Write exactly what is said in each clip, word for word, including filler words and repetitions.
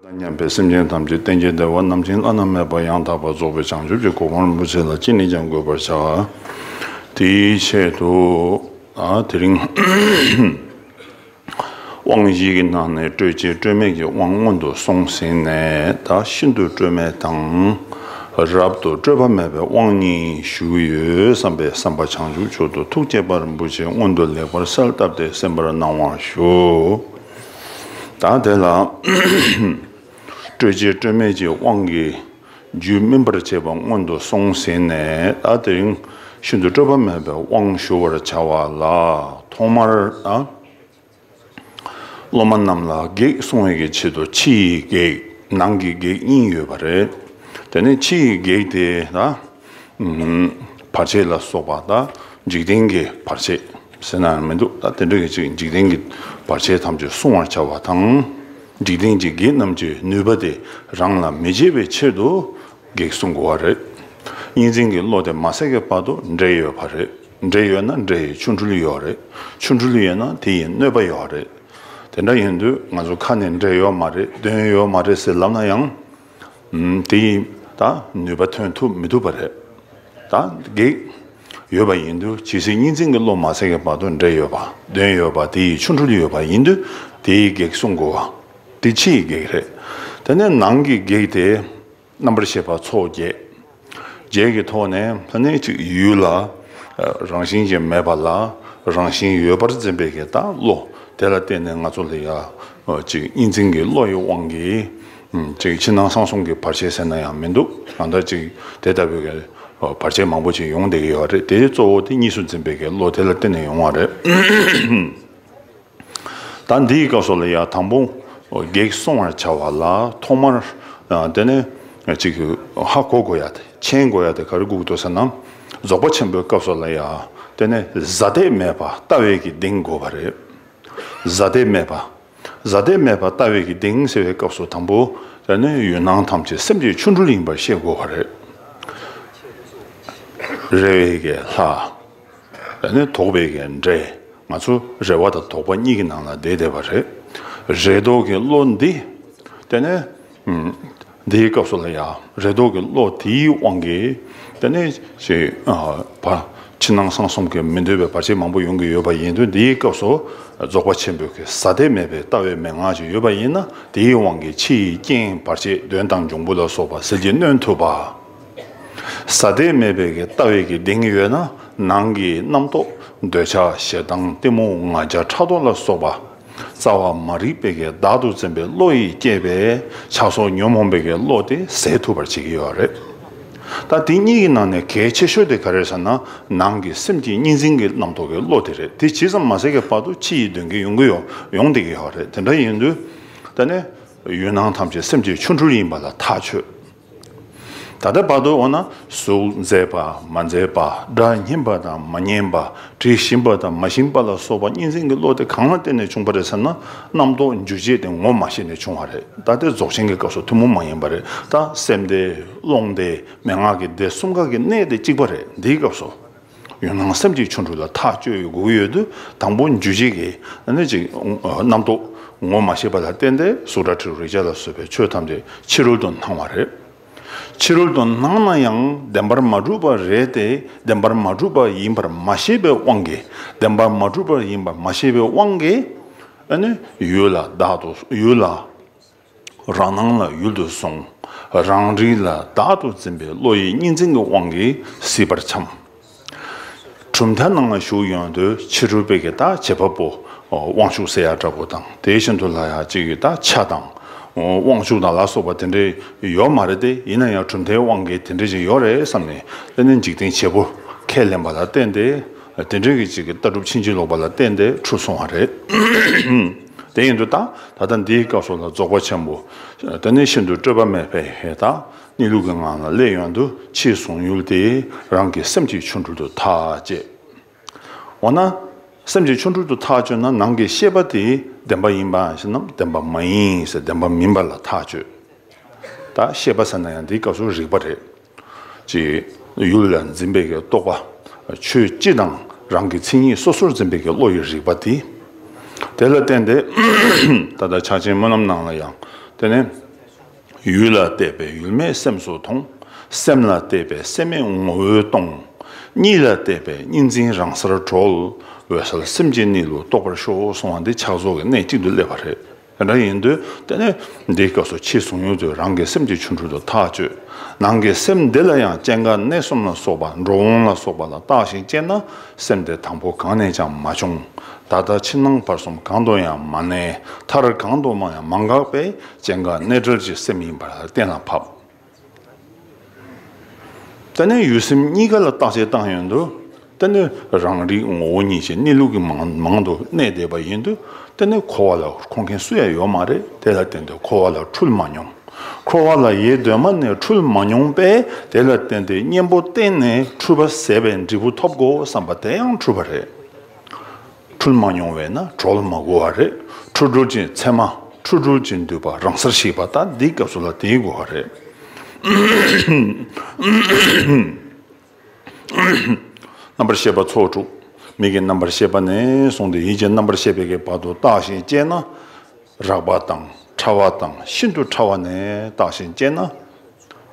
མཉམ་པའི་སེམས་ཅན་ཐམས་ཅད་གཏན་གྱི་བདེ་བ་རྣམ་མཁྱེན་བླ་ན་མེད་པ་ཡང་དག་པར་རྫོགས་པའི་བྱང་ཆུབ་ཀྱི་གོ་འཕང་རིན་པོ་ཆེ་ལ་ཅི་ནས་ཀྱང་འགོད་པར་བྱ། དེའི་ཆེད་དུ། ཨ་དེ་རིང་དབང་བཞི་གི་ནང་ནས་སྤྲོས་བཅས་སྤྲོས་མེད་ཀྱི་དབང་སྔོན་དུ་སོང་ཟིན་ནས། ད་ཤིན་ཏུ་སྤྲོས་མེད་དང་། རབ་ཏུ་སྤྲོས་པ་མེད་པའི་དབང་གཉིས་ཞུ་ཡོད་བསམ་པའི་བསམ་པ་བྱང་ཆུབ་མཆོག་ཏུ་ཐུགས་བསྐྱེད་པ་རིན་པོ་ཆེ་སྔོན་དུ་ལེགས་པར་གསལ་བཏབ་སྟེ་གསན་པར་གནང་བར་ཞུ། ད་དེ་ལ་སྤྲོས་བཅས་སྤྲོས་མེད་ཀྱི་དབང་གི་རྒྱུད་སྨིན་པར་བྱེད་པ་སྔོན་དུ་སོང་ཟིན་ནས། ད་དེ་རིང་ཤིན་ཏུ་སྤྲོས་པ་མེད་པའི་དབང་ཞུ་བར་བྱ་བ་ལ། ཐོག་མར་ད་སློབ་མ་རྣམས་ལ་གེགས་སྲུང་བའི་གི་ཆེད་དུ་ཕྱི་ཡི་གེགས། ནང་གི་གེགས་གཉིས་ཡོད་པ་རེད། དེ་ནས་ཕྱི་ཡི་གེགས་དེ་ད་ཨུམ་བར་ཆད་ལ་སོགས་པ། ད་འཇིག་རྟེན་གྱི་བར་ཆད་ཟེར་ན་ཡང་མི་འདུག་ད་དེ་འདྲ་གི་ཅིག་འཇིག་རྟེན་གྱི་བར་ཆད་ཐམས་ཅད་སྲུང་བར་བྱ་བ་དང་། འཇིག་རྟེན་གྱི་གེགས་རྣམས་ཀྱི་ནུས་པ་དེ་རང་ལ་མི་བྱེད་པའི་ཆེད་དུ་གེགས་སྲུང་དགོས་པ་རེད། གཉིས་འཛིན་གྱི་བློ་དེ་མ་ཟད་ཀྱི་བར་དུ་འབྲེལ་ཡོད་པ་རེད། འབྲེལ་ཡོད་ན་འབྲེལ་ཡོད་ཆོ་འཕྲུལ་ཡོད་རེད། ཆོ་འཕྲུལ་ཡོད་ན་དེ་ཡི་གནོད་པ་ཡོད་རེད། དེ་འདྲ་ཡིན་དུས་ང་ཚོ་ཁ་ནས་འབྲེལ་ཡོད་མ་རེད། དོན་ཡོད་མ་རེད་ཟེར་ལབ་ན་ཡང་། ཨུམ་དེ་ཡི་ད་ནུས་པ་ཐོན་ཐུབ་མི་ཐུབ་པ་རེད། ད་གེགས་ཡོད་པ་ཡིན་དུས་ཇི་སྲིད་གཉིས་འཛིན་གྱི་བློ་མ་ཟད་ཀྱི་བར་དུ་འབྲེལ་ཡོད་པ། དོན་ཡོད་པ། དེ་ཡི་ཆོ་འཕྲུལ་ཡོད་པ་ཡིན་དུས་དེ་ཡི་གེགས་སྲུང་དགོས་པ། དེ་ཕྱི་ཡི་གེགས་རེད། དེ་ནས་ནང་གི་གེགས་དེ། རྣམ་པར་ཤེས་པ་ཚོགས་བརྒྱད། བརྒྱད་ཀྱི་ཐོག་ནས་ད་ནི་གཅིག་ཡུལ་ལ་རང་བཞིན་གྱིས་མེད་པ་ལ་རང་བཞིན་ཡོད་པར་འཛིན་པའི་གི་ད་བློ་དེ་ལ་བརྟེན་ནས་ང་ཚོ་ལ་ཡ་གཅིག་གཉིས་འཛིན་གྱི་བློ་ཡི་དབང་གིས་གཅིག་ཕྱི་ནང་གསང་གསུམ་གྱི་བར་ཆད་ཟེར་ན་ཡང་མི་འདུག་གང་ལྟར་གཅིག་དེ་ལྟ་བུའི་གི་བར་ཆད་མང་པོ་ཅིག་ཡོང་བསྡད་ཀྱི་ཡོད་རེད། དེའི་གཙོ་བོ་དེ་གཉིས་སུ་འཛིན་པའི་གི་བློ་དེ་ལ་བརྟེན་ནས་ཡོང་བ་རེད། ད་འདིའི་སྐབས་སུ་ལ་ཡང་དང་པོ་གེགས་སྲུང་བར་བྱ་བ་ལ་ཐོག་མར་དེ་ནས་ཅིག་ཧ་གོ་དགོས་ཡ་དེ། མཁྱེན་དགོས་ཡ་དེ་ག་རེ་དགོས་འདུག་ཟེར་ན། རྫོགས་པ་ཆེན་པོའི་སྐབས་སུ་ལ་ཡང་དེ་ནས་གཟའ་གཏད་མེད་པ་ལྟ་བའི་གི་གདེང་དགོས་པ་རེད། གཟའ་གཏད་མེད་པ། གཟའ་གཏད་མེད་པ་ལྟ་བའི་གི་གདེང་ཟེར་བའི་སྐབས་སུ་དང་པོ་དེ་ནས་ཡུལ་སྣང་ཐམས་ཅད་སེམས་ཀྱི་ཆོ་འཕྲུལ་ཡིན་པར་ཤེས་དགོས་པ་རེད། རེ་བའི་གི་ལྷ། དེ་ནས་དོགས་པའི་གི་འདྲེ། ང་ཚོ་རེ་བ་དང་དོགས་པ་གཉིས་ཀྱི་ནང་ལ་བསྡད་བསྡད་པ་རེད། རེ་དོགས་ཀྱི་བློ་འདི། དེ་ནས་ཨུམ་འདིའི་སྐབས་སུ་ལ་ཡང་རེ་དོགས་ཀྱི་བློ་དེའི་དབང་གིས་དེ་ནས་ཅིག་ཨ་བ་ཕྱི་ནང་གསང་གསུམ་གྱི་མི་འདོད་པའི་བར་ཆད་མང་པོ་ཡོང་གི་ཡོད་པ་ཡིན་དུས། འདིའི་སྐབས་སུ་རྫོགས་པ་ཆེན་པོའི་གི་གཟའ་གཏད་མེད་པའི་ལྟ་བའི་མན་ངག་ཅིག་ཡོད་པ་ཡིན་ན། དེའི་དབང་གིས་ཕྱི་ཡི་རྐྱེན་བར་ཆད་གདོན་དང་འབྱུང་པོ་ལ་སོགས་པ་ཟིལ་གྱིས་གནོན་ཐུབ་པ། གཟའ་གཏད་མེད་པའི་གི་ལྟ་བའི་གི་གདེང་ཡོད་ན། ནང་གི་རྣམ་རྟོག་འདོད་ཆགས་ཞེ་སྡང་གཏི་མུག་ང་རྒྱལ་ཕྲག་དོག་ལ་སོགས་པ་རྩ་བ་མ་རིག་པའི་གི་བདག་ཏུ་འཛིན་པའི་བློ་ཡིས་བསྐྱེད་པའི་ཆགས་སོགས་ཉོན་མོངས་པའི་གི་བློ་དེ་ཟད་ཐུབ་པར་བྱེད་ཀྱི་ཡོད་རེད། ད་དེ་གཉིས་ཀྱི་ནང་ནས་གལ་ཆེ་ཤོས་དེ་ག་རེ་རེད་ཟེར་ན། ནང་གི་སེམས་ཀྱི་གཉིས་འཛིན་གྱི་རྣམ་རྟོག་གི་བློ་དེ་རེད། དེ་ཇི་ཙམ་མ་ཟད་ཀྱི་བར་དུ་ཕྱི་ཡི་གདོན་གྱིས་ཡོང་གི་ཡོད། ཡོང་བསྡད་ཀྱི་ཡོད་རེད། དེ་འདྲ་ཡིན་དུས་དེ་ནས་ཡུལ་སྣང་ཐམས་ཅད་སེམས་ཀྱི་ཆོ་འཕྲུལ་ཡིན་པ་ལ་ཐག་ཆོད། ད་ལྟ་བར་དུ་འོ་ན་གཟུགས་མཛེས་པ་མ་མཛེས་པ། སྒྲ་སྙན་པ་དང་མ་སྙན་པ། དྲི་ཞིམ་པ་དང་མ་ཞིམ་པ་ལ་སོགས་པ་གཉིས་འཛིན་གྱི་བློ་དེ་གང་ལ་བརྟེན་ནས་བྱུང་བ་རེད་ཟེར་ན། རྣམ་རྟོག་འཇུག་བྱེད་དེ་ངོ་མ་ཤེས་ནས་བྱུང་བ་རེད། ད་དེ་རྫོགས་ཆེན་གྱི་སྐབས་སུ་ཐུན་མོང་མ་ཡིན་པ་རེད། ད་སེམས་བདེ་རླུང་བདེ་མན་ངག་གི་བདེ་གསུམ་ཀ་གི་གནད་དེ་གཅིག་པ་རེད། འདིའི་སྐབས་སུ། ཡུལ་སྣང་སེམས་ཀྱི་ཆོ་འཕྲུལ་ལ་ཐག་གཅོད་དགོས་ཀྱི་ཡོད་དུས། དང་པོ་འཇུག་བྱེད་ཀྱི་ཨ་ནི་ཅིག་རྣམ་རྟོག་ངོ་མ་ཤེས་པ་ལ་བརྟེན་ཏེ་གཟུགས་སྒྲ་དྲི་རོ་རེག་བྱ་ལ་སོགས་པའི་ཆོས་ཐམས་ཅད་ཕྱི་རོལ་དུ་སྣང་བ་རེད། ཕྱི་རོལ་དུ་སྣང་ན་ཡང་བདེན་པར་མ་གྲུབ་པ་རེད་དེ། བདེན་པར་མ་གྲུབ་པ་ཡིན་པར་མ་ཤེས་པའི་དབང་གིས། བདེན་པར་མ་གྲུབ་པ་ཡིན་པར་མ་ཤེས་པའི་དབང་གིས་ཨ་ནི་ཡུལ་ལ་བདག་ཏུ། ཡུལ་ལ་རང་སྣང་ལ་ཡུལ་དུ་བཟུང་། རང་རིག་ལ་བདག་ཏུ་འཛིན་པའི་བློ་ཡི་གཉིས་འཛིན་གྱི་དབང་གིས་སྲིད་པར་འཁྱམས། གྲུབ་མཐའ་ནང་ལ་ཞུགས་ཡོང་དུས་ཕྱི་རོལ་པའི་གི་ད་བྱེད་པ་པོ་དབང་ཕྱུག་ཟེར་ཡ་འདྲ་པོ་དང་། དེ་བཞིན་དུ་ལ་ཡ་གཅིག་གི་ད་ཆ་དང་དབང་ཕྱུག་དང་ལ་སོགས་པ་དེ་འདྲའི་ཡོད་མ་རེད་དེ། ཡིན་ན་ཡང་གྲུབ་མཐའི་དབང་གིས་དེ་འདྲ་ཅིག་ཡོད་རེད་བསམ་ནས། དེ་ནས་འཇིག་རྟེན་བྱེད་པོ་ཁས་ལེན་པ་ལ་བརྟེན་ཏེ། དེ་འདྲའི་གི་ཅིག་གི་ལྟ་གྲུབ་ཕྱིན་ཅི་ལོག་པ་ལ་བརྟེན་ཏེ་འཁྲུལ་སོང་བ་རེད། དེ་ཡིན་དུས་ད་ད་ལྟ་འདིའི་སྐབས་སུ་ལ་རྫོགས་པ་ཆེན་པོ་དེ་ནས་ཤིན་ཏུ་སྤྲོས་པ་མེད་པའི་ད་གནས་ལུགས་ཀྱི་ངང་ལ་སླེབས་ཡོང་དུས། ཕྱིའི་གཟུང་ཡུལ་དེ་རང་གི་སེམས་ཀྱི་ཆོ་འཕྲུལ་དུ་ཐག་བཅད། འོ་ན་སེམས་ཀྱི་ཆོ་འཕྲུལ་དུ་ཐག་གཅོད་ན། ནང་གི་ཤེས་པ་དེ་བདེན་པ་ཡིན་པ་ཞེ་ན། བདེན་པ་མ་ཡིན་ཟེར། བདེན་པ་མིན་པ་ལ་ཐག་གཅོད། ད་ཤེས་པ་ཟེར་ན་ཡང་འདིའི་སྐབས་སུ་རིག་པ་རེད། ཅེས་ཡུལ་ལ་འཛིན་པའི་གི་རྟོག་པ། ཆོས་སྤྱི་དང་རང་གི་མཚན་ཉིད་སོ་སོར་འཛིན་པའི་གི་བློ་ཡི་རིག་པ་དེ། དེ་ལ་བརྟེན་ཏེ་ད་ལྟ་ཕྱག་ཆེན་སྨོན་ལམ་ནང་ལ་ཡང་དེ་ནས་ ཡུལ་ལ་བལྟས་པས་ཡུལ་མེད་སེམས་སུ་མཐོང་། སེམས་ལ་བལྟས་པས་སེམས་མེད་ངོ་བོས་སྟོང་། གཉིད་ལ་བལྟས་པས་གཉིས་འཛིན་རང་སར་གྲོལ། འོད་གསལ་སེམས་ཀྱི་གནས་ལུགས་རྟོགས་པར་ཤོག་གསུང་བ་འདི་ཕྱག་རྫོགས་ཀྱི་གནད་གཅིག་ཏུ་སླེབས་པ་རེད། དེ་འདྲ་ཡིན་དུས་དེ་ནས་འདིའི་སྐབས་སུ་ཕྱི་གཟུང་ཡུལ་དུ་རང་གི་སེམས་ཀྱི་ཆོ་འཕྲུལ་དུ་ཐག་གཅོད། ནང་གི་སེམས་འདི་ལ་ཡང་སྐྱེ་འགག་གནས་གསུམ་ལ་སོགས་པ་འགྲོ་འོང་ལ་སོགས་པ་ལ་བརྟགས་ཤིང་དཔྱད་ན། སེམས་དེ་དང་པོ་གང་ནས་ཀྱང་མ་བྱུང་། ད་ལྟ་ཕྱི་ནང་བར་གསུམ་གང་དུ་ཡང་མ་གནས། མཐར་གང་དུ་མ་ཡང་མ་འགགས་པས་སྐྱེ་འགག་གནས་བྲལ་གྱི་སེམས་ཡིན་པར་གཏན་ལ་ཕབ། དེ་ནས་ཡུལ་སེམས་གཉིས་ཀ་ལ་བརྟག་དཔྱད་བཏང་ཡོང་དུས། དེ་ནས་རང་རིག་ངོ་བོ་ཉིད་ཀྱི་གནས་ལུགས་ཀྱི་མང་མང་དུ་གནས་བསྡད་པ་ཡིན་དུས། དེ་ནས་འཁོར་བ་ལ་འཁོར་མཁན་སུ་ཡང་ཡོད་མ་རེད། དེ་ལ་བརྟེན་ཏེ་འཁོར་བ་ལ་འཁྲུལ་མ་མྱོང་། འཁོར་བ་ལ་ཡེ་གདོད་མ་ནས་འཁྲུལ་མ་མྱོང་པས། དེ་ལ་བརྟེན་ཏེ་གཉེན་པོ་བསྟེན་ནས་འཁྲུལ་པ་ཟད་པའི་འབྲས་བུ་ཐོབ་དགོས་བསམ་པ་དེ་ཡང་འཁྲུལ་པ་རེད། འཁྲུལ་མ་མྱོང་བས་ན་གྲོལ་མ་དགོས་པ་རེད། འཁྲུལ་གྲོལ་གྱི་མཚན་མ། འཁྲུལ་གྲོལ་གྱི་འདུས་པ་རང་སར་ཞིག་པ་ད་འདིའི་སྐབས་སུ་ལ་དེའི་དགོས་པ་རེད། རྣམ་པར་ཤེས་པ་ཚོགས་དྲུག་མིག་གི་རྣམ་པར་ཤེས་པ་ནས་བཟུང་སྟེ་ཡིད་ཀྱི་རྣམ་པར་ཤེས་པའི་གི་བར་དུ་བརྟགས་ཤིང་དཔྱད་ན། རགས་པ་དང་ཕྲ་བ་དང་ཤིན་ཏུ་ཕྲ་བ་ནས་བརྟགས་ཤིང་དཔྱད་ན།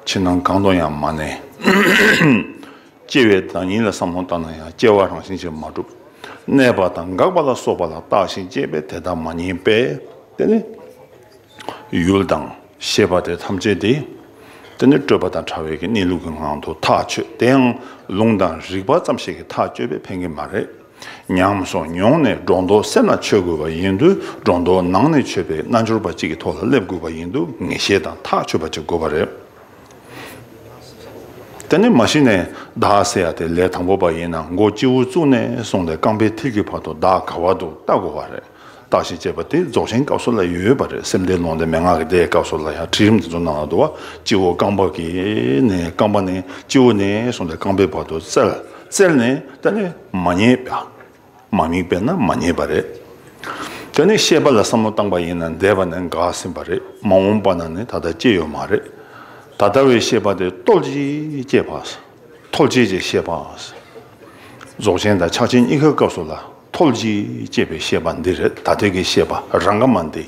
ཕྱི་ནང་གང་དུ་ཡང་མ་གནས། སྐྱེ་བའི་བདག་ཉིད་ལ་བསམ་བློ་བཏང་ན་ཡང་སྐྱེ་བ་རང་བཞིན་གྱིས་མ་གྲུབ། གནས་པ་དང་འགག་པ་ལ་སོགས་པ་ལ་བརྟགས་ཤིང་དཔྱད་པས་དེ་དག་མ་རྙེད་པས། དེ་ནི། ཡུལ་དང་ཤེས་པ་དེ་ཐམས་ཅད་དེ། དེ་ནི་སྤྲོས་པ་དང་བྲལ་བའི་གི་གནས་ལུགས་ཀྱི་ངང་དུ་ཐག་ཆོད། དེ་ཡང་ལུང་དང་རིགས་པ་ཙམ་ཞིག་གིས་ཐག་གཅོད་པས་ཕན་གྱི་མ་རེད། ཉམས་སུ་མྱོང་ནས་སྒྲོ་འདོགས་སེམས་ལ་ཆོད་དགོས་པ་ཡིན་དུས། སྒྲོ་འདོགས་ནང་ནས་ཆོད་པའི་རྣལ་འབྱོར་པ་གཅིག་གི་ཐོག་ལ་སླེབས་དགོས་པ་ཡིན་དུས། ངེས་ཤེས་དང་ཐག་ཆོད་པ་གཅིག་དགོས་པ་རེད། དེ་ནི་མ་གཞི་ནས་བདག་ཟེར་ཡ་དེ་ལས་དང་པོ་པ་ཡིན་ན་མགོ་སྤྱི་བོ་གཙུག་ནས་བཟུང་སྟེ་རྐང་པའི་མཐིལ་གྱི་བར་དུ་བདག་ག་བར་འདུག་བལྟ་དགོས་པ་རེད། བརྟག་ཤིང་དཔྱད་པ་དེ་རྫོགས་ཆེན་སྐབས་སུ་ལ་ཡོད་པ་རེད། སེམས་སྡེ་ལུང་སྡེ་མན་ངག་གི་སྡེའི་སྐབས་སུ་ལ་ཡང་དྲི་རིམ་དེ་ཚོ་ནང་ལ་འདུག་བ། སྤྱི་བོ་རྐང་པ་གི་ནས་རྐང་པ་ནས་སྤྱི་བོ་ནས་བཟུང་སྟེ་རྐང་པའི་བར་དུ་བཙལ། བཙལ་ནས་ད་ནི་མ་རྙེད་པ། མ་དམིགས་པས་ན་མ་རྙེད་པ་རེད། དེ་ནས་ཤེས་པ་ལ་བསམ་བློ་བཏང་པ་ཡིན་ན་འདས་པ་ནི་འགགས་ཟིན་པ་རེད། མ་འོངས་པ་ན་ནི་ད་ལྟ་སྐྱེ་ཡོད་མ་རེད། ད་ལྟ་བའི་ཤེས་པ་དེ་རྟོལ་གཅིག་སྐྱེས་པ། ཐོལ་བྱེད་ཀྱི་ཤེས་པ། རྫོགས་ཆེན་དང་ཕྱག་ཆེན་གཉིས་ཀའི་སྐབས་སུ་ལ་ཐོལ་གཅིག་སྐྱེས་པའི་ཤེས་པ་འདི་རེད། ད་ལྟའི་གི་ཤེས་པ་རང་ག་མ་འདི།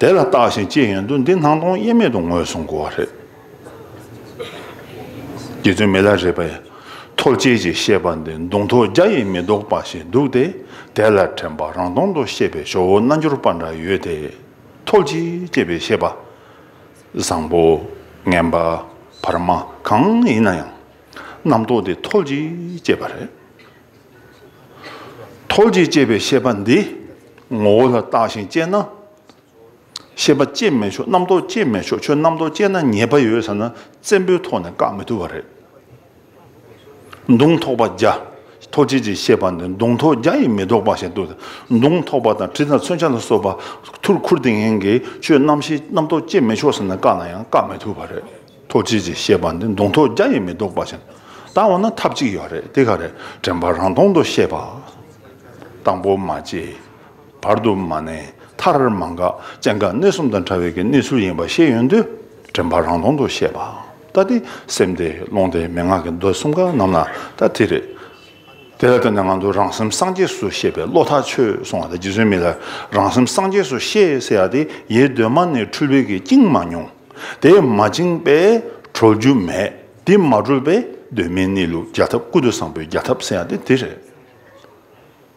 དེ་ལ་བརྟགས་ཤིང་དཔྱད་ཡོང་དུས་འདི་སྣང་སྟོང་དབྱེར་མེད་དུ་ངོས་བཟུང་དགོས་པ་རེད། རྗེ་བཙུན་མི་ལ་རས་པས། ཐོལ་བྱེད་ཀྱི་ཤེས་པ་འདི་མདུང་ཐོགས་བརྒྱ་ཡིས་མི་ལྡོག་པ་ཞིག་འདུག་སྟེ། དེ་ལ་དྲན་པ་རང་སྟོང་དུ་ཤེས་པའི་ཇོ་བོ་རྣལ་འབྱོར་པ་འདྲ་ཡོད་དེ། ཐོལ་གཅིག་སྐྱེས་པའི་ཤེས་པ། བཟང་པོ། ངན་པ། བར་མ་གང་ཡིན་ན་ཡང་། རྣམ་རྟོག་དེ་ཐོལ་གཅིག་སྐྱེས་པ་རེད། ཐོལ་གཅིག་སྐྱེས་པའི་ཤེས་པ་འདི་ངོ་བོ་ལ་བརྟགས་ཤིང་དཔྱད་ན། ཤེས་པ་སྐྱེ་མི་ཆོག་རྣམ་རྟོག་སྐྱེ་མི་ཆོག་ཁྱོད་རྣམ་རྟོག་སྐྱེས་ན་ཉེས་པ་ཡོད་ཟེར་ན་བཙན་པོའི་ཐོག་ནས་བཀག་མི་ཐུབ་པ་རེད། མདུང་ཐོགས་པ་བརྒྱ། ཐོལ་བྱེད་ཀྱི་ཤེས་པ་འདི་མདུང་ཐོགས་བརྒྱ་ཡིས་མི་ལྡོག་པ་ཞིག་འདུག་མདུང་ཐོགས་པ་དང་གྲི་དང་མཚོན་ཆ་ལ་སོགས་པ་ཐུར་ཁུར་དེ་ངན་གྱིས་ཁྱོད་རྣམ་ཤེས་རྣམ་རྟོག་སྐྱེ་མི་ཆོག་ཟེར་ན་བཀག་ན་ཡང་བཀག་མི་ཐུབ་པ་རེད། ཐོལ་བྱེད་ཀྱི་ཤེས་པ་འདི་མདུང་ཐོགས་བརྒྱ་ཡིས་མི་ལྡོག་པ་ཞིག་ད་འོ་ན་ཐབས་གཅིག་ཡོད་རེད། དེ་ག་རེད། དྲན་པ་རང་སྟོང་དུ་ཤེས་པ། དང་པོ་མ་སྐྱེས། བར་དུ་མ་གནས། མཐར་མ་འགག་སྐྱེ་འགག་གནས་གསུམ་དང་བྲལ་བའི་གི་གནས་ཚུལ་ཡིན་པ་ཤེས་ཡོང་དུས། དྲན་པ་རང་སྟོང་དུ་ཤེས་པ། ད་དེ་སེམས་སྡེ་ལུང་སྡེ་མན་ངག་གི་མདོ་གསུམ་ཀ་རྣམས་ལ་ད་དེ་རེད། དེ་ལ་བརྟེན་ནས་ང་ཚོ་རང་སེམས་སངས་རྒྱས་སུ་ཤེས་པའི་བློ་ཐག་ཆོད་གསུང་བ་དང་། རྗེ་བཙུན་མི་ལ་རང་སེམས་སངས་རྒྱས་སུ་ཤེས་ཟེར་ཡ་དེ་ཡེ་གདོད་མ་ནས་འཁྲུལ་པའི་གི་བཅིངས་མ་མྱོང་། དེ་མ་བཅིངས་པས་གྲོལ་རྒྱུ་མེད། དེ་མ་གྲོལ་པས་གདོད་མའི་གནས་ལུགས་རྒྱལ་ཐབས། ཀུན་ཏུ་བཟང་པོའི་རྒྱལ་ཐབས་ཟེར་ཡ་དེ་དེ་རེད།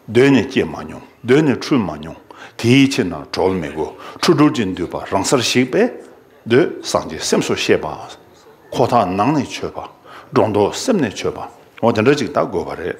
གདོད་ནས་སྐྱེ་མ་མྱོང་། གདོད་ནས་འཁྲུལ་མ་མྱོང་། དེའི་ཕྱིར་ན་གྲོལ་མི་དགོས། འཁྲུལ་གྲོལ་གྱི་འདུས་པ་རང་སར་ཞིག་པས། གདོད་སངས་རྒྱས་སེམས་སུ་ཤེས་པ། ཁོ་ཐག་ནང་ནས་ཆོད་པ། སྒྲོ་འདོགས་སེམས་ནས་ཆོད་པ། འོ་དེ་འདྲ་ཅིག་ད་དགོས་པ་རེད།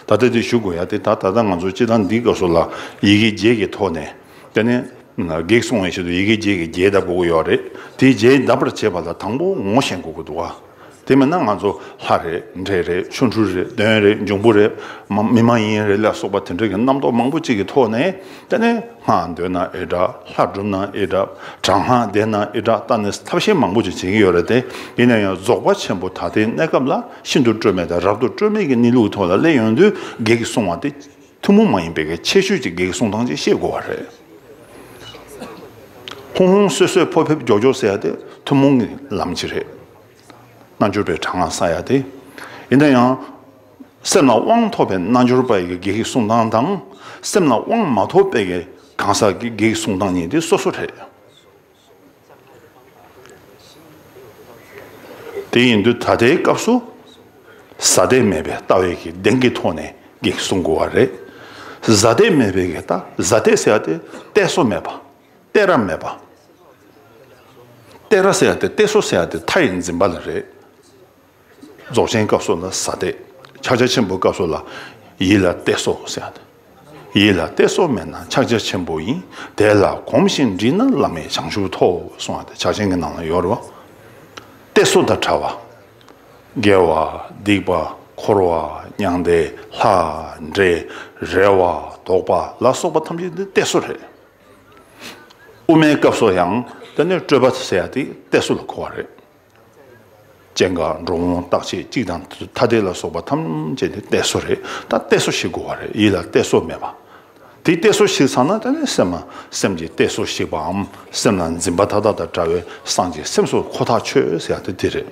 ད་ལྟ་དེ་ཞུ་དགོས་ཡ་དེ། ད་ད་ལྟ་ང་ཚོ་སྤྱིར་བཏང་འདིའི་སྐབས་སུ་ལ་ཡི་གེ་བརྒྱད་ཀྱི་ཐོག་ནས། དེ་ནས་བགེགས་སྲུང་བའི་ཆེད་དུ་ཡི་གེ་བརྒྱད་ཀྱི་རྒྱས་གདབ་དགོས་ཀྱི་ཡོད་རེད། དེའི་རྒྱས་གདབ་པར་བྱེད་པ་ལ་དང་པོ་ངོ་ཤེས་དགོས་ཀྱི་འདུག་བ། དེ་མིན་ན་ང་ཚོ་ལྷ་རེད། འདྲེ་རེད། ཆོ་འཕྲུལ་རེད། གདོན་རེད། འབྱུང་པོ་རེད། མ་མི་མ་ཡིན་རེད་ལ་སོགས་པ་དེ་འདྲ་གི་རྣམ་རྟོག་མང་པོ་ཅིག་གི་ཐོག་ནས། དེ་ནས་སྔགས་འདོན་ན་ཨེ་དྲག་ལྷ་སྒྲུབ་ན་ཨེ་དྲག་དྲག་སྔགས་བཟླས་ན་ཨེ་དྲག་ད་ནི་ཐབས་ཤེས་མང་པོ་ཅིག་བྱེད་ཀྱི་ཡོད་རེད་དེ། ཡིན་ན་ཡང་རྫོགས་པ་ཆེན་པོ་ད་ལྟའི་གནས་སྐབས་ལ་ཤིན་ཏུ་སྤྲོས་མེད་དང་རབ་ཏུ་སྤྲོས་མེད་ཀྱི་གནས་ལུགས་ཐོག་ལ་སླེབས་ཡོང་དུས། བགེགས་སྲུང་བ་དེ་ཐུན་མོང་མ་ཡིན་པའི་གི་ཆེ་ཤོས་ཀྱི་བགེགས་སྲུང་སྟངས་ཅིག་ཤེས་དགོས་པ་རེད། ཧོང་ཧོང་སོད་སོད་ཕོ་ཕེབས་མགྱོགས་མགྱོགས་ཟེར་ཡ་དེ་ཐུན་མོང་གི་ལམ་ཅིག་རེད། རྣལ་འབྱོར་པའི་གྲངས་ལ་ས་ཡ་དེ། ཡིན་ན་ཡང་། སེམས་ལ་དབང་ཐོབ་པའི་རྣལ་འབྱོར་པ་ཡི་གེགས་སྲུང་སྟངས་དང་། སེམས་ལ་དབང་མ་ཐོབ་པའི་གི་གང་ཟག་གི་གེགས་སྲུང་སྟངས་གཉིས་དེ་སོ་སོ་རེད། དེ་ཡིན་དུས་ད་ལྟའི་སྐབས་སུ་གཟའ་གཏད་མེད་པའི་ལྟ་བའི་གི་གདེང་གི་ཐོག་ནས་གི་གསུང་དགོས་པ་རེད། གཟའ་གཏད་མེད་པའི་གི་ལྟ། གཟའ་གཏད་ཟེར་ཡ་དེ་གཏད་སོ་མེད་པ། གཏད་ར་མེད་པ། གཏད་ར་ཟེར་ཡ་དེ་གཏད་སོ་ཟེར་ཡ་དེ་མཐའ་ཡི་འཛིན་པ་ལ་རེད། རྫོགས་ཆེན་སྐབས་སུ་ལ་གཟའ་གཏད། ཕྱག་རྒྱ་ཆེན་པོའི་སྐབས་སུ་ལ་ཡིད་ལ་གཏད་སོ་ཟེར་ཡ་དེ། ཡིད་ལ་གཏད་སོ་མེད་ན་ཕྱག་རྒྱ་ཆེན་པོ་ཡིན། དེ་ལ་གོམས་ཤིང་དྲིས་ན་བླ་མེད་བྱང་ཆུབ་ཐོབ་གསུང་བ་དེ་ཕྱག་ཆེན་གྱི་ནང་ལ་ཡོད་རེད་བ། གཏད་སོ་དང་བྲལ་བ། དགེ་བ། སྡིག་པ། འཁོར་བ། མྱང་འདས། ལྷ། འདྲེ། རེ་བ། དོགས་པ་ལ་སོགས་པ་ཐམས་ཅད་འདི་གཏད་སོ་རེད། དབུ་མའི་སྐབས་སུ་ཡང་དེ་ནས་སྤྲོས་པ་ཟེར་ཡ་དེ་གཏད་སོ་ལ་གོ་བ་རེད། སྐྱེ་འགག་འགྲོ་འོང་རྟག་ཆད་གཅིག་དང་ཐ་དད་ལ་སོགས་པ་ཐམས་ཅད་དེ་གཏད་སོ་རེད། ད་གཏད་སོ་ཞིག་དགོས་པ་རེད། ཡིད་ལ་གཏད་སོ་མེད་པ། དེ་གཏད་སོ་ཞིག་ཚང་ན་དེ་ནས་སེམས་སེམས་ཀྱི་གཏད་སོ་ཞིག་པའམ་སེམས་ལ་འཛིན་པ་མཐའ་དག་དང་བྲལ་བའི་སངས་རྒྱས་སེམས་སུ་ཁོ་ཐག་ཆོད་ཟེར་ཡ་དེ་དེ་རེད།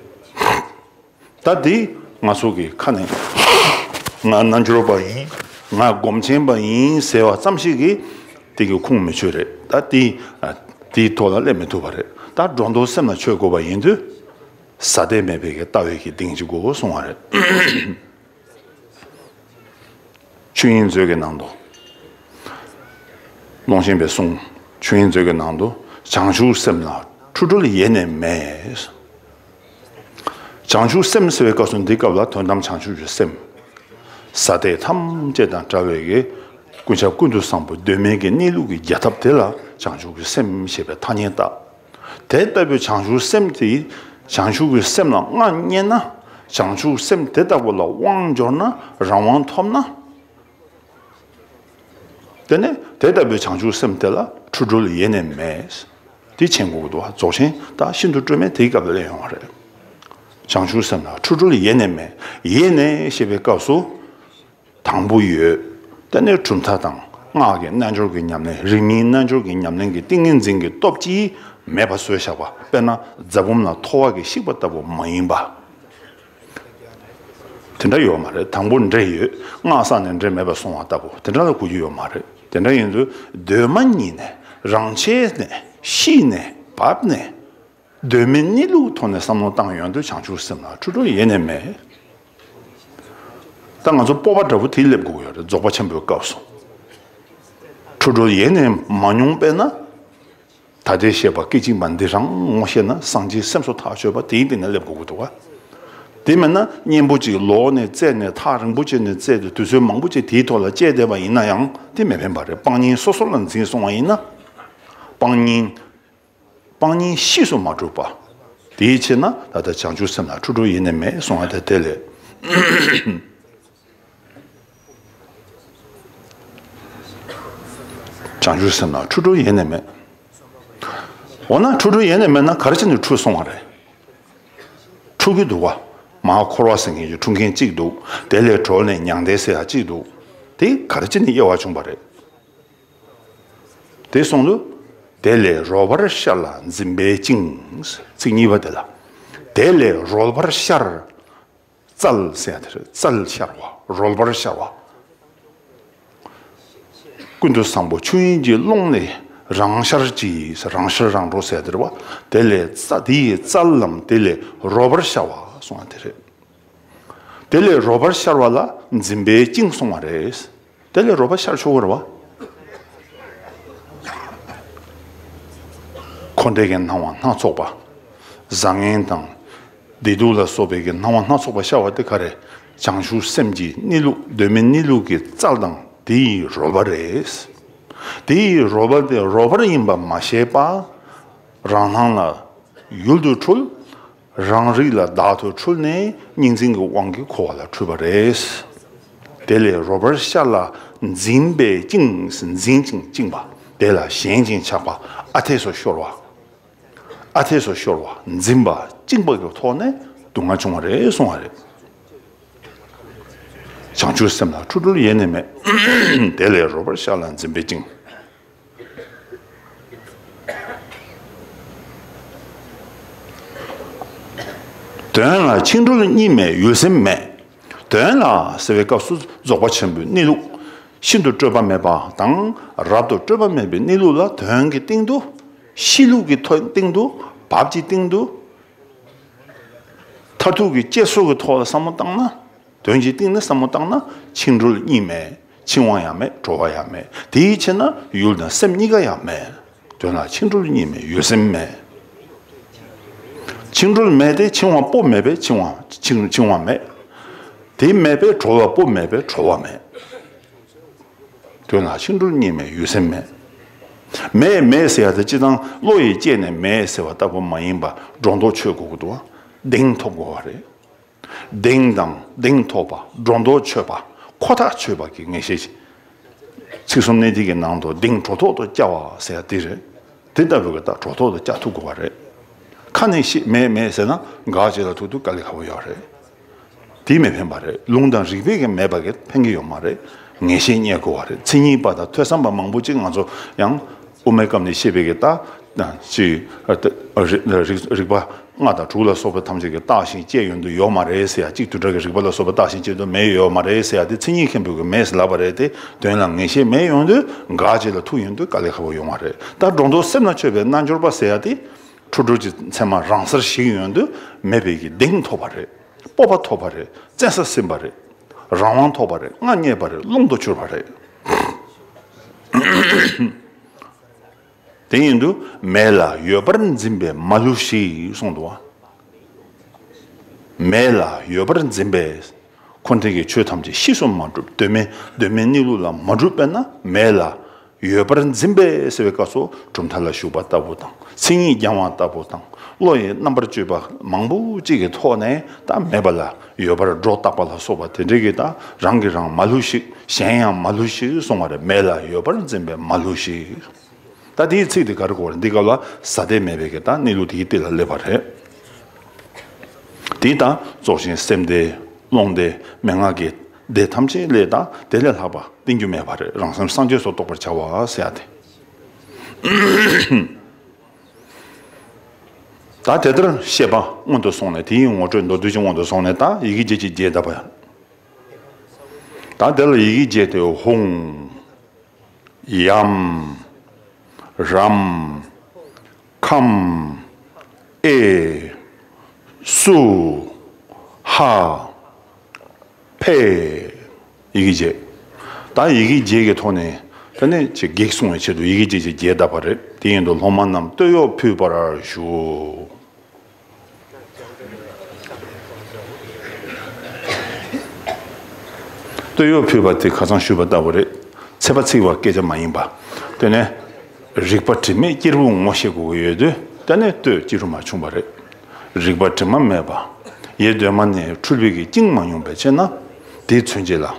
ད་འདི་ང་ཚོ་གི་ཁ་ནས་ང་རྣལ་འབྱོར་པ་ཡིན། ང་སྒོམ་ཆེན་པ་ཡིན་ཟེར་བ་ཙམ་ཞིག་གིས་དེ་གི་ཁུངས་མི་ཆོད་རེད། ད་དེ་དེའི་ཐོག་ལ་སླེབས་མི་ཐུབ་པ་རེད། ད་སྒྲོ་འདོགས་སེམས་ལ་ཆོད་དགོས་པ་ཡིན་དུས་གཟའ་གཏད་མེད་པའི་གི་ལྟ་བའི་གི་གདེང་ཅིག་དགོས་གསུང་བ་རེད། ཆོས་དབྱིངས་མཛོད་ཀྱི་ནང་དུ། ཀློང་ཆེན་པའི་གསུང་། ཆོས་དབྱིངས་མཛོད་ཀྱི་ནང་དུ་བྱང་ཆུབ་སེམས་ལ་འཁྲུལ་གྲོལ་ཡེ་ནས་མེད། བྱང་ཆུབ་སེམས་ཟེར་བའི་སྐབས་སུ་འདི་སྐབས་ལ་དོན་དམ་བྱང་ཆུབ་ཀྱི་སེམས། གཟའ་གཏད་ཐམས་ཅད་དང་བྲལ་བའི་གི་ཀུན་ཁྱབ་ཀུན་ཏུ་བཟང་པོ་གདོད་མའི་གི་གནས་ལུགས་ཀྱི་རྒྱས་ཐབས་དེ་ལ་བྱང་ཆུབ་ཀྱི་སེམས་ཞེས་པའི་ཐ་སྙད་བཏགས། དེ་ལྟ་བུའི་བྱང་ཆུབ་སེམས་དེ་བྱང་ཆུབ་ཀྱི་སེམས་ལ་མངའ་བརྙེས་ན། བྱང་ཆུབ་སེམས་དེ་ལྟ་བུ་ལ་དབང་འབྱོར་ན། རང་དབང་ཐོབ་ན། དེ་ནས་དེ་ལྟ་བུའི་བྱང་ཆུབ་སེམས་དེ་ལ་འཁྲུལ་གྲོལ་ཡེ་ནས་མེད། དེ་མཁྱེན་དགོས་ཀྱི་འདུག་བ། རྫོགས་ཆེན་དང་ཤིན་ཏུ་སྤྲོས་མེད་དེའི་སྐབས་ལ་སླེབས་ཡོང་བ་རེད། བྱང་ཆུབ་སེམས་ལ་འཁྲུལ་གྲོལ་ཡེ་ནས་མེད། ཡེ་ནས་ཞེས་པའི་སྐབས་སུ། དང་པོ་ཡོད། དེ་ནས་གྲུབ་མཐའ་དང་སྔགས་ཀྱི་རྣལ་འབྱོར་གྱི་ཉམས་ལེན། རིག་གནས་རྣལ་འབྱོར་གྱི་ཉམས་ལེན་གྱི་ཏིང་ངེ་འཛིན་གྱི་སྟོབས་ཀྱིས་མེད་པ་བཟོས་བཞག་པ། དཔེར་ན་རྫ་བུམ་ལ་ཐོ་བ་གིས་བཤིག་པ་ལྟ་བུ་མ་ཡིན་པ། དེ་འདྲ་ཡོད་མ་རེད། དང་པོ་འདྲེ་ཡོད། སྔགས་བསགས་ནས་འདྲེ་མེད་པར་སོང་བ་ལྟ་བུ་དེ་འདྲ་ལ་གོ་རྒྱུ་ཡོད་མ་རེད། དེ་འདྲ་ཡིན་དུས་གདོད་མ་ཉིད་ནས་རང་ཆས་ནས་ཤི་ནས་བབས་ནས་གདོད་མའི་གནས་ལུགས་ཐོག་ནས་བསམ་བློ་བཏང་ཡོང་དུས་བྱང་ཆུབ་སེམས་ལ་འཁྲུལ་གྲོལ་ཡེ་ནས་མེད། ད་ང་ཚོ་སྤོབས་པ་འདྲ་བོ་དེ་སླེབས་དགོས་ཀྱི་ཡོད་རེད། རྫོགས་པ་ཆེན་པོའི་སྐབས་སུ་འཁྲུལ་གྲོལ་ཡེ་ནས་མ་མྱོང་པས་ན། ད་ལྟའི་བཤད་པ་སྐད་ཅིག་མ་འདི་རང་ངོ་ཤེས་ན་སངས་རྒྱས་སེམས་སུ་ཐག་ཆོད་པ་དེའི་སྟེང་ནས་སླེབས་དགོས་ཀྱི་འདུག་བ། དེ་མིན་ན་གཉེན་པོ་གཅིག་ལོག་ནས་བཙལ་ནས་ཐག་རིང་པོ་བྱས་ནས་བཙལ་ཏེ་དུས་ཚོད་མང་པོ་ཅིག་དེའི་ཐོག་ལ་བཅད་བསྡད་པ་ཡིན་ན་ཡང་དེ་མི་ཕན་པ་རེད། སྤང་གཉེན་སོ་སོ་ལ་འཛིན་སོང་བ་ཡིན་ན། སྤང་གཉེན། སྤང་གཉེན་གཤིས་སུ་མ་གྲུབ་པ། དེའི་ཕྱིར་ན་ད་ལྟ་བྱང་ཆུབ་སེམས་ལ་འཁྲུལ་གྲོལ་ཡེ་ནས་མེད་གསུང་བ་དེ་དེ་ལས། བྱང་ཆུབ་སེམས་ལ་འཁྲུལ་གྲོལ་ཡེ་ནས་མེད། འོ་ན་འཁྲུལ་གྲོལ་ཡེ་ནས་མེད་ན་ག་རེ་བྱས་ནས་འཁྲུལ་སོང་བ་རེད། འཁྲུལ་གྱི་འདུག་བ། མར་འཁོར་བ་ཟེར་མཁན་གྱི་འཁྲུལ་མཁན་གཅིག་འདུག་དེ་ལས་གྲོལ་ནས་མྱང་འདས་ཟེར་ཡ་གཅིག་འདུག་དེ་ག་རེ་བྱས་ནས་དབྱེ་བ་བྱུང་བ་རེད། དེ་སོང་དུས། དེ་ལས་རོལ་པར་ཤར་ལ་འཛིན་པས་བཅིངས། ཚིག་གཉིས་པ་དེ་ལ། དེ་ལས་རོལ་པར་ཤར། བཙལ་ཟེར་ཡ་དེ་རེད། བཙལ་ཤར་བ། རོལ་པར་ཤར་བ། ཀུན་ཏུ་བཟང་པོ་ཆོས་དབྱིངས་ཀྱི་ཀློང་ནས་རང་ཤར་གྱིས། རང་ཤར་རང་གྲོལ་ཟེར་ཡ་དེ་རེད་བ། དེ་ལས་བཙལ། དེ་ཡི་བཙལ་ལམ་དེ་ལས་རོལ་པར་ཤར་བ་གསུང་བ་དེ་རེད། དེ་ལས་རོལ་པར་ཤར་བ་ལ་འཛིན་པས་བཅིངས་གསུང་བ་རེད། དེ་ལས་རོལ་པ་ཤར་ཆོག་གི་རེད་བ། འཁོར་འདས་ཀྱི་སྣང་བ་སྣ་ཚོགས་པ། བཟང་ངན་དང་། བདེ་སྡུག་ལ་སོགས་པའི་གི་སྣང་བ་སྣ་ཚོགས་པ་ཤར་བ་དེ་ག་རེ། བྱང་ཆུབ་སེམས་ཀྱི་གནས་ལུགས། གདོད་མའི་གནས་ལུགས་ཀྱི་རྩལ་དང་དེ་ཡི་རོལ་པ་རེད། དེ་ཡི་རོལ་པ་དེ་རོལ་པར་ཡིན་པ་མ་ཤེས་པ། རང་སྣང་ལ་ཡུལ་དུ་འཁྲུལ། རང་རིག་ལ་བདག་ཏུ་འཁྲུལ་ནས་གཉིས་འཛིན་གྱི་དབང་གིས་འཁོར་བ་ལ་འཁྲུལ་པ་རེད། དེ་ལས་རོལ་པར་ཤར་ལ་འཛིན་པས་བཅིངས། འཛིན་ཅིང་བཅིངས་པ། དེ་ལ་ཞེན་ཅིང་ཆགས་པ། ཨ་འཐས་སུ་ཤོར་བ། ཨ་འཐས་སུ་ཤོར་བ། འཛིན་པ་བཅིངས་པ་གི་ཐོག་ནས་སྡུག་བསྔལ་བྱུང་བ་རེད་གསུང་བ་རེད། བྱང་ཆུབ་སེམས་ལ་འཁྲུལ་གྲོལ་ཡེ་ནས་མེད། དེ་ལས་རོལ་པར་ཤར་ལ་འཛིན་པས་བཅིངས། དོན་ལ་འཆིང་གྲོལ་གཉིས་མེད་ཡུལ་སེམས་མེད། དོན་ལ་ཟེར་བའི་སྐབས་སུ་རྫོགས་པ་ཆེན་པོའི་གནས་ལུགས། ཤིན་ཏུ་སྤྲོས་པ་མེད་པ་དང་རབ་ཏུ་སྤྲོས་པ་མེད་པའི་གནས་ལུགས་ལ་དོན་གྱི་སྟེང་དུ། གཤིས་ལུགས་ཀྱི་ཐོག་སྟེང་དུ། བབ་ཀྱི་སྟེང་དུ། ཐ་ ཁ་ཐུག་གི་བསྐྱེད་རྫོགས་ཀྱི་ཐོག་ལ་བསམ་བློ་བཏང་ན། དོན་གྱི་སྟེང་ནས་བསམ་བློ་བཏང་ན་འཆིང་གྲོལ་གཉིས་མེད། འཆིང་བ་ཡང་མེད། གྲོལ་བ་ཡང་མེད། དེའི་ཕྱིར་ན་ཡུལ་དང་སེམས་གཉིས་ཀ་ཡང་མེད། དོན་ལ་འཆིང་གྲོལ་གཉིས་མེད། ཡུལ་སེམས་མེད། འཆིང་གྲོལ་མེད་དེ་འཆིང་བ་པོ་མེད་པས་འཆིང་བ་འཆིང་འཆིང་བ་མེད། དེ་མེད་པས་གྲོལ་བ་པོ་མེད་པས་གྲོལ་བ་མེད། དོན་ལ་འཆིང་གྲོལ་གཉིས་མེད། ཡུལ་སེམས་མེད། མེད་མེད་ཟེར་ཡ་དེ་སྤྱིར་བཏང་བློ་ཡིས་དཔྱད་ནས་མེད་ཟེར་བ་ལྟ་བུ་མ་ཡིན་པ་སྒྲོ་འདོགས་ཆོད་དགོས་ཀྱི་འདུག་བ། གདེང་ཐོབ་དགོས་པ་རེད། གདེང་དང་གདེང་ཐོབ་པ། སྒྲོ་འདོགས་ཆོད་པ། ཁོ་ཐག་ཆོད་པ་གི་ངེས་ཤེས་ཤིག་ཚིག་གསུམ་གནད་བརྡེག་གི་ནང་དུ་གདེང་གྲོལ་ཐོག་ཏུ་བསྐྱལ་བ་ཟེར་ཡ་དེ་རེད། དེ་ལྟ་བུའི་གི་ད་གྲོལ་ཐོག་ཏུ་བསྐྱལ་ཐུབ་དགོས་པ་རེད། ཁ་ནས་ཤེས་མེད་མེད་ཟེར་ན་འགའ་ཅིག་ལ་ཐུག་དུས་དཀའ་ལས་ཁག་པོ་ཡོད་རེད། དེ་མི་ཕན་པ་རེད། ལུང་དང་རིགས་པས་ཀྱང་མེད་པ་གི་ཕན་གྱི་ཡོད་མ་རེད། ངེས་ཤེས་རྙེད་དགོས་པ་རེད། མཚན་ཉིད་པ་དང་ཐོས་བསམ་པ་མང་པོ་ཅིག་ང་ཚོ་ཡང་དབུ་མའི་སྐབས་ནས་བཤད་པའི་གི་ད་ཅིག་རིགས་རིགས་པ་ལྔ་དང་དྲུག་ལ་སོགས་པ་ཐམས་ཅད་ཀྱིས་བརྟགས་ཤིང་དཔྱད་ཡོང་དུས་ཡོད་མ་རེད་ཟེར་ཡ། གཅིག་དུས་འདྲ་གི་རིགས་པ་ལ་སོགས་པ་བརྟགས་ཤིང་དཔྱད་དུས་མེད་ཡོད་མ་རེད་ཟེར་ཡ་དེ་མཚན་ཉིད་མཁན་པོ་གི་མེད་ཟེར་ལབ་པ་རེད་དེ། དོན་ལ་ངེས་ཤེས་མེད་ཡོང་དུས་འགའ་ཅིག་ལ་ཐུག་ཡོང་དུས་དཀའ་ལས་ཁག་པོ་ཡོད་མ་རེད། ད་སྒྲོ་འདོགས་སེམས་ལ་ཆོད་པའི་རྣལ་འབྱོར་པ་ཟེར་ཡ་དེ། འཁྲུལ་སྒྲོལ་གྱི་མཚན་མ་རང་སར་ཞིག་ཡོང་དུས་མེད་པའི་གི་གདེང་ཐོབ་པ་རེད། སྤོབས་པ་ཐོབ་པ་རེད། བཙན་ས་ཟིན་པ་རེད། རང་དབང་ཐོབ་པ་རེད། མངའ་བརྙེས་པ་རེད། ཀློང་དུ་གྱུར་པ་རེད། དེ་ཡིན་དུས་མེད་ལ་ཡོད་པར་འཛིན་པས་མ་བསླུ་ཞིག་གསུངས་འདུག་བ། མེད་ལ་ཡོད་པར་འཛིན་པས། འཁོར་འདས་ཀྱི་ཆོས་ཐམས་ཅད་གཤིས་སུ་མ་གྲུབ། གདོད་མའི་གདོད་མའི་གནས་ལུགས་ལ་མ་གྲུབ་པས་ན་མེད་ལ་ཡོད་པར་འཛིན་པས་ཟེར་བའི་སྐབས་སུ་གྲུབ་མཐའ་ལ་ཞུགས་པ་ལྟ་བུ་དང་། མཚན་ཉིད་སྦྱང་བ་ལྟ་བུ་དང་། བློ་ཡི་རྣམ་པར་དཔྱོད་པ་མང་པོ་གཅིག་གི་ཐོག་ནས་ད་མེད་པ་ལ་ཡོད་པར་སྒྲོ་བཏགས་པ་ལ་སོགས་པ་དེ་འདྲའི་གི་ད་རང་གིས་རང་མ་བསླུ་ཞིག་གཞན་ཡང་མ་བསླུ་ཞིག་གསུངས་པ་རེད། མེད་ལ་ཡོད་པར་འཛིན་པས་མ་བསླུ་ཞིག་ད་དེའི་ཚིག་དེ་ག་རེ་གོ་རེད། འདི་སྐབས་ལ་ཟ་འདོད་མེད་པའི་གི་ད་གནས་ལུགས་དེའི་སྟེང་ལ་སླེབས་པ་རེད། དེ་ལྟར་རྫོགས་ཆེན་སེམས་སྡེ། ཀློང་སྡེ། མན་ངག་གི་སྡེ་ཐམས་ཅད་ལས་ད་དེ་ལས་ལྷག་པ་བསྟན་རྒྱུ་མེད་པ་རེད། རང་སེམས་སངས་རྒྱས་སུ་རྟོགས་པར་བྱ་བ་ཟེར་ཡ་དེ། ད་དེ་ལྟར་ཤེས་པ་སྔོན་དུ་སོང་ནས། དེའི་ངོ་སྤྲོད་མདོར་བསྡུས་ཀྱི་སྔོན་དུ་སོང་ནས་ད་ཡི་གེ་བརྒྱད་ཀྱི་རྒྱས་བཏབ་པ་ཡང་། ད་དེ་ལ་ཡི་གེ་བརྒྱད་དེ་ཧཱུྃ། ཡམ། རམ། ཁམ། ཨེ། སུ། ཧ། ཕེ། ཡི་གེ་བརྒྱད། ད་ཡི་གེ་བརྒྱད་ཀྱི་ཐོག་ནས་ད་ནི་ཅིག་གེགས་སྲུང་བའི་ཆེད་དུ་ཡི་གེ་བརྒྱད་ཀྱི་རྒྱས་བཏབ་པ་རེད། དེ་ཡིན་དུས་སློབ་མ་རྣམས་སྟོད་གཡོགས་ཕུད་པར་ཞུ། སྟོད་གཡོགས་ཕུད་པ་དེ་ཁ་སང་ཞུས་པ་ལྟ་བུ་རེད། ཚེག་པ་ཚིག་པ་སྐད་ཆ་མ་ཡིན་པ། དེ་ནས་རིག་པ་དྲི་མེད་གཅེར་བུ་ངོ་ཤེས་དགོས་ཀྱི་ཡོད་དུས་དེ་ནས་སྟོད་སྐྱིལ་ཀྲུང་མ་ཕྱུང་བ་རེད། རིག་པ་དྲི་མ་མེད་པ། ཡེ་གདོད་མ་ནས་འཁྲུལ་པའི་གི་བཅིངས་མ་མྱོང་བའི་ཕྱིར་ན། དེ་མཚོན་བྱེད་ལ།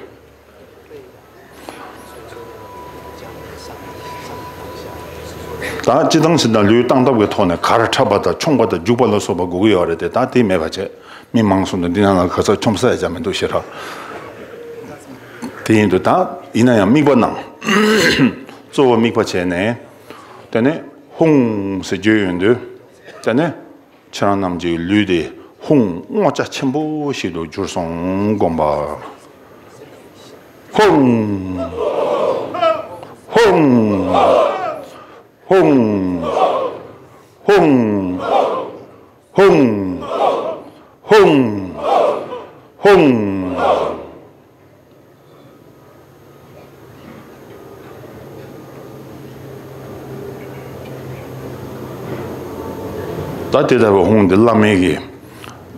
ད་སྤྱིར་བཏང་ཕྱིར་ན་ལུས་སྟངས་སྟབས་ཀྱི་ཐོག་ནས་གར་འཁྲབ་པ་དང་མཆོང་བ་དང་རྒྱུག་པ་ལ་སོགས་པ་དགོས་ཀྱི་ཡོད་རེད་དེ། ད་དེ་མེད་པ་བྱས། མི་མང་གསུམ་དུ་འདི་ནང་ལ་ག་ས་མཆོང་ས་ཡ་ཅང་མི་འདུག་ཤེས་ར། དེ་ཡིན་དུས་ད་ཡིན་ན་ཡང་དམིགས་པ་གནང་། གཙོ་བོ་དམིགས་པ་བྱས་ནས། དེ་ནས་ཧཱུྃ་ཟེར་བརྗོད་ཡོང་དུས། དེ་ནས་ཁྱེད་རང་རྣམས་ཀྱི་ལུས་དེ་ཧཱུྃ་སྔོ་སྐྱ་ཆེན་པོ་ཞིག་ཏུ་གྱུར་སོང་བསྒོམ་པ། ཧཱུྃ། ཧཱུྃ། ཧཱུྃ། ཧཱུྃ། ཧཱུྃ། ཧཱུྃ། ཧཱུྃ། ད་དེ་ལྟ་བུའི་ཧཱུྃ་འདི་བླ་མའི་གི།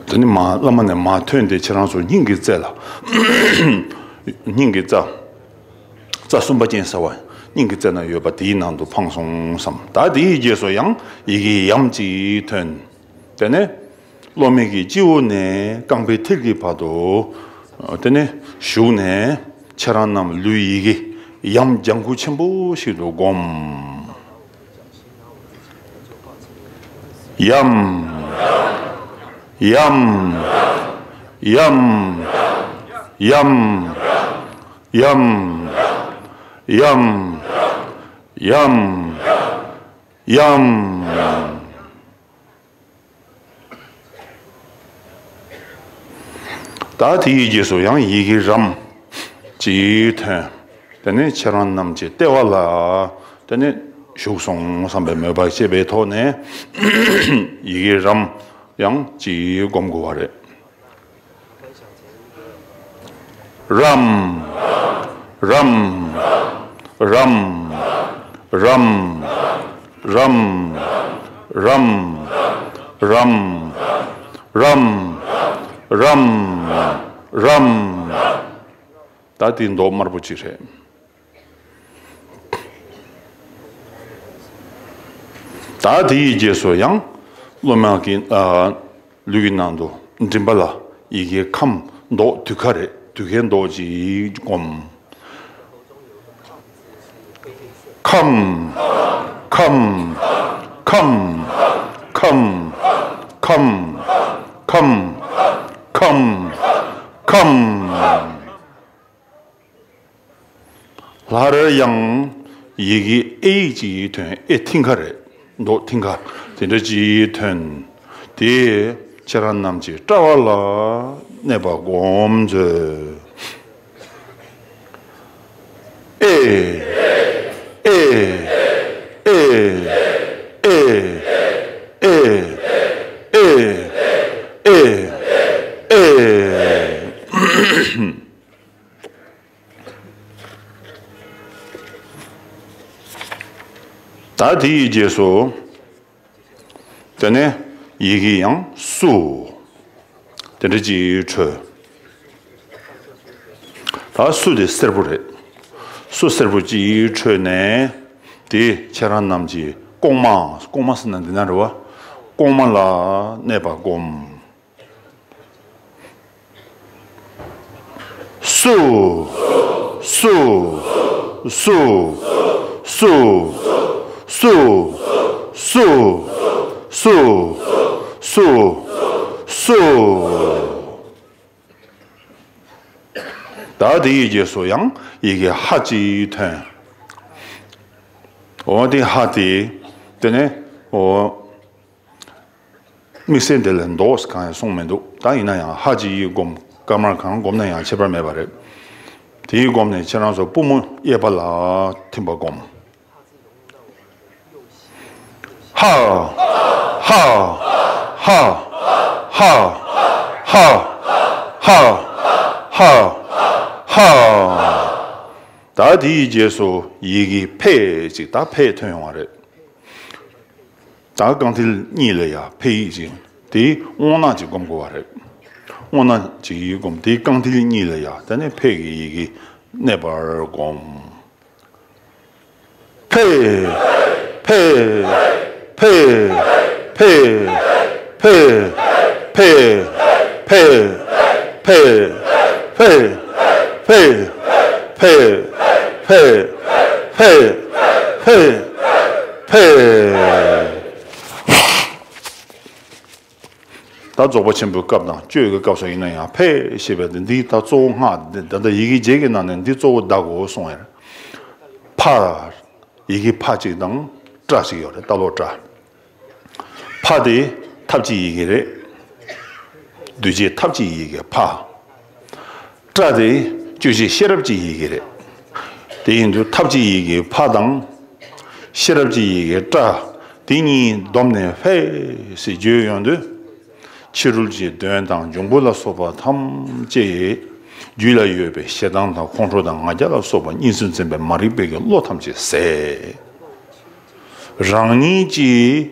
དེ་ནི་མ་བླ་མ་ནས་མར་ཐོན་ཏེ་ཁྱེད་རང་ཚོ་སྙིང་གི་རྩེ་ལ། སྙིང་གི་རྩ། རྩ་གསུམ་པ་ཅན་ཟེར་བ། སྙིང་གི་རྩེ་ན་ཡོད་པ་དེའི་ནང་དུ་འཕངས་སོང་བསམ། ད་དེའི་རྗེས་སུ་ཡང་ཡི་གེ་ཡམ་གཅིག་ཐོན། དེ་ནས་སློབ་མའི་གི་སྤྱི་བོ་ནས་རྐང་པའི་མཐིལ་གྱི་བར་དུ། དེ་ནས་ཞུགས་ནས་ཁྱེད་རང་རྣམས་ལུས་ཡི་གེ་ཡམ་ལྗང་ཁུ་ཆེན་པོ་ཞིག་ཏུ་བསྒོམ། ཡམ། ཡམ། ཡམ། ཡམ། ཡམ། ད་དེའི་རྗེས་སུ་ཡང་ཡི་གེ་རམ་གཅིག་ཐོན། དེ་ནས་ཁྱེད་རང་རྣམས་ཀྱི་ལྟེ་བ་ལ་དེ་ནས་ཞུགས་སོང་བསམ་པའི་མོས་པ་བསྐྱེད་པའི་ཐོག་ནས་ཡི་གེ་རམ་ཡང་གཅིག་བསྒོམ་དགོས་པ་རེད། རམ། རམ། རམ། ད་དེ་མདོག་དམར་པོ་ཅིག་རེད། ད་དེ་ཡི་རྗེས་སུ་ཡང་སློབ་མ་གི་ཨ། ལུས་ཀྱི་ནང་དུ་མགྲིན་པ་ལ་ཡི་གེ་ཁམ་མདོག་དུད་ཁ་རེད། དུད་ཁའི་མདོག་ཅིག་བསྒོམ། ཁམ། ཁམ། ཁམ། སླར་ཡང་ཡི་གེ་ཨེ་ཡིག་ཅིག་ཐོན། ཨེ་མཐིང་ཁ་རེད། མདོག་མཐིང་ཁ་དེ་འདྲ་ཅིག་ཐོན། དེ་ཁྱེད་རང་རྣམས་ཀྱིས་སྐྲ་བ་ལ་གནས་པ་སྒོམ་མཛོད། ཨེ། ཨེ། ད་དེ་ཡི་རྗེས་སུ། དེ་ནས་ཡི་གེ་ཡང་སུ། དེ་འདྲ་ཅིག་འཕྲོས། ད་སུ་དེ་སེར་པོ་རེད། སུ་སེར་པོ་ཅིག་འཕྲོས་ནས། དེ་ཁྱེད་རང་རྣམས་ཀྱི་ལྐོག་མ། ལྐོག་མ་ཟེར་ན་འདི་ན་རེད་བ། ལྐོག་མ་ལ་གནས་པ་སྒོམ། སུ། སུ། ད་དེ་ཡི་རྗེས་སུ་ཡང་ཡི་གེ་ཧ་ཅིག་ཐོན། འོ་དེ་ཧ་དེ། དེ་ནས་འོ། དམིགས་བསལ་དེ་ལས་མདོག་གང་ཡང་གསུངས་མི་འདུག་ད་ཡིན་ན་ཡང་ཧ་ཅིག་ཡིས་བསྒོམ། སྐར་མར་གང་བསྒོམ་ན་ཡང་ཁྱད་པར་མེད་པ་རེད། དེ་ཡིས་བསྒོམས་ནས་ཁྱེད་རང་ཚོ་པུས་མོ་གཡས་པ་ལ་ཐིམ་པ་བསྒོམ། ཧ། ཧ། ད་དེའི་རྗེས་སུ་ཡི་གེ་ཕས་ཅིག་ད་ཕས་ཐོན་ཡོང་བ་རེད། ད་རྐང་མཐིལ་གཉིས་ལ་ཡ་ཕས་ཡིག་ཅིག་དེའི་སྔོ་ནག་ཅིག་བསྒོམ་དགོས་པ་རེད། སྔོ་ནག་ཅིག་ཡིག་བསྒོམ། དེའི་རྐང་མཐིལ་གཉིས་ལ་ཡ་དེ་ནས་ཕས་ཀྱི་ཡི་གེ་གནས་པར་བསྒོམ། ཕས། ཕས། ད་རྫོགས་པ་ཆེན་པོའི་སྐབས་དང་གཅོད་ཀྱི་སྐབས་སུ་ཡིན་ན་ཡང་ཕས་ཞེས་པའི་དེ་འདི་ད་གཙོ་བོ་སྔགས་འདི་ད་ལྟ་ཡི་གེ་བརྒྱད་ཀྱི་ནང་ནས་འདི་གཙོ་བོ་བདག་གོ་གསུངས་ཡོད། ཕ། ཡི་གེ་ཕ་གཅིག་དང་སྐྲ་གཅིག་ཡོད་རེད། རྟ་ལོག་སྐྲ། ཕ་དེ་ཐབས་ཀྱི་ཡི་གེ་རེད། གདུལ་བྱའི་ཐབས་ཀྱི་ཡི་གེ་ཕ། སྐྲ་དེ་སྐྱོ་ཤས་ཤེས་རབ་ཀྱི་ཡི་གེ་རེད། དེ་ཡིན་དུས་ཐབས་ཀྱི་ཡི་གེ་ཕ་དང་། ཤེས་རབ་ཀྱི་ཡི་གེ་སྐྲ། དེ་གཉིས་བསྡོམས་ནས་ཕས་ཞེས་བརྗོད་ཡོང་དུས། ཕྱི་རོལ་གྱི་གདོན་དང་འབྱུང་པོ་ལ་སོགས་པ་ཐམས་ཅད། རྒྱུད་ལ་ཡོད་པའི་ཞེ་སྡང་དང་ཁོང་ཁྲོ་དང་ང་རྒྱལ་ལ་སོགས་པ་གཉིས་སུ་འཛིན་པའི་མ་རིག་པའི་གི་བློ་ཐམས་ཅད་ཟད། རང་ཉིད་ཀྱིས་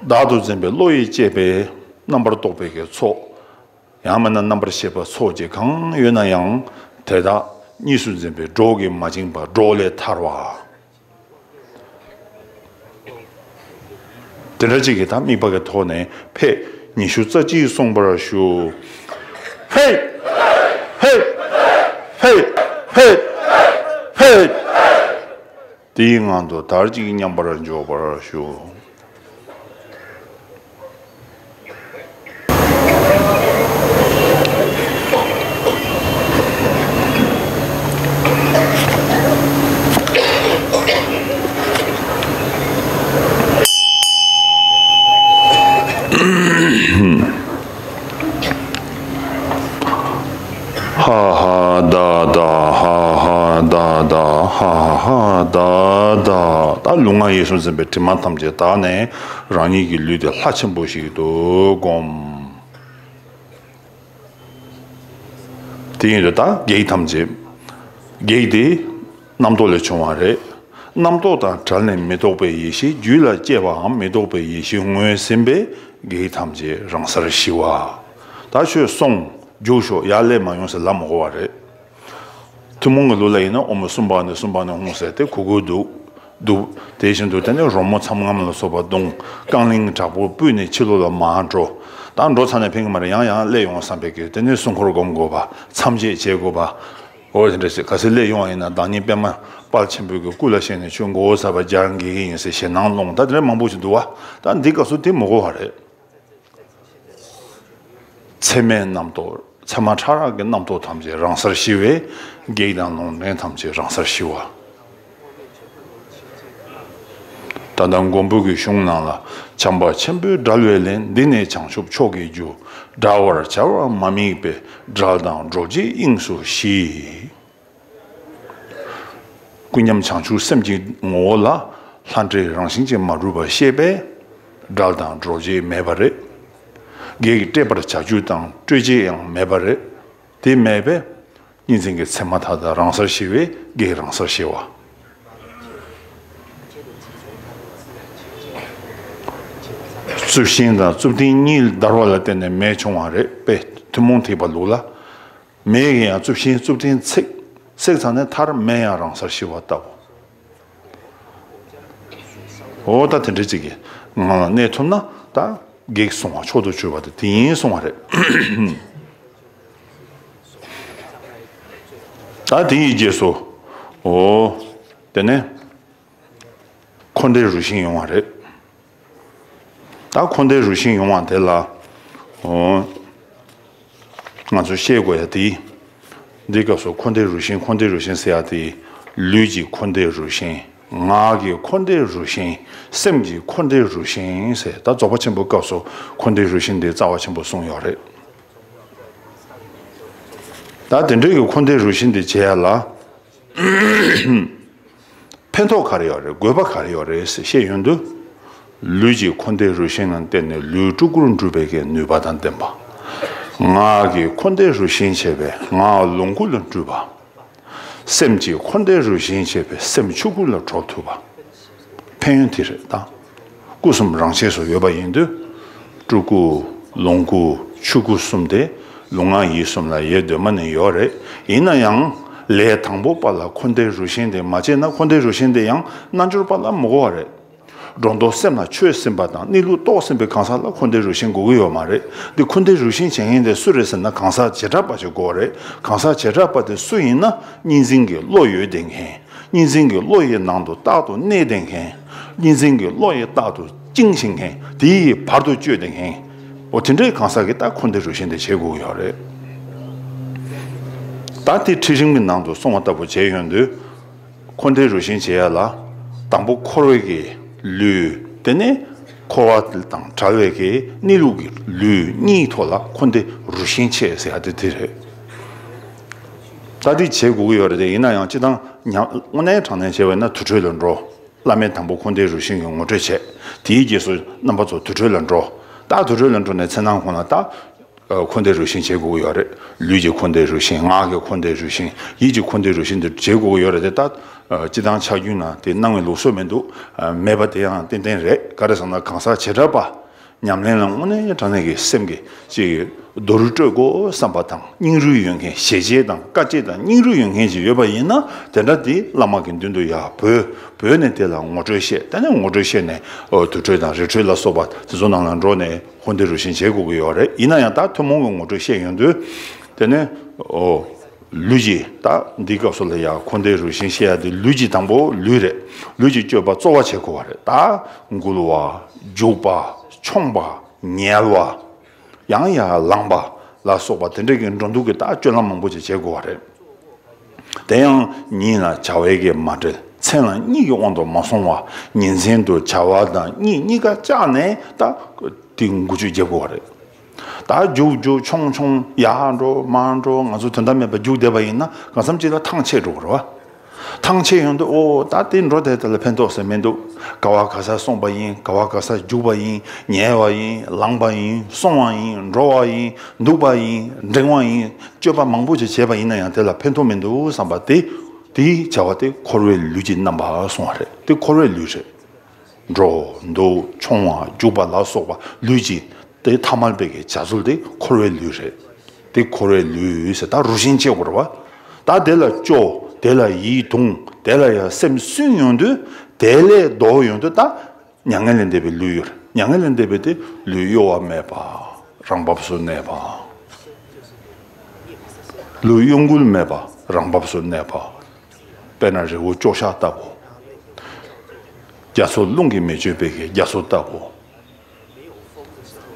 བདག་ཏུ་འཛིན་པའི་བློ་ཡིས་བསྐྱེད་པའི་རྣམ་པར་རྟོག་པའི་གི་ཚོགས། ཡང་མིན་ན་རྣམ་པར་ཤེས་པ་ཚོགས་ཀྱི་གང་ཡོད་ན་ཡང་དེ་དག་གཉིས་སུ་འཛིན་པའི་སྒྲོ་གིས་མ་བཅིངས་པ་སྒྲོ་ལས་ཐར་བ། དེ་འདྲ་ཅིག་གི་ད་དམིགས་པ་གི་ཐོག་ནས་ཕས་ཉི་ཤུ་རྩ་གཅིག་གསུངས་པར་ཞུ། ཕས། ཕས། དེའི་ངང་དུ་དར་ཅིག་མཉམ་པར་འཇོག་པར་ཞུ། ཧ་ཧ་ད་ད་ཧ་ཧ་ད་ད་ཧ་ཧ་ད་ད། ད་ལུས་ངག་ཡིད་གསུམ་འཛིན་པའི་དྲི་མ་ཐམས་ཅད་དག་ནས་རང་ཉིད་ཀྱི་ལུས་དེ་ལྷ་ཆེན་པོ་ཞིག་ཏུ་བསྒོམ། དེ་ཡིན་དུས་ད་བགེགས་ཐམས་ཅད། བགེགས་དེ་རྣམ་རྟོག་ལས་བྱུང་བ་རེད། རྣམ་རྟོག་དང་བྲལ་ནས་མི་རྟོག་པའི་ཡེ་ཤེས། རྒྱུད་ལ་སྐྱེས་པའམ་མི་རྟོག་པའི་ཡེ་ཤེས་ངོས་ཟིན་པས་བགེགས་ཐམས་ཅད་རང་སར་ཞི་བ། ད་ཁྱོད་སོང་། རྒྱུགས་ཤོག། ཡར་སླེབས་མ་ཡོང་ཟེར་ལབ་མ་དགོས་པ་རེད། ཐུན་མོང་གི་ལུགས་ལ་ཡིན་ན་ཨོཾ་སུམ་བྷ་ཎི་སུམ་བྷ་ཎི་ཧཱུྃ་ཟེར་ཏེ་གུག་གུག་བརྡུང་། བརྡུང་། དེ་བཞིན་དུ་དེ་ནས་རོལ་མོ་ཚམ་རྔམ་ལ་སོགས་པ་བརྡུང་། རྐང་གླིང་དྲག་པོ་སྤོས་ནས་ཕྱི་ལོགས་ལ་མར་འགྲོ། ད་འགྲོ་ཚར་ནས་ཕན་གི་མ་རེད། ཡང་ཡང་སླེབས་ཡོང་བསམ་པའི་གི་དེ་ནས་སྲུང་འཁོར་སྒོམ་དགོས་པ། མཚམས་བཅད་བྱེད་དགོས་པ། འོ་དེ་འདྲ་ཞིག། གལ་སྲིད་སླེབས་ཡོང་བ་ཡིན་ན་བདག་ཉིད་པདྨ་དཔལ་ཆེན་པོའི་གི་སྐུ་ལ་ཞེན་ནས་ཁྱོད་མགོ་བོ་ཟ་བ་རྒྱག་འགྱེལ་གི་ཡིན་ཟེར་ཞེད་སྣང་སློང་། ད་དེ་འདྲ་མང་པོ་ཞིག་འདུག་བ། ད་འདི་སྐབས་སུ་དེ་མི་དགོས་པ་རེད། མཚན་མའི་རྣམ་རྟོག། མཚན་མ་ཕྲ་རགས་ཀྱི་རྣམ་རྟོག་ཐམས་ཅད་རང་སར་ཞི་བས། བགེགས་དང་ལུང་བྲན་ཐམས་ཅད་རང་སར་ཞི་བ། ད་ལྟ་མགོན་པོ་གི་གཞུང་ནང་ལ། བྱམས་པ་ཆེན་པོས་བསྒྲལ་བའི་ལན། འདི་ནི་བྱང་ཆུབ་མཆོག་གི་རྒྱུ། བསྒྲལ་བར་བྱ་བ་མ་དམིགས་པས། བསྒྲལ་དང་སྒྲོལ་བྱེད་དབྱིངས་སུ་ཞི། ཀུན་མཉམ་བྱང་ཆུབ་སེམས་ཀྱི་ངོ་བོ་ལ་ལྷ་འདྲེ་རང་བཞིན་གྱིས་མ་གྲུབ་པ་ཤེས་པས། བསྒྲལ་དང་སྒྲོལ་བྱེད་མེད་པ་རེད། བགེགས་བསྐྲད་པར་བྱ་རྒྱུ་དང་སྐྲོད་བྱེད་ཡང་མེད་པ་རེད། དེ་མེད་པས་གཉིས་འཛིན་གྱི་མཚན་མ་མཐའ་དག་རང་སར་ཞི་བས་བགེགས་རང་སར་ཞི་བ། རྩུབ་ཤིང་དང་རྩུབ་ཏིང་གཉིས་བརྡར་བ་ལ་བརྟེན་ནས་མེ་བྱུང་བ་རེད་པས། ཐུན་མོང་ཐེག་པ་ལུགས་ལ། མེ་ཡིས་ཡང་རྩུབ་ཤིང་རྩུབ་ཏིང་བསྲེགས། བསྲེགས་ཚར་ནས་མཐར་མེ་ཡང་རང་སར་ཞི་བ་ལྟ་བུ། འོ་ད་དེ་འདྲ་ཅིག་གི་ངང་ལ་གནས་ཐུབ་ན་ད་བགེགས་སྲུང་བ་མཆོག་ཏུ་གྱུར་པ་དེ་དེ་ཡིན་གསུང་བ་རེད། ད་དེ་ཡི་རྗེས་སུ། འོ། དེ་ནས། འཁོར་འདས་རུ་ཤིང་ཡོང་བ་རེད། ད་འཁོར་འདས་རུ་ཤིང་ཡོང་བ་དེ་ལ། འོ། ང་ཚོ་ཤེས་དགོས་ཡ་དེ། འདི་སྐབས་སུ་འཁོར་འདས་རུ་ཤིང་འཁོར་འདས་རུ་ཤིང་ཟེར་ཡ་དེ། ལུས་ཀྱི་འཁོར་འདས་རུ་ཤིང་། ངག་གི་འཁོར་འདས་རུ་ཤིང་། སེམས་ཀྱི་འཁོར་འདས་རུ་ཤིང་ཟེར། ད་རྫོགས་པ་ཆེན་པོའི་སྐབས་སུ་འཁོར་འདས་རུ་ཤིང་དེ་རྩ་བ་ཆེན་པོ་གསུངས་ཡོད་རེད། ད་དེ་འདྲའི་གི་འཁོར་འདས་རུ་ཤིང་དེ་བྱེད་ཡ་ལ། ཕན་ཐོགས་ག་རེ་ཡོད་རེད། དགོས་པ་ག་རེ་ཡོད་རེད་ཟེར་བཤད་ཡོང་དུས། ལུས་ཀྱི་འཁོར་འདས་རུ་ཤིང་ལ་བརྟེན་ནས་ལུས་སྤྲུལ་སྐུར་འགྲུབ་པའི་གི་ནུས་པ་དང་ལྡན་པ། ངག་གི་འཁོར་འདས་རུ་ཤིང་བྱས་པས་ངག་ལོངས་སྐུ་ལ་འགྲུབ་པ། སེམས་ཀྱི་འཁོར་འདས་རུ་ཤིང་བྱས་པས་སེམས་ཆོས་སྐུ་ལ་གྲུབ་ཐུབ་པ། ཕན་ཡོན་དེ་རེད་ད། སྐུ་གསུམ་རང་ཆས་སུ་ཡོད་པ་ཡིན་དུས། སྤྲུལ་སྐུ། ལོངས་སྐུ། ཆོས་སྐུ་གསུམ་དེ་ལུས་ངག་ཡིད་གསུམ་ལ་ཡོད་འདོད་མ་ནི་ཡོད་རེད། ཡིན་ན་ཡང་ལས་དང་པོ་པ་ལ་འཁོར་འདས་རུ་ཤིང་དེ་མ་བྱས་ན་འཁོར་འདས་རུ་ཤིང་དེ་ཡང་རྣལ་འབྱོར་པ་ལ་མི་དགོས་པ་རེད། སྒྲོ་འདོགས་སེམས་ལ་ཆོད་ཟིན་པ་དང་གནས་ལུགས་རྟོགས་ཟིན་པའི་གང་ཟག་ལ་འཁོར་འདས་རུ་ཤིང་དགོས་ཀྱི་ཡོད་མ་རེད། འདི་འཁོར་འདས་རུ་ཤིང་བྱེད་མཁན་དེ་སུ་རེད་ཟེར་ན་གང་ཟག་བྱེ་བྲག་པ་ཞིག་དགོས་རེད། གང་ཟག་བྱེ་བྲག་པ་དེ་སུ་ཡིན་ན་གཉིས་འཛིན་གྱི་བློ་ཡོད་བསྡད་མཁན། གཉིས་འཛིན་གྱི་བློ་ཡི་ནང་དུ་རྟག་ཏུ་གནས་བསྡད་མཁན། གཉིས་འཛིན་གྱི་བློ་ཡི་རྟག་ཏུ་བཅིངས་ཤིང་མཁན། དེ་ཡི་བར་དུ་གཅོད་བསྡད་མཁན། འོ་དེ་འདྲའི་གང་ཟག་གིས་ད་འཁོར་འདས་རུ་ཤིང་དེ་བྱེད་དགོས་ཀྱི་ཡོད་རེད། ད་དེ་ཁྲིད་རིམ་གྱི་ནང་དུ་གསུངས་པ་ལྟ་བུ་བྱས་ཡོང་དུས། འཁོར་འདས་རུ་ཤིང་བྱེད་ཡ་ལ། དང་པོ་འཁོར་བའི་གི་ལུས། དེ་ནས་འཁོར་བ་དང་བྲལ་བའི་གི་གནས་ལུགས་ཀྱི་ལུས་གཉིས་ཐོག་ལ་འཁོར་འདས་རུ་ཤིང་བྱེད་ཟེར་ཡ་དེ་དེ་རེད། ད་དེ་བྱེད་དགོས་ཀྱི་ཡོད་རེད་དེ། ཡིན་ན་ཡང་སྤྱིར་བཏང་ཉམས་དངོས་གནས་དྲང་གནས་བྱས་པ་ཡིན་ན་དུར་ཁྲོད་ལ་འགྲོ། བླ་མས་དང་པོ་འཁོར་འདས་རུ་ཤིང་གི་ངོ་སྤྲོད་བྱས། དེའི་རྗེས་སུ་རྣམ་པ་ཚོ་དུར་ཁྲོད་ལ་འགྲོ། ད་དུར་ཁྲོད་ལ་འགྲོ་ནས་མཚན་ནང་ཁོང་ལ་ད། འཁོར་འདས་རུ་ཤིང་བྱེད་དགོས་ཀྱི་ཡོད་རེད། ལུས་ཀྱི་འཁོར་འདས་རུ་ཤིང་། ངག་གི་འཁོར་འདས་རུ་ཤིང་། ཡིད་ཀྱི་འཁོར་འདས་རུ་ཤིང་དེ་བྱེད་དགོས་ཀྱི་ཡོད་རེད་དེ། ད་སྤྱིར་བཏང་ཕྱག་རྒྱུན་ན་དེ་གནང་བའི་ལུགས་སྲོལ་མི་འདུག་མེད་པ་དེ་ཡང་ཏན་ཏན་རེད། ག་རེ་ཟེར་ན་གང་ཟག་བྱེ་བྲག་པ། ཉམས་ལེན་ལ་དངོས་གནས་དྲང་གནས་ཀྱི་སེམས་ཀྱི་ཅིག་རྡོ་རུས་སྤྲོད་དགོས་བསམ་པ་དང་། སྙིང་རུས་ཡོད་མཁན། ཞལ་བྱེད་དང་དཀའ་སྤྱད་དང་སྙིང་རུས་ཡོད་མཁན་ཅིག་ཡོད་པ་ཡིན་ན། དེ་འདྲ་དེ་བླ་མ་གི་མདུན་དུ་ཡར་བོས། བོས་ནས་དེ་ལ་ངོ་སྤྲོད་བཤད། དེ་ནས་ངོ་སྤྲོད་བཤད་ནས་ཨོ་དུར་ཁྲོད་དང་རི་ཁྲོད་ལ་སོགས་པ་དེ་ཚོ་ནང་ལ་འགྲོ་ནས་འཁོར་འདས་རུ་ཤིང་བྱེད་དགོས་ཀྱི་ཡོད་རེད། ཡིན་ན་ཡང་ད་ཐུན་མོང་གི་ངོ་སྤྲོད་བཤད་ཡོང་དུས། དེ་ནས་ཨོ་ལུས་ཀྱི་ད་འདི་སྐབས་སུ་ལ་ཡང་འཁོར་འདས་རུ་ཤིང་བཤད་ཡ་དེ་ལུས་ཀྱི་དང་པོ་ལུས་རེད། ལུས་ཀྱི་སྤྱོད་པ་གཙོ་བོ་བྱེད་དགོས་པ་རེད། ད་འགུལ་བ། རྒྱུག་པ། མཆོང་བ། ཉལ་བ། ཡང་ཡང་ལངས་པ་ལ་སོགས་པ་དེ་འདྲ་གི་འགྲོ་འདུག་གི་ད་སྤྱོད་ལམ་མང་པོ་ཅིག་བྱེད་དགོས་པ་རེད། དེ་ཡང་ཉིན་ལ་བྱ་བའི་གི་མ་བྲེལ། མཚན་ལ་གཉིད་ཀྱི་དབང་དུ་མ་སོང་བ། ཉིན་མཚན་དུ་བྱ་བ་དང་གཉིད་གཉིས་ཀ་བཅག་ནས་ད་དེ་འགུལ་སྐྱོད་རྒྱབ་དགོས་པ་རེད། ད་རྒྱུག་རྒྱུག་མཆོང་མཆོང་ཡར་འགྲོ་མར་འགྲོ་ང་ཚོ་དོན་དག་མེད་པ་རྒྱུག་བསྡད་པ་ཡིན་ན་གང་འཚམ་ཅིག་ལ་ཐང་ཆད་འགྲོ་གི་རེད་བ། ཐང་ཆད་ཡོང་དུས་ཨོ་ད་དེ་འགྲོ་དེ་དེ་ལ་ཕན་ཐོགས་ཟེར་མི་འདུག་ག་བ་ག་ས་སོང་བ་ཡིན། ག་བ་ག་ས་རྒྱུག་པ་ཡིན། ཉལ་བ་ཡིན། ལངས་པ་ཡིན། སོང་བ་ཡིན། འགྲོ་བ་ཡིན། འདུག་པ་ཡིན། འགྲེང་བ་ཡིན། སྤྱོད་པ་མང་པོ་ཅིག་བྱས་པ་ཡིན་ན་ཡང་དེ་ལ་ཕན་ཐོགས་མི་འདུག་བསམ་པ་དེ། དེའི་བྱ་བ་དེ་འཁོར་བའི་ལུས་ཀྱི་རྣམ་པ་སོང་བ་རེད། དེ་འཁོར་བའི་ལུས་རེད། འགྲོ་འདུག་མཆོང་བ་རྒྱུག་པ་ལ་སོགས་པ་ལུས་ཀྱི་དེ་ཐ་མལ་པའི་གི་བྱ་ཚུལ་དེ་འཁོར་བའི་ལུས་རེད། དེ་འཁོར་བའི་ལུས་ཟེར་ད་རུ་ཤིང་ཆེ་བར་བ། ད་དེ་ལ་སྐྱོ། དེ་ལ་ཡིད་དུང་། དེ་ལ་ཡང་སེམས་སུན་ཡོང་དུས། དེ་ལས་ལྡོག་ཡོང་དུས་ད་མྱ་ངན་ལས་འདས་པའི་ལུས་ཡོད་རེད། མྱ་ངན་ལས་འདས་པའི་དེ་ལུས་གཡོ་བ་མེད་པ། རང་བབས་སུ་གནས་པ། ལུས་གཡོ་འགུལ་མེད་པ། རང་བབས་སུ་གནས་པ། དཔེར་ན་རི་བོ་ཅོག་བཞག་ལྟ་བུ། རྒྱ་མཚོ་རླུང་གིས་མི་ཆོད་པའི་གི་རྒྱ་མཚོ་ལྟ་བུ།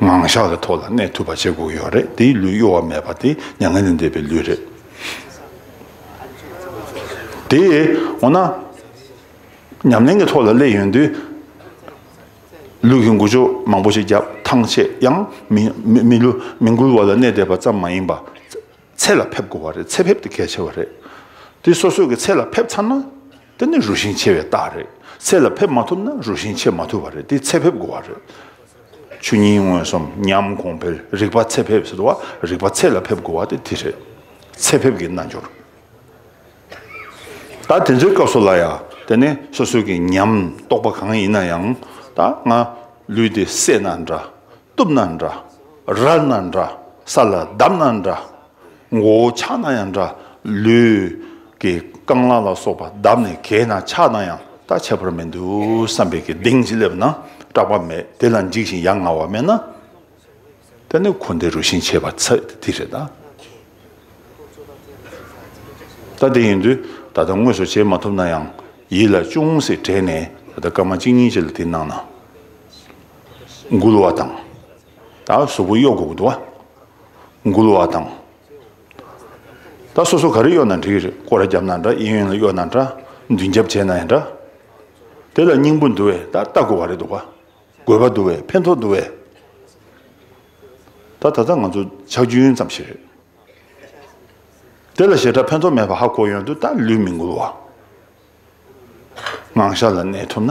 ངང་བཞག་གི་ཐོག་ལ་གནས་ཐུབ་པ་བྱེད་དགོས་ཡོད་རེད། དེའི་ལུས་གཡོ་བ་མེད་པ་དེ་མྱ་ངན་ལས་འདས་པའི་ལུས་རེད། དེ་འོ་ན་ཉམས་ལེན་གྱི་ཐོག་ལ་སླེབས་ཡོང་དུས། ལུས་ཀྱི་འགུལ་སྐྱོད་མང་པོ་ཞིག་བརྒྱབ། ཐང་ཆད་ཡང་མི་མི་མི་ལུས་མི་འགུལ་བ་ལ་གནས་བསྡད་པ་ཙམ་མ་ཡིན་པ། ཚེ་ལ་ཕེབས་དགོས་པ་རེད། ཚེ་ཕེབས་དེ་གལ་ཆེ་བ་རེད། དེ་སོ་སོ་གི་ཚེ་ལ་ཕེབས་ཚར་ན། དེ་ནི་རུ་ཤིང་ཆེ་བའི་རྟགས་རེད། ཚེ་ལ་ཕེབས་མ་ཐུབ་ན་རུ་ཤིང་ཆེ་མ་ཐུབ་པ་རེད། དེ་ཚེ་ཕེབས་དགོས་པ་རེད། ཆོས་ཉིད་མངོན་སུམ་ཉམས་གོང་འཕེལ། རིག་པ་ཚེ་ཕེབས་ཟེར་བ། རིག་པ་ཚེ་ལ་ཕེབས་དགོས་པ་དེ་དེ་རེད། ཚེ་ཕེབས་ཀྱི་རྣལ་འབྱོར། ད་དེ་ཚོའི་སྐབས་སུ་ལ་ཡང་དེ་ནི་སོ་སོ་གི་ཉམས་རྟོགས་པ་གང་ཡིན་ན་ཡང་། ད་ང་ལུས་དེ་བསད་ན་འདྲ། གཏུབ་ན་འདྲ། རལ་ན་འདྲ། ས་ལ་བརྡབས་ན་འདྲ། མགོ་བོ་ཆག་ན་ཡང་འདྲ། ལུས་ཀྱི་རྐང་ལག་ལ་སོགས་པ་བརྡབས་ནས་གས་ན་ཆག་ན་ཡང་ད་ཁྱད་པར་མི་འདུག་བསམ་པའི་གི་གདེང་ཅིག་སླེབས་ན་སྐྲག་པ་མེད། དེ་ལ་འཇིགས་ཤིང་ཡ་ང་བ་མེད་ན། དེ་ནི་འཁོར་འདས་རུ་ཤིང་ཆེ་བ་ཚད་དེ་རེད་ད། ད་དེ་ཡིན་དུས་ད་ལྟ་དངོས་སུ་བྱེད་མ་ཐུབ་ན་ཡང་ཡིད་ལ་ཅུང་ཟད་དྲན་ནས། ད་ལྟ་སྐར་མ་གཅིག་གཉིས་ཅིག་ལ་དེ་གནང་ན། འགུལ་བ་དང་། ད་གཟུགས་པོ་གཡོ་དགོས་ཀྱི་འདུག་བ། འགུལ་བ་དང་། ད་སོ་སོ་ག་རེ་གཡོ་ན་འགྲིག་གི་རེད། སྐོར་ར་བརྒྱབ་ན་འདྲ། གཡས་གཡོན་ལ་གཡོ་ན་འདྲ། མདུན་རྒྱབ་བྱས་ན་ཡང་འདྲ། དེ་ལ་སྙིང་པོ་འདུག་བས་ད་ལྟ་དགོས་པ་རེད་འདུག་བ། དགོས་པ་འདུག་བས། ཕན་ཐོགས་འདུག་བས། ད་ད་ལྟ་ང་ཚོ་ཆག་རྒྱུན་ཙམ་ཞིག་རེད། དེ་ལ་ཞེ་དྲག་ཕན་ཐོགས་མེད་པ་ཧ་གོ་ཡོང་དུས་ད་ལུས་མི་འགུལ་བ། ངང་བཞག་ལ་གནས་ཐུབ་ན།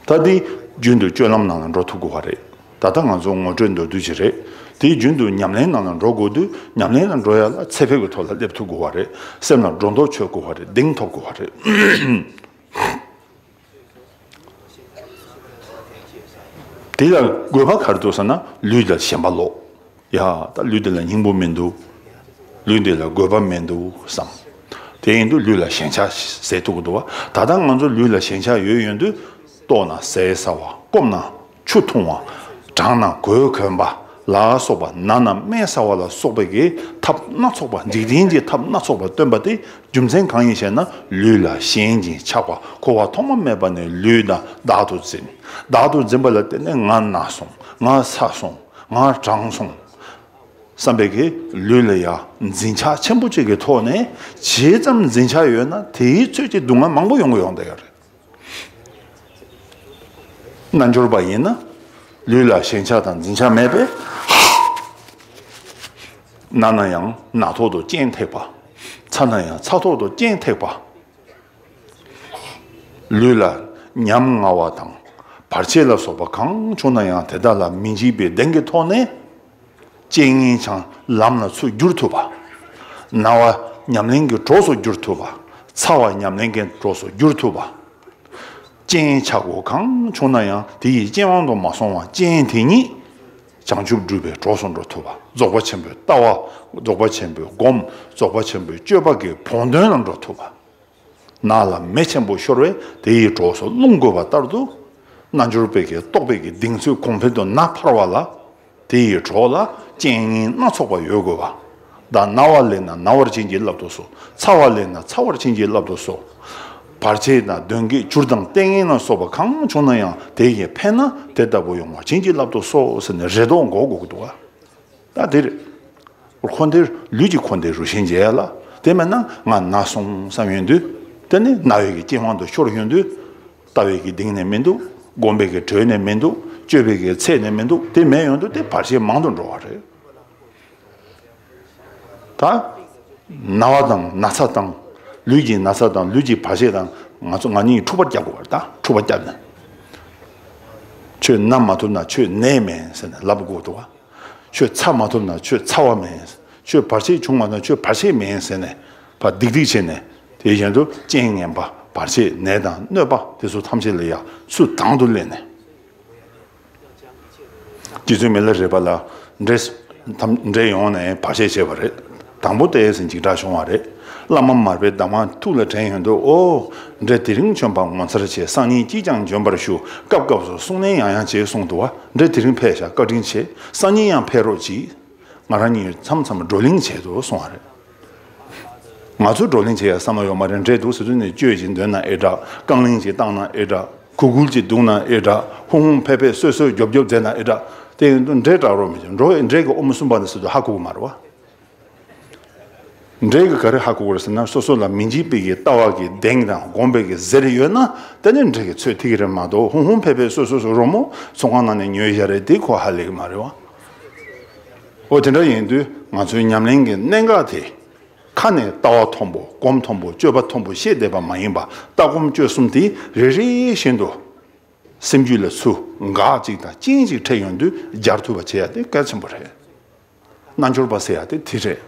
ད་འདི་རྒྱུན་དུ་སྤྱོད་ལམ་ནང་ལ་འགྲོ་ཐུབ་དགོས་པ་རེད། ད་ལྟ་ང་ཚོ་ངོ་སྤྲོད་མདོར་བསྡུས་ཅིག་རེད། དེའི་རྒྱུན་དུ་ཉམས་ལེན་ནང་ལ་འགྲོ་དགོས་དུས། ཉམས་ལེན་ལ་འགྲོ་ཡ་ལ་ཚེ་ཕེབས་ཀྱི་ཐོག་ལ་སླེབས་ཐུབ་དགོས་པ་རེད། སེམས་ལ་སྒྲོ་འདོགས་ཆོད་དགོས་པ་རེད། གདེང་ཐོབ་དགོས་པ་རེད། དེ་ལ་དགོས་པ་ག་རེ་འདུག་ཟེར་ན། ལུས་ལ་ཞེན་པ་ལོག། ཡ་ད་ལུས་འདི་ལ་སྙིང་པོ་མི་འདུག། ལུས་འདི་ལ་དགོས་པ་མི་འདུག་བསམ། དེ་ཡིན་དུས་ལུས་ལ་ཞེན་ཆགས་ཟེར་ཐུབ་ཀྱི་འདུག་བ། ད་ལྟ་ང་ཚོ་ལུས་ལ་ཞེན་ཆགས་ཡོད་ཡོང་དུས། ལྟོགས་ན་ཟས་ཟ་བ། སྐོམ་ན་ཆུ་འཐུང་བ། གྲང་ན་གོས་གོན་པ་ལ་སོགས་པ། ན་ན་སྨན་ཟ་བ་ལ་སོགས་པའི་གི་ཐབས་སྣ་ཚོགས་པ། འཇིག་རྟེན་གྱི་ཐབས་སྣ་ཚོགས་པ་སྟོན་པ་དེ་རྒྱུ་མཚན་གང་ཡིན་ཞེ་ན། ལུས་ལ་ཞེན་ཅིང་ཆགས་པ་འཁོར་བ་ཐོག་མ་མེད་པ་ནས་ལུས་དང་བདག་ཏུ་འཛིན། བདག་ཏུ་འཛིན་པ་ལ་བརྟེན་ནས་ང་ན་སོང་། ང་ཚ་སོང་། ང་གྲང་སོང་བསམ་པའི་གི་ལུས་ལ་ཡང་འཛིན་ཆགས་ཆེན་པོ་གཅིག་གི་ཐོག་ནས། ཇི་ཙམ་འཛིན་ཆགས་ཡོད་ན་དེའི་ཚོད་ཀྱི་སྡུག་བསྔལ་མང་པོ་ཡོང་གི་ཡོང་བསྡད་ཡོད་རེད། རྣལ་འབྱོར་པ་ཡིན་ན་ལུས་ལ་ཞེན་ཆགས་དང་འཛིན་ཆགས་མེད་པས། ན་ན་ཡང་ན་ཐོག་ཏུ་སྤྱན་ཐེག་པ། ཚ་ན་ཡང་ཚ་ཐོག་ཏུ་སྤྱན་ཐེག་པ། ལུས་ལ་ཉམ་ང་བ་དང་བར་ཆད་ལ་སོགས་པ་གང་བྱུང་ན་ཡང་དེ་དག་ལ་མི་འཇིགས་པའི་གདེང་གི་ཐོག་ནས། རྐྱེན་ངན་ཀྱང་ལམ་ལ་ཚུར་བསྒྱུར་ཐུབ་པ། ན་བ་ཉམས་ལེན་གྱི་གྲོགས་སུ་བསྒྱུར་ཐུབ་པ། ཚ་བ་ཉམས་ལེན་གྱི་གྲོགས་སུ་བསྒྱུར་ཐུབ་པ། རྐྱེན་ཆག་སྒོ་གང་བྱུང་ན་ཡང་དེ་ཡི་རྐྱེན་དབང་དུ་མ་སོང་བར་རྐྱེན་དེ་ཉིད་བྱང་ཆུབ་སྒྲུབ་པའི་གྲོགས་སུ་འགྲོ་ཐུབ་པ། རྫོགས་པ་ཆེན་པོའི་ལྟ་བ། རྫོགས་པ་ཆེན་པོའི་སྒོམ། རྫོགས་པ་ཆེན་པོའི་སྤྱོད་པ་གི་བོགས་འདོན་ལ་འགྲོ་ཐུབ་པ། ནགས་ལ་མེ་ཆེན་པོ་ཤོར་བས་དེ་ཡི་གྲོགས་སུ་རླུང་རྒོད་པ་ལྟར་དུ། རྣལ་འབྱོར་པའི་གི་རྟོགས་པའི་གི་གདེང་ཚོད་གོང་འཕེལ་དུ་ན་འཕར་བ་ལ། དེ་ཡི་གྲོགས་ལ་རྐྱེན་ངན་སྣ་ཚོགས་པ་ཡོད་དགོས་པ། བདག་ན་བ་ལེན་ན་ན་བར་བྱིན་གྱིས་བརླབ་ཏུ་གསོལ། ཚ་བ་ལེན་ན་ཚ་བར་བྱིན་གྱིས་བརླབ་ཏུ་གསོལ། བར་ཆད་དང་གདོན་བགེགས་བྱུར་དང་ལྟས་ངན་ལ་སོགས་པ་གང་བྱུང་ན་ཡང་དེ་ཡི་ཕན་ན་དེ་ལྟ་བུ་ཡོང་བར་བྱིན་གྱིས་བརླབ་ཏུ་གསོལ་ཟེར་ནས་རེ་དོགས་འགོག་དགོས་ཀྱི་འདུག་ག། ད་དེ་རེད། འཁོར་འདས་ལུས་ཀྱི་འཁོར་འདས་རུ་ཤན་འཇལ་ཡ་ལ། དེ་མེད་ན་ང་ན་སོང་བསམ་ཡོང་དུས། དེ་ནི་ན་བའི་གི་རྐྱེན་དབང་དུ་ཤོར་ཡོང་དུས། ལྟ་བའི་གི་གདེང་ནས་མི་འདུག། སྒོམ་པའི་གི་གྲོས་ནས་མི་འདུག། སྤྱོད་པའི་གི་ཚད་ནས་མི་འདུག། དེ་མེད་ཡོང་དུས་དེ་བར་ཆད་མང་དུ་འགྲོ་བ་རེད། ད་ན་བ་དང་ན་ཚ་དང་ ལུས་ཀྱི་ན་ཚ་དང་ལུས་ཀྱི་བར་ཆད་དང་ང་ཚོ་ང་གཉིས་འཁྲུག་པ་རྒྱག་དགོས་པ་རེད། ད་འཁྲུག་པ་བརྒྱབ་ནས། ཁྱོད་ན་མ་ཐུབ་ན་ཁྱོད་ནད་མེད་ཟེར་ནས་ལབ་དགོས་འདུག་བ། ཁྱོད་ཚ་མ་ཐུབ་ན་ཁྱོད་ཚ་བ་མེད། ཁྱོད་བར་ཆད་བྱུང་མ་ཐུབ་ན་ཁྱོད་བར་ཆད་མེད་ཟེར་ནས་ཕར་སྡིག་སྡིག་བྱས་ནས། དེ་བཞིན་དུ་རྐྱེན་ངན་པ་བར་ཆད་ནད་དང་གནོད་པ་དེ་ཚོ་ཐམས་ཅད་ལ་ཡང་ཚུར་དང་དུ་ལེན་ནས། རྗེ་བཙུན་མི་ལ་རས་པ་ལ་འདྲེ་ཐམས་འདྲེ་ཡོང་ནས་བར་ཆད་བྱས་པ་རེད། དང་པོ་དེ་ཟིན་འཇིགས་སྐྲག་བྱུང་བ་རེད། བླ་མ་མར་པའི་གདམས་ངག་ཐུགས་ལ་དྲན་ཡོང་དུས། ཨོ། འདྲེ་དེ་རིང་བྱོན་པ་ངོ་མཚར་ཆེ། སང་ཉིན་ཅིས་ཀྱང་འབྱོན་པར་ཞུ། སྐབས་སྐབས་སུ་གསུང་ནན་ཡང་ཡང་བྱེད་གསུངས་འདུག་བ། འདྲེ་དེ་རིང་ཕེབས་ཤག་བཀའ་དྲིན་ཆེ། སང་ཉིན་ཡང་ཕེབས་རོགས་གྱིས། ང་རང་གཉིས་མཚམས་མཚམས་བགྲོ་གླེང་བྱེད་དོ་གསུང་བ་རེད། ང་ཚོ་བགྲོ་གླེང་བྱེད་ཡ་བསམ་བློ་ཡོད་མ་རེད། འདྲེ་འདུག་ཟེར་དུས་ནས་བཅོས་ཅིག་འདོན་ན་ཨེ་དྲག་རྐང་གླིང་ཅིག་བཏང་ན་ཨེ་དྲག་གུ་གུལ་ཅིག་བརྡུངས་ན་ཨེ་དྲག་ཧུང་ཧུང་ཕེ་ཕེ་སོད་སོད་རྒྱོབ་རྒྱོབ་མཛད་ན་ཨེ་དྲག་དེ་ཡིན་དུས་འདྲེ་སྐྲག་རོགས་མི་བྱེད། འགྲོ་བའི་འདྲེ་གི་ཨོ་མོ་གསུམ་པ་ནས་ཟེར་དུས་ཧ་གོ་གི་མ་རེད་བ། འདྲེ་གི་ག་རེ་ཧ་གོ་གི་རེད་ཟེར་ན། སོ་སོ་ལ་མི་འཇིགས་པའི་གི་ལྟ་བ་གི་གདེང་དང་སྒོམ་པའི་གི་གཟེར་ཡོད་ན། དེ་ནི་འདྲེ་གི་ཚོད་ཐིག་གི་རེད་མ་གཏོགས། ཧུང་ཧུང་ཕེ་ཕེ་སོད་སོད་སོད་རོལ་མོ་ཚོང་ཁང་ནང་ནས་ཉོས་བཞག་རེད། དེ་ཁོ་ཧ་ལས་གི་མ་རེད་བ། འོ་དེ་འདྲ་ཡིན་དུས་ང་ཚོའི་ཉམས་ལེན་གྱི་གནད་འགག་དེ། ཁ་ནས་ལྟ་བ་མཐོན་པོ་སྒོམ་མཐོན་པོ་སྤྱོད་པ་མཐོན་པོ་བཤད་བསྡད་པ་མ་ཡིན་པ། ལྟ་སྒོམ་སྤྱོད་གསུམ་དེ་རེ་རེ་བཞིན་དུ་སེམས་རྒྱུད་ལ་ཚུར་འགག་ཅིག་དང་རྐྱེན་ཅིག་འཕྲད་ཡོང་དུས་སྦྱར་ཐུབ་པ་བྱེད་ཡ་དེ་གལ་ཆེན་པོ་རེད། རྣལ་འབྱོར་པ་ཟེར་ཡ་དེ་དེ་རེད།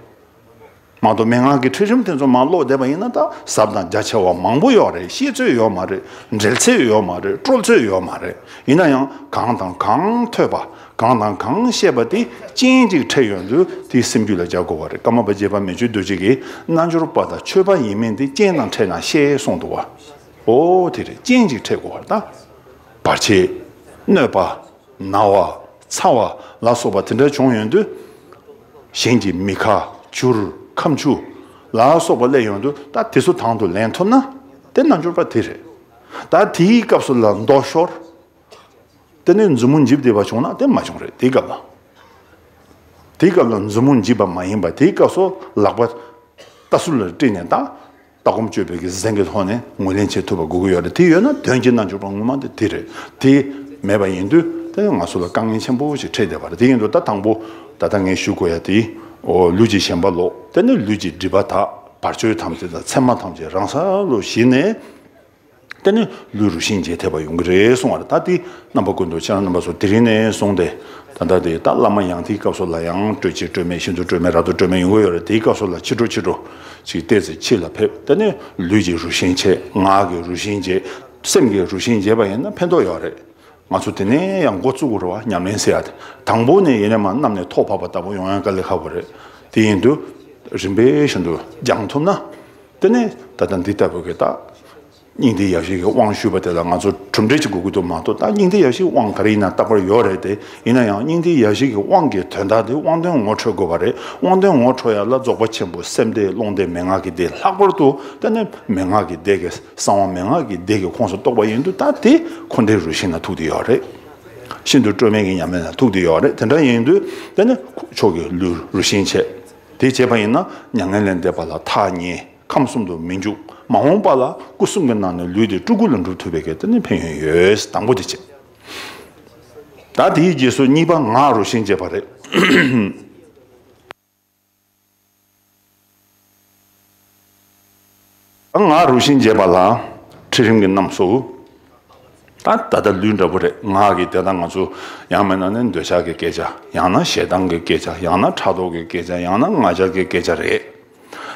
མ་གཏོགས་མན་ངག་གི་ཁྲིད་རིམ་དེ་ཚོ་མར་ཀློག་བསྡད་པ་ཡིན་ན། ད་ཟབ་དང་རྒྱ་ཆེ་བ་མང་པོ་ཡོད་རེད། ཤེས་ཚོད་ཡོད་མ་རེད། འགྲེལ་ཚོད་ཡོད་མ་རེད། དཀྲོལ་ཚོད་ཡོད་མ་རེད། ཡིན་ན་ཡང་གང་དང་གང་ཐོས་པ། གང་དང་གང་བཤད་པ་དེ་རྐྱེན་ཅིག་འཕྲད་ཡོང་དུས་དེ་སེམས་རྒྱུད་ལ་སྦྱར་དགོས་པ་རེད། ཀརྨ་པ་རྗེ་འབངས་མི་བསྐྱོད་རྡོ་རྗེ་གིས་རྣལ་འབྱོར་པ་དང་ཆོས་པ་ཡིན་མིན་དེ་རྐྱེན་དང་འཕྲད་ན་ཤེས་གསུངས་འདུག་བ། ཨོ་དེ་རེད། རྐྱེན་ཅིག་འཕྲད་དགོས་པ་རེད། ད་བར་ཆད། གནོད་པ། ན་བ། ཚ་བ་ལ་སོགས་པ་དེ་འདྲ་བྱུང་ཡོང་དུས། གཞན་གྱི་མི་ཁ་བྱུར་ཁམ་ཆུ་ལ་སོགས་པ་སླེབས་ཡོང་དུས། ད་དེ་ཚོ་དང་དུ་ལེན་ཐུབ་ན་དེ་རྣལ་འབྱོར་པ་དེ་རེད། ད་དེའི་སྐབས་སུ་ལ་མདོག་ཤོར། དེ་ནས་མཛུབ་མོ་འཇིབ་བསྡད་པ་བྱུང་ན་དེ་མ་བྱུང་རེད། དེའི་སྐབས་ལ། དེའི་སྐབས་ལ་མཛུབ་མོ་འཇིབ་པ་མ་ཡིན་པ། དེའི་སྐབས་སུ་ལག་པ་ལྟ་སུལ་ལ་དཀྲིས་ནས་ད། ལྟ་སྒོམ་སྤྱོད་པའི་གི་གཟེངས་ཀྱི་ཐོག་ནས་ངོས་ལེན་བྱེད་ཐུབ་པ་དགོས་ཀྱི་ཡོད་རེད། དེ་ཡོད་ན་དོན་གྱི་རྣལ་འབྱོར་པ་ངོ་མ་དེ་དེ་རེད། དེ་མེད་པ་ཡིན་དུས་དེ་ནི་ང་ཚོ་ལ་དཀའ་ངལ་ཆེན་པོ་ཞིག་འཕྲད་བསྡད་པ་རེད། དེ་ཡིན་དུས་ད་དང་པོ་ད་ལྟ་ངས་ཞུ་དགོས་ཡ་དེ། ཨོ་ལུས་ཀྱི་ཞེན་པ་ལོག་དེ་ནི་ལུས་ཀྱི་སྒྲིབ་པ་དག་བར་ཆད་ཐམས་ཅད་དང་མཚན་མ་ཐམས་ཅད་རང་ས་ལོ་ཞི་ནས། དེ་ནི་ལུས་རུ་ཤན་འབྱེད་ཐེབས་པ་ཡོང་གི་རེད་གསུང་བ་རེད། ད་དེ་རྣམ་པ་ཀུན་ཏུ་ཁྱེད་རང་རྣམ་པ་ཚོ་དེ་རིང་ནས་བཟུང་སྟེ། ད་ལྟ་དེ་ད་བླ་མ་ཡང་དེའི་སྐབས་སུ་ལ་ཡང་སྤྲོས་བཅས་སྤྲོས་མེད་ཤིན་ཏུ་སྤྲོས་མེད་རབ་ཏུ་སྤྲོས་མེད་ཡོང་གི་ཡོད་རེད། དེའི་སྐབས་སུ་ལ་ཕྱི་དྲོ་ཕྱི་དྲོ་ཅིག་ཏོག་ཙམ་ཕྱི་ལ་ཕེབས། དེ་ནི་ལུས་ཀྱི་རུ་ཤན་འབྱེད། ངག་གི་རུ་ཤན་འབྱེད། སེམས་ཀྱི་རུ་ཤན་འབྱེད་པ་ཡིན་ན་ཕན་ཐོགས་ཡོད་རེད། ང་ཚོ་དེ་ནས་ཡང་འགོ་བཙུགས་དགོས་རེད་བ། ཉམས་ལེན་ཟེར་ཡ་དེ་དང་པོ་ནས་ཡིན་ན་མར་གནམ་ནས་ཐོག་བབས་པ་ལྟ་བུ་ཡོང་ཡ་དཀའ་ལས་ཁག་པོ་རེད། དེ་ཡིན་དུས་རིམ་པས་བཞིན་དུ་སྦྱང་ཐུབ་ན། དེ་ནས་ད་ལྟ་འདི་ལྟ་བུ་གི་ད། སྙིང་ཐིག་ཡབ་གཞིས་ཀྱི་དབང་ཞུས་པ་དེ་ལ་ང་ཚོ་གྲུབ་འབྲས་ཅིག་དགོས་ཀྱི་འདུག་མ་གཏོགས། ད་སྙིང་ཐིག་ཡབ་གཞིས་དབང་ག་རེ་ཡིན་ན་རྟག་པར་ཡོད་རེད་དེ། ཡིན་ན་ཡང་སྙིང་ཐིག་ཡབ་གཞིས་ཀྱི་དབང་གི་དོན་དག་དེ་དབང་དོན་ངོ་འཕྲོད་དགོས་པ་རེད། དབང་དོན་ངོ་འཕྲོད་ཡ་ལ་རྫོགས་པ་ཆེན་པོ་སེམས་སྡེ་ཀློང་སྡེ་མན་ངག་གི་སྡེ། ལྷག་པར་དུ་དེ་ནི་མན་ངག་གི་སྡེ་གི་གསང་བ་མན་ངག་གི་སྡེ་གི་ཁོངས་སུ་གཏོགས་པ་ཡིན་དུས། ད་དེ་འཁོར་འདས་རུ་ཤན་ལ་ཐུག་བསྡད་ཡོད་རེད། ཤིན་ཏུ་སྤྲོས་མེད་ཀྱི་ཉམས་ལེན་ལ་ཐུག་བསྡད་ཡོད་རེད། དེ་འདྲ་ཡིན་དུས་དེ་ནི་མཆོག་གི་ལུས་རུ་ཤན་འབྱེད། དེ་བྱས་པ་ཡིན་ན་མྱ་ངན་ལས་འདས་པ་ལ་ཐག་ཉེ། ཁམས་གསུམ་དུ་མི་འཇུག་མ་འོངས་པ་ལ་སྐུ་གསུམ་གྱི་ནང་ནས་ལུས་དེ་སྤྲུལ་སྐུ་ལ་འགྲུབ་ཐུབ་པའི་གལ་ཏེ་ནི་ཕན་ཡོན་ཡོད། དང་པོ་དེ་བྱས། ད་དེའི་རྗེས་སུ་གཉིས་པ་ངག་རུ་ཤན་འབྱེད་པ་རེད། ངག་རུ་ཤན་འབྱེད་པ་ལ་ཁྲིད་རིམ་གྱི་རྣམས་སུ། ད་ད་ལྟ་ལུས་འདྲ་པོ་རེད། ངག་གི་དེ་དག་ང་ཚོ་ཡང་མིན་ན་ནི་འདོད་ཆགས་ཀྱི་སྐད་ཆ། ཡང་ན་ཞེ་སྡང་གི་སྐད་ཆ། ཡང་ན་ཕྲག་དོག་གི་སྐད་ཆ། ཡང་ན་ང་རྒྱལ་གྱི་སྐད་ཆ་རེད།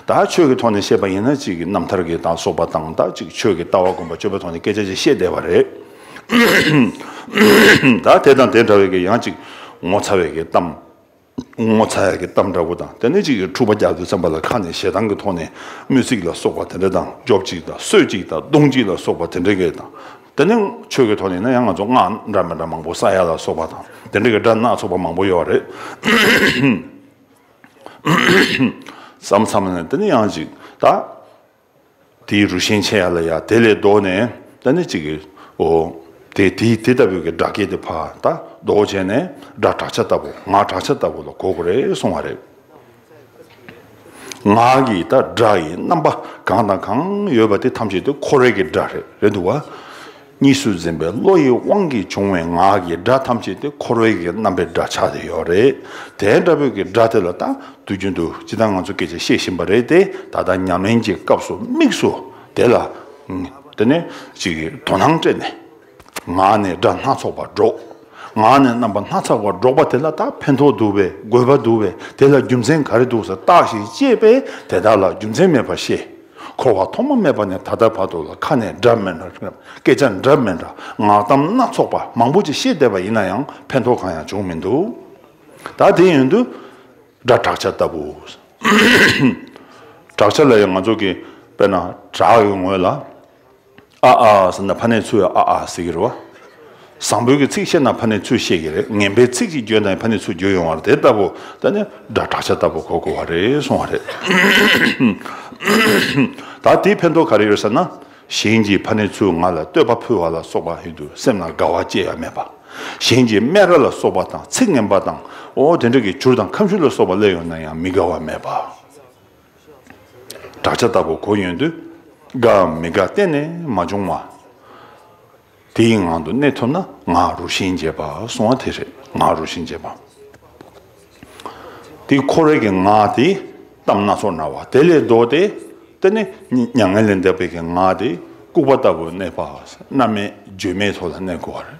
ད་ཆོས་ཀྱི་ཐོག་ནས་བཤད་པ་ཡིན་ན་ཅིག་རྣམ་ཐར་གྱི་དང་སོགས་པ་དང་། ད་ཅིག་ཆོས་ཀྱི་ལྟ་བ་སྒོམ་པ་སྤྱོད་པའི་ཐོག་ནས་སྐད་ཆ་ཅིག་བཤད་བསྡད་པ་རེད། ད་དེ་དང་དེ་འདྲ་བའི་གི་ཡང་ཅིག་ངོ་ཚ་བའི་གི་གཏམ། ངོ་ཚ་ཡ་གི་གཏམ་འདྲ་པོ་དང་། དེ་ནས་ཅིག་འཁྲུག་པ་རྒྱག་དུས་ཙམ་པ་ལ་ཁ་ནས་ཞེ་སྡང་གི་ཐོག་ནས་དམོད་ཚིག་ལ་སོགས་པ་དེ་འདྲ་དང་། རྒྱོབ་ཅིག་དང་གསོད་ཅིག་དང་བརྡུང་ཅིག་ལ་སོགས་པ་དེ་འདྲ་གི་དང་། དེ་ནས་ཆོས་ཀྱི་ཐོག་ནས་ན་ཡང་ང་ཚོ་སྔགས་འདྲ་མི་འདྲ་མང་པོ་བསག་ཡ་ལ་སོགས་པ་དང་། དེ་འདྲ་གི་སྒྲ་སྣ་ཚོགས་པ་མང་པོ་ཡོད་རེད། མཚམས་མཚམས་ནས་དེ་ནས་ཡང་ཅིག་ད། དེའི་རུ་ཤན་འབྱེད་ཡ་ལ་ཡ་དེ་ལས་ལྡོག་ནས། ད་ནི་ཅིག་གི་ཨོ། དེ་དེ་དེ་ལྟ་བུའི་གི་སྒྲ་སྐད་དེ་ཕར་ད་ལྡོག་བྱས་ནས་སྒྲ་བྲག་ཆ་ལྟ་བུ། ངག་བྲག་ཆ་ལྟ་བུ་ལ་གོ་དགོས་རེད་གསུང་བ་རེད། ངག་གི་ད་སྒྲ་ཡི་རྣམ་པ་གང་དང་གང་ཡོད་པ་དེ་ཐམས་ཅད་དེ་འཁོར་བའི་གི་སྒྲ་རེད། རེད་འདུག་བ། གཉིས་སུ་འཛིན་པའི་བློ་ཡི་དབང་གིས་བྱུང་བའི་ངག་གི་སྒྲ་ཐམས་ཅད་དེ་འཁོར་བའི་གི་རྣམ་པའི་སྒྲ་ཆགས་ཏེ་ཡོད་རེད། དེ་འདྲ་བོའི་གི་སྒྲ་དེ་ལ་ད་དུས་རྒྱུན་དུ་ཇི་ལྟར་ང་ཚོ་སྐད་ཆ་བཤད་བཞིན་པ་རེད་དེ། ད་ལྟ་ཉམས་ལེན་གྱི་སྐབས་སུ་དམིགས་སུ་དེ་ལ་དེ་ནས་ཅིག་དོ་སྣང་སྤྲད་ནས། ངག་ནས་སྒྲ་སྣ་ཚོགས་པ་སྒྲོག་ངག་ནས་རྣམ་པ་སྣ་ཚོགས་པ་སྒྲོག་པ་དེ་ལ་ད་ཕན་ཐོགས་འདུག་པས། དགོས་པ་འདུག་པས། དེ་ལ་རྒྱུ་མཚན་ག་རེ་འདུག་ཟེར་བརྟག་ཞིང་དཔྱད་པས་དེ་དག་ལ་རྒྱུ་མཚན་མེད་པར་བཤད། འཁོར་བ་ཐོག་མ་མེད་པ་ནས་ད་ལྟ་བར་དུ་ལ་ཁ་ནས་སྒྲ་མེད་འདྲ། སྐད་ཆ་འདྲ་མེད་འདྲ། ངག་གཏམ་སྣ་ཚོགས་པ་མང་པོ་ཅིག་བཤད་བསྡད་པ་ཡིན་ན་ཡང་ཕན་ཐོགས་གང་ཡང་བྱུང་མི་འདུག་ད་དེ་ཡིན་དུས། སྒྲ་བྲག་ཆ་ལྟ་བུ། བྲག་ཆ་ལ་ཡང་ང་ཚོ་གི་དཔེར་ན་བྲག་གི་ངོས་ལ། ཨ་ཨ་ཟེར་ན་ཕ་ནས་ཚུར་ཨ་ཨ་ཟེར་གི་རེད་བ། བཟང་པོའི་གི་ཚིག་བཤད་ན་ཕ་ནས་ཚུར་བཤད་གི་རེད། ངན་པའི་ཚིག་ཅིག་བརྗོད་ན་ཕ་ནས་ཚུར་བརྗོད་ཡོང་བ་རེད། དེ་ལྟ་བུ་ད་ནི་སྒྲ་བྲག་ཆ་ལྟ་བུ་གོ་དགོས་བ་རེད་གསུང་བ་རེད། ད་དེའི་ཕན་ཐོགས་ག་རེ་ཡོད་ཟེར་ན། གཞན་གྱིས་ཕ་ནས་ཚུར་ང་ལ་བསྟོད་པ་ཕུལ་བ་ལ་སོགས་པ་ཡོད་དུས་སེམས་ལ་དགའ་བ་སྐྱེ་ཡ་མེད་པ། གཞན་གྱིས་སྨད་ར་ལ་སོགས་པ་དང་ཚིག་ངན་པ་དང་། འོ་དེ་འདྲ་གི་བྱུར་དང་ཁ་མཆུ་ལ་སོགས་པ་སླེབས་ཡོང་ན་ཡང་མི་དགའ་བ་མེད་པ། བྲག་ཆ་ལྟ་བུ་གོ་ཡོང་དུས་དགའ་མི་དགའ་གཏན་ནས་མ་བྱུང་བ། དེའི་ངང་དུ་གནས་ཐུབ་ན་ངག་རུ་ཤན་འབྱེད་པ་གསུང་བ་དེ་རེད། ངག་རུ་ཤན་འབྱེད་པ། དེ་འཁོར་བའི་གི་ངག་དེ་གཏམ་སྣ་ཚོགས་སྨྲ་བ་དེ་ལས་ལྡོག་སྟེ། དེ་ནི་མྱ་ངན་ལས་འདས་པའི་གི་ངག་དེ་ལྐུགས་པ་ལྟ་བུ་གནས་པ། རྣམ་སྨིན་བརྗོད་མེད་ཐོག་ལ་གནས་དགོས་པ་རེད།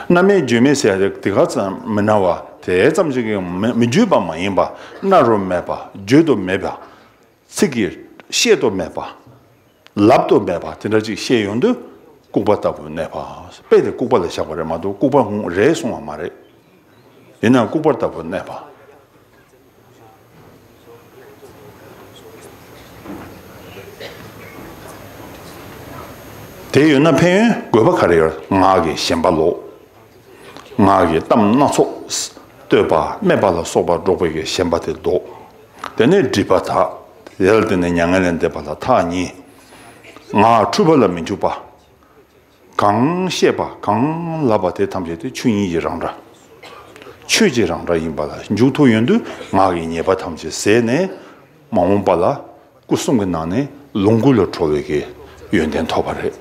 རྣམ་སྨིན་བརྗོད་མེད་ཟེར་ཡ་དེ་དེ་ག་ཙམ་མི་སྨྲ་བ་དེ་ཙམ་ཞིག་གི་མི་མི་བརྗོད་པ་མ་ཡིན་པ། སྨྲ་རུ་མེད་པ། བརྗོད་དུ་མེད་པ། ཚིག་གིས་བཤད་དུ་མེད་པ། ལབ་ཏུ་མེད་པ་དེ་འདྲ་ཅིག་བཤད་ཡོང་དུས་ལྐུགས་པ་ལྟ་བུ་གནས་པ། དཔེ་དེ་ལྐུགས་པ་ལ་བཞག་པ་རེད་མ་གཏོགས་ལྐུགས་པ་ཧུང་རེད་གསུང་བ་མ་རེད། ཡིན་ནའང་ལྐུགས་པ་ལྟ་བུ་གནས་པ། དེ་ཡོད་ན་ཕན་ཡོན་དགོས་པ་ག་རེ་ཡོད། ངག་གི་ཞེན་པ་ལོག་ངག་གི་གཏམ་སྣ་ཚོགས། བསྟོད་པ་སྨད་པ་ལ་སོགས་པ་སྒྲོག་པའི་གི་ཞེན་པ་དེ་ལྡོག་དེ་ནས་སྒྲིབ་པ་དག་དེ་ལ་བརྟེན་ནས་མྱ་ངན་ལས་འདས་པ་ལ་ཐག་ཉེ། ངག་འཁྲུལ་པ་ལ་མི་འཇུག་པ། གང་བཤད་པ་གང་ལབ་པ་དེ་ཐམས་ཅད་དེ་ཆོས་ཉིད་ཀྱི་རང་སྒྲ། ཆོས་ཀྱི་རང་སྒྲ་ཡིན་པ་ལ་འཇུག་ཐུབ་ཡོང་དུས་ངག་གི་ཉེས་པ་ཐམས་ཅད་ཟད་ནས། མ་འོངས་པ་ལ་སྐུ་གསུམ་གྱི་ནང་ནས་ལོངས་སྐུ་ལ་གྲོལ་བའི་གི་ཡོན་ཏན་ཐོབ་པ་རེད།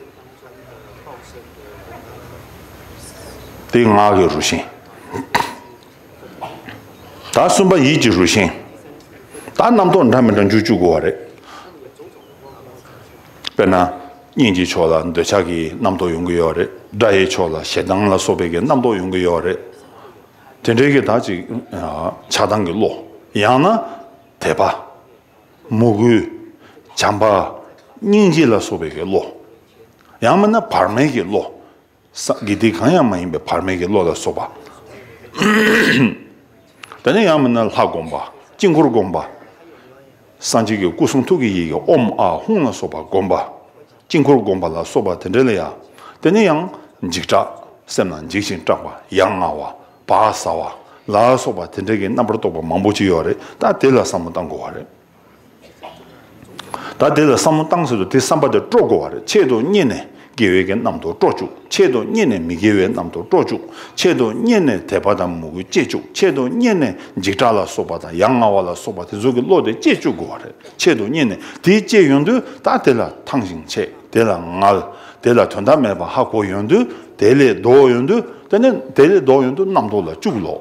དེ་ངག་གི་རུ་ཤན། ད་གསུམ་པ་ཡིད་ཀྱི་རུ་ཤན། ད་རྣམ་རྟོག་འདྲ་མི་འདྲ་འཇུག་བཅུག་དགོས་པ་རེད། དཔེར་ན། སྙིང་གི་ཕྱོགས་ལ་འདོད་ཆགས་ཀྱི་རྣམ་རྟོག་ཡོང་གི་ཡོད་རེད། སྒྲ་ཡི་ཕྱོགས་ལ་ཞེ་སྡང་ལ་སོགས་པའི་གི་རྣམ་རྟོག་ཡོང་གི་ཡོད་རེད། དེ་འདྲའི་གི་ད་ཅིག་ཆགས་སྡང་གི་བློ། ཡང་ན་དད་པ། མོས་གུས། བྱམས་པ། སྙིང་རྗེ་ལ་སོགས་པའི་གི་བློ། ཡང་མིན་ན་བར་མའི་གི་བློ། ས་དགེ་སྡིག་གང་ཡང་མ་ཡིན་པའི་བར་མའི་གི་བློ་ལ་སོགས་པ། དེ་ནས་ཡང་མིན་ན་ལྷ་བསྒོམ་པ། དཀྱིལ་འཁོར་བསྒོམ་པ། སངས་རྒྱས་ཀྱི་སྐུ་གསུང་ཐུགས་ཀྱི་ཡི་གེ་ཨོཾ་ཨཱཿཧཱུྃ་ལ་སོགས་པ་བསྒོམ་པ། དཀྱིལ་འཁོར་བསྒོམ་པ་ལ་སོགས་པ་དེ་འདྲ་ལ་ཡང་། དེ་ནས་ཡང་འཇིགས་སྐྲག་སེམས་ལ་འཇིགས་ཤིང་སྐྲག་པ། ཡ་ང་བ། བག་ཟ་བ་ལ་སོགས་པ་དེ་འདྲ་གི་རྣམ་པར་རྟོག་པ་མང་པོ་ཅིག་ཡོད་རེད། ད་དེ་ལ་བསམ་བློ་བཏང་དགོས་པ་རེད། ད་དེ་ལ་བསམ་བློ་བཏང་ཟེར་དུས་དེ་བསམ་པ་དེ་སྤྲོ་དགོས་པ་རེད། ཆེད་དུ་གཉེར་ནས་དགེ་བའི་གི་རྣམ་རྟོག་སྤྲོ་བཅུག་ཆེད་དུ་གཉེར་ནས་མི་དགེ་བའི་རྣམ་རྟོག་སྤྲོ་བཅུག་ཆེད་དུ་གཉེར་ནས་དད་པ་དང་མོས་གུས་སྐྱེ་བཅུག་ཆེད་དུ་གཉེར་ནས་འཇིགས་སྐྲག་ལ་སོགས་པ་དང་ཡ་ང་བ་ལ་སོགས་པ་དེ་ཚོ་གི་བློ་དེ་སྐྱེ་བཅུག་དགོས་པ་རེད། ཆེད་དུ་གཉེར་ནས་དེ་སྐྱེ་ཡོང་དུས་ད་དེ་ལ་ཐང་ཞིང་ཆད། དེ་ལ་ངལ། དེ་ལ་དོན་དག་མེད་པ་ཧ་གོ་ཡོང་དུས་དེ་ལས་ལྡོག་ཡོང་དུས་དེ་ནས་དེ་ལས་ལྡོག་ཡོང་དུས་རྣམ་རྟོག་ལ་བཅུག་ལོ།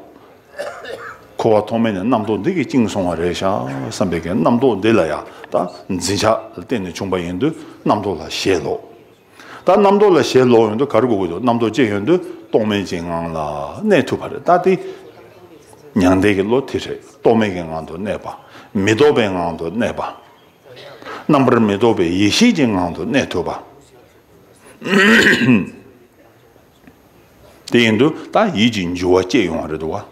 འཁོར་བ་ཐོག་མེད་ནས་རྣམ་རྟོག་འདི་གིས་བཅིངས་སོང་བ་རེད་ཤག་བསམ་པའི་གི་རྣམ་རྟོག་འདི་ལ་ཡང་ད་འཛིན་ཆགས་ལ་བརྟེན་ནས་བྱུང་བ་ཡིན་དུས་རྣམ་རྟོག་ལ་ཞེན་ལོག་ད་རྣམ་རྟོག་ལ་ཞེན་ལོག་ཡོང་དུས་ག་རེ་དགོས་ཀྱི་འདུག་རྣམ་རྟོག་སྐྱེ་ཡོང་དུས་རྟོག་མེད་ཀྱི་ངང་ལ་གནས་ཐུབ་པ་རེད། ད་དེ་མྱང་འདས་ཀྱི་བློ་དེ་རེད། རྟོག་མེད་ཀྱི་ངང་དུ་གནས་པ། མི་ལྡོག་པའི་ངང་དུ་གནས་པ། རྣམ་པར་མི་རྟོག་པའི་ཡེ་ཤེས་ཀྱི་ངང་དུ་གནས་ཐུབ་པ། དེ་ཡིན་དུས་ད་ཡིད་ཀྱི་འགྱུ་བ་སྐྱེ་ཡོང་བ་རེད་འདུག་བ།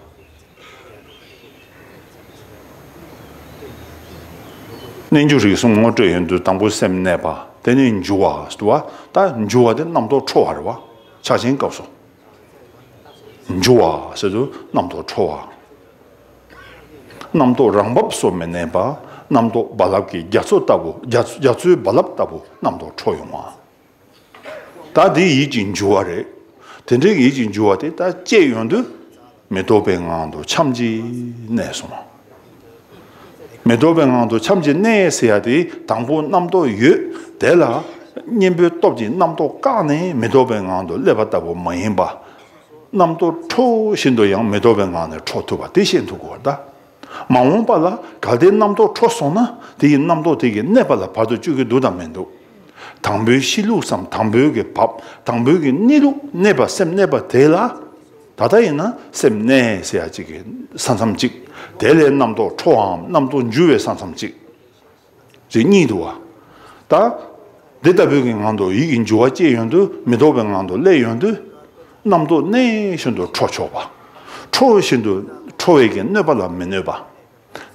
རྣལ་འབྱོར་རིགས་གསུམ་ངོ་སྤྲོད་ཡོང་དུས་དང་པོ་སེམས་གནས་པ། དེ་ནས་འགྱུ་བ་ཟེར་བ། ད་འགྱུ་བ་དེ་རྣམ་རྟོག་འཕྲོ་བ་རེད་བ། ཕྱག་ཆེན་སྐབས་སུ། འགྱུ་བ་ཟེར་དུས་རྣམ་རྟོག་འཕྲོ་བ། རྣམ་རྟོག་རང་བབས་སུ་མི་གནས་པ། རྣམ་རྟོག་རྦ་རླབས་ཀྱི་རྒྱ་མཚོ་ལྟ་བུ། རྒྱ་རྒྱ་མཚོའི་རྦ་རླབས་ལྟ་བུ་རྣམ་རྟོག་འཕྲོ་ཡོང་བ། ད་དེ་ཡིད་ཀྱི་འགྱུ་བ་རེད། དེ་འདྲའི་ཡིད་ཀྱི་འགྱུ་བ་དེ་ད་སྐྱེས་ཡོང་དུས་མི་ལྡོག་པའི་ངང་དུ་ཆམ་གྱིས་གནས་སོང་། མི་ལྡོག་པའི་ངང་དུ་ཆམ་གྱིས་གནས་ཟེར་ཡ་དེ་དང་པོ་རྣམ་རྟོག་ཡོད་དེ་ལ་ གཉེན་པོའི་སྟོབས་ཀྱིས་རྣམ་རྟོག་བཀག་ནས་མི་རྟོག་པའི་ངང་དུ་སླེབས་པ་ལྟ་བུ་མ་ཡིན་པ། རྣམ་རྟོག་འཕྲོ་བཞིན་དུ་ཡང་མི་རྟོག་པའི་ངང་ནས་འཕྲོ་ཐུབ་པ་དེ་ཤེས་ཐུབ་དགོས་པ་ད། མ་འོངས་པ་ལ་གལ་ཏེ་རྣམ་རྟོག་འཕྲོ་སོང་ན་དེ་ཡི་རྣམ་རྟོག་དེ་གིས་གནས་པ་ལ་བར་དུ་གཅོད་ཀྱི་འདུག་དམ་མི་འདུག་དང་པོའི་གཤིས་ལུགས་སམ་དང་པོའི་གི་བབ་དང་པོའི་གི་གནས་ལུགས་གནས་པ་སེམས་གནས་པ་དེ་ལ། ད་ལྟ་ཡིན་ན་སེམས་གནས་ཟེར་ཡ་གཅིག་གི་ས་མཚམས་གཅིག་དེ་ལས་རྣམ་རྟོག་འཕྲོའམ་རྣམ་རྟོག་འགྱུ་བའི་ས་མཚམས་གཅིག་ཅེས་གཉིས་འདུག་བ། ད། འདི་ལྟ་བུའི་གི་ངང་དུ་ཡིད་ཀྱི་འགྱུ་བ་སྐྱེས་ཡོང་དུས་མི་རྟོག་པའི་ངང་དུ་སླེབས་ཡོང་དུས། རྣམ་རྟོག་གནས་བཞིན་དུ་འཕྲོ་ཆོག་པ། འཕྲོ་བཞིན་དུ་འཕྲོ་བའི་གི་གནོད་པ་ལ་མི་གནོད་པ།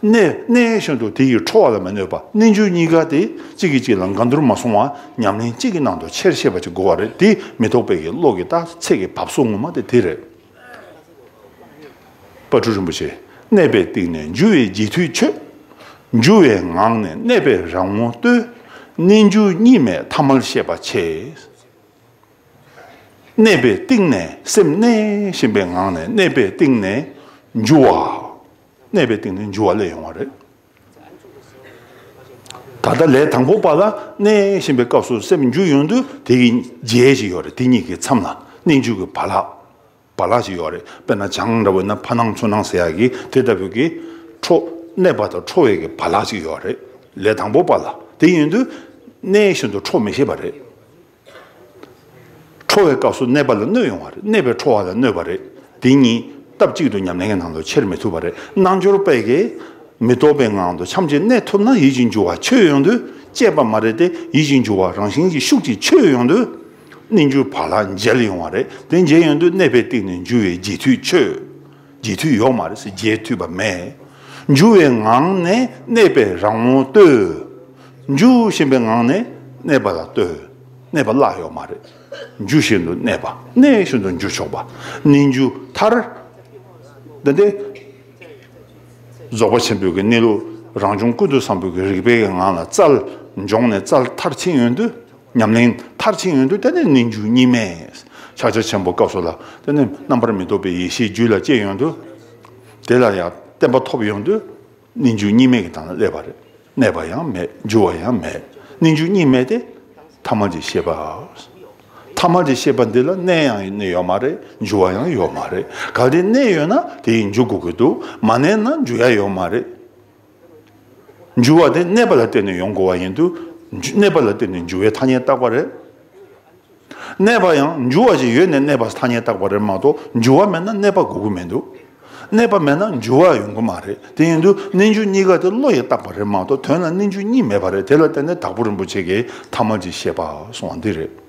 གནས་གནས་བཞིན་དུ་དེ་ཡི་འཕྲོ་བ་ལ་མི་གནོད་པ་གནས་འགྱུ་གཉིས་ཀ་དེ་གཅིག་གིས་གཅིག་ལ་འགལ་འདུར་མ་སོང་བ་ཉམས་ལེན་གཅིག་གི་ནང་དུ་ཆེར་ཤེས་པ་ཅིག་དགོས་པ་རེད་དེ་མི་རྟོག་པའི་གི་བློ་གི་རྟགས་ཚད་ཀྱི་བབས་སོ་ངོ་མ་དེ་དེ་རེད། དཔལ་སྤྲུལ་རིན་པོ་ཆེ། གནས་པའི་སྟེང་ནས་འགྱུ་བའི་རྗེས་མཐུད་ཆོས། འགྱུ་བའི་ངང་ནས་གནས་པའི་རང་ངོ་ལྟོས། གནས་འགྱུ་གཉིས་མེད་ཐ་མལ་ཤེས་པ་ཆེ། གནས་པའི་སྟེང་ནས་སེམས་གནས་བཞིན་པའི་ངང་ནས་གནས་པའི་སྟེང་ནས་འགྱུ་བ། གནས་པའི་སྟེང་ནས་འགྱུ་བ་སླེབས་ཡོང་བ་རེད། ད་ལྟ་ལས་དང་པོ་པ་ལ་གནས་བཞིན་པའི་སྐབས་སུ་སེམས་འགྱུ་ཡོང་དུས་དེ་གི་རྗེས་ཅིག་ཡོད་རེད་དེ་གཉིས་ཀྱི་མཚམས་ལ་གནས་འགྱུ་གི་བར་ལ། བར་ལ་ཞིག་ཡོད་རེད། དཔེར་ན་བྱང་འདྲ་བོ་ན་ཕ་ནང་ཚུར་ནང་ཟེར་ཡག་གི་དེ་ལྟ་བུའི་གི་འཕྲོ་གནས་པ་དང་འཕྲོ་བའི་གི་བར་ལ་ཞིག་ཡོད་རེད། ལས་དང་པོ་པ་ལ་དེ་ཡིན་དུས་གནས་བཞིན་དུ་འཕྲོ་མི་ཤེས་པ་རེད། འཕྲོ་བའི་སྐབས་སུ་གནས་པ་ལ་གནོད་ཡོང་བ་རེད། གནས་པའི་འཕྲོ་བ་ལ་གནོད་པ་རེད། དེ་གཉིས་སྟབས་གཅིག་ཏུ་ཉམས་ལེན་གྱི་ནང་དུ་འཁྱེར་མི་ཐུབ་པ་རེད། རྣལ་འབྱོར་པས་གི་མི་རྟོག་པའི་ངང་དུ་ཆམ་གྱིས་གནས་ཐུབ་ན་ཡིད་ཀྱི་འགྱུ་བ་ཆོད་ཡོང་དུས་སྐྱེས་པ་མ་རེད་དེ་ཡིད་ཀྱི་འགྱུ་བ་རང་བཞིན་གྱི་ཤུགས་ཀྱིས་ཆོད་ཡོང་དུས། གནས་འགྱུ་བ་ལ་འཇལ་ཡོང་བ་རེད། དེ་འཇལ་ཡོང་དུས་གནས་པའི་སྟེང་ནས་འགྱུ་བའི་རྗེས་མཐུད་ཆོད། རྗེས་མཐུད་ཡོད་མ་རེད་ཟེར་རྗེས་མཐུད་པ་མེད། འགྱུ་བའི་ངང་ནས་གནས་པའི་རང་ངོ་ལྟོས། འགྱུ་བཞིན་པའི་ངང་ནས་གནས་པ་ལ་ལྟོས། གནས་པ་བརླག་ཡོད་མ་རེད། འགྱུ་བཞིན་དུ་གནས་པ་གནས་བཞིན་དུ་འགྱུ་ཆོག་པ། གནས་འགྱུ་མཐར། འདི་འདི། རྫོགས་པ་ཆེན་པོའི་གི་གནས་ལུགས་རང་བྱུང་ཀུན་ཏུ་བཟང་པོའི་གི་རིག་པའི་གི་ངང་ལ་རྩལ་འབྱོངས་ནས་རྩལ་མཐར་ཕྱིན་ཡོང་དུས། ཉམས་ལེན་མཐར་ཕྱིན་ཡོང་དུས་དེ་ནི་གནས་འགྱུ་གཉིས་མེད། ཕྱག་རྒྱ་ཆེན་པོ་སྐབས་སུ་ལ་དེ་ནི་རྣམ་པར་མི་རྟོག་པའི་ཡེ་ཤེས་རྒྱུད་ལ་སྐྱེས་ཡོང་དུས། དེ་ལ་ཡང་བརྟན་པ་ཐོབ་ཡོང་དུས་གནས་འགྱུ་གཉིས་མེད་ཀྱི་སྟེང་ལ་སླེབས་པ་རེད། གནས་པ་ཡང་མེད་འགྱུ་བ་ཡང་མེད། གནས་འགྱུ་གཉིས་མེད་དེ་ཐ་མལ་གྱི་ཤེས་པ། ཐ་མལ་གྱི་ཤེས་པ་འདི་ལ་གནས་ཡང་གནས་ཡོད་མ་རེད། འགྱུ་བ་ཡང་ཡོད་མ་རེད། གལ་ཏེ་གནས་ཡོད་ན་དེ་ཡིས་འགྱུ་དགོས་ཀྱི་འདུག་མ་གནས་ན་འགྱུ་ཡ་ཡོད་མ་རེད། འགྱུ་བ་དེ་གནས་པ་ལ་བརྟེན་ནས་ཡོང་དགོས་པ་ཡིན་དུས། གནས་པ་ལ་བརྟེན་ནས་འགྱུ་བའི་ཐ་སྙད་བཏགས་པ་རེད། གནས་པ་ཡང་འགྱུ་བ་ཞིག་ཡོད་ནས་གནས་པ་ཐ་སྙད་བཏགས་པ་རེད་མ་གཏོགས་འགྱུ་བ་མེད་ན་གནས་པ་དགོས་ཀྱི་མི་འདུག་གནས་པ་མེད་ན་འགྱུ་བ་ཡོང་གི་མ་རེད། དེ་ཡིན་དུས་གནས་འགྱུ་གཉིས་ཀ་དེ་བློ་ཡིས་བཏགས་པ་རེད་མ་གཏོགས་དོན་ལ་གནས་འགྱུ་གཉིས་མེད་པ་རེད། དེ་ལ་བརྟེན་ནས་དྭགས་པོ་རིན་པོ་ཆེ་གིས་ཐ་མལ་གྱི་ཤེས་པ་གསུངས་པ་འདི་རེད།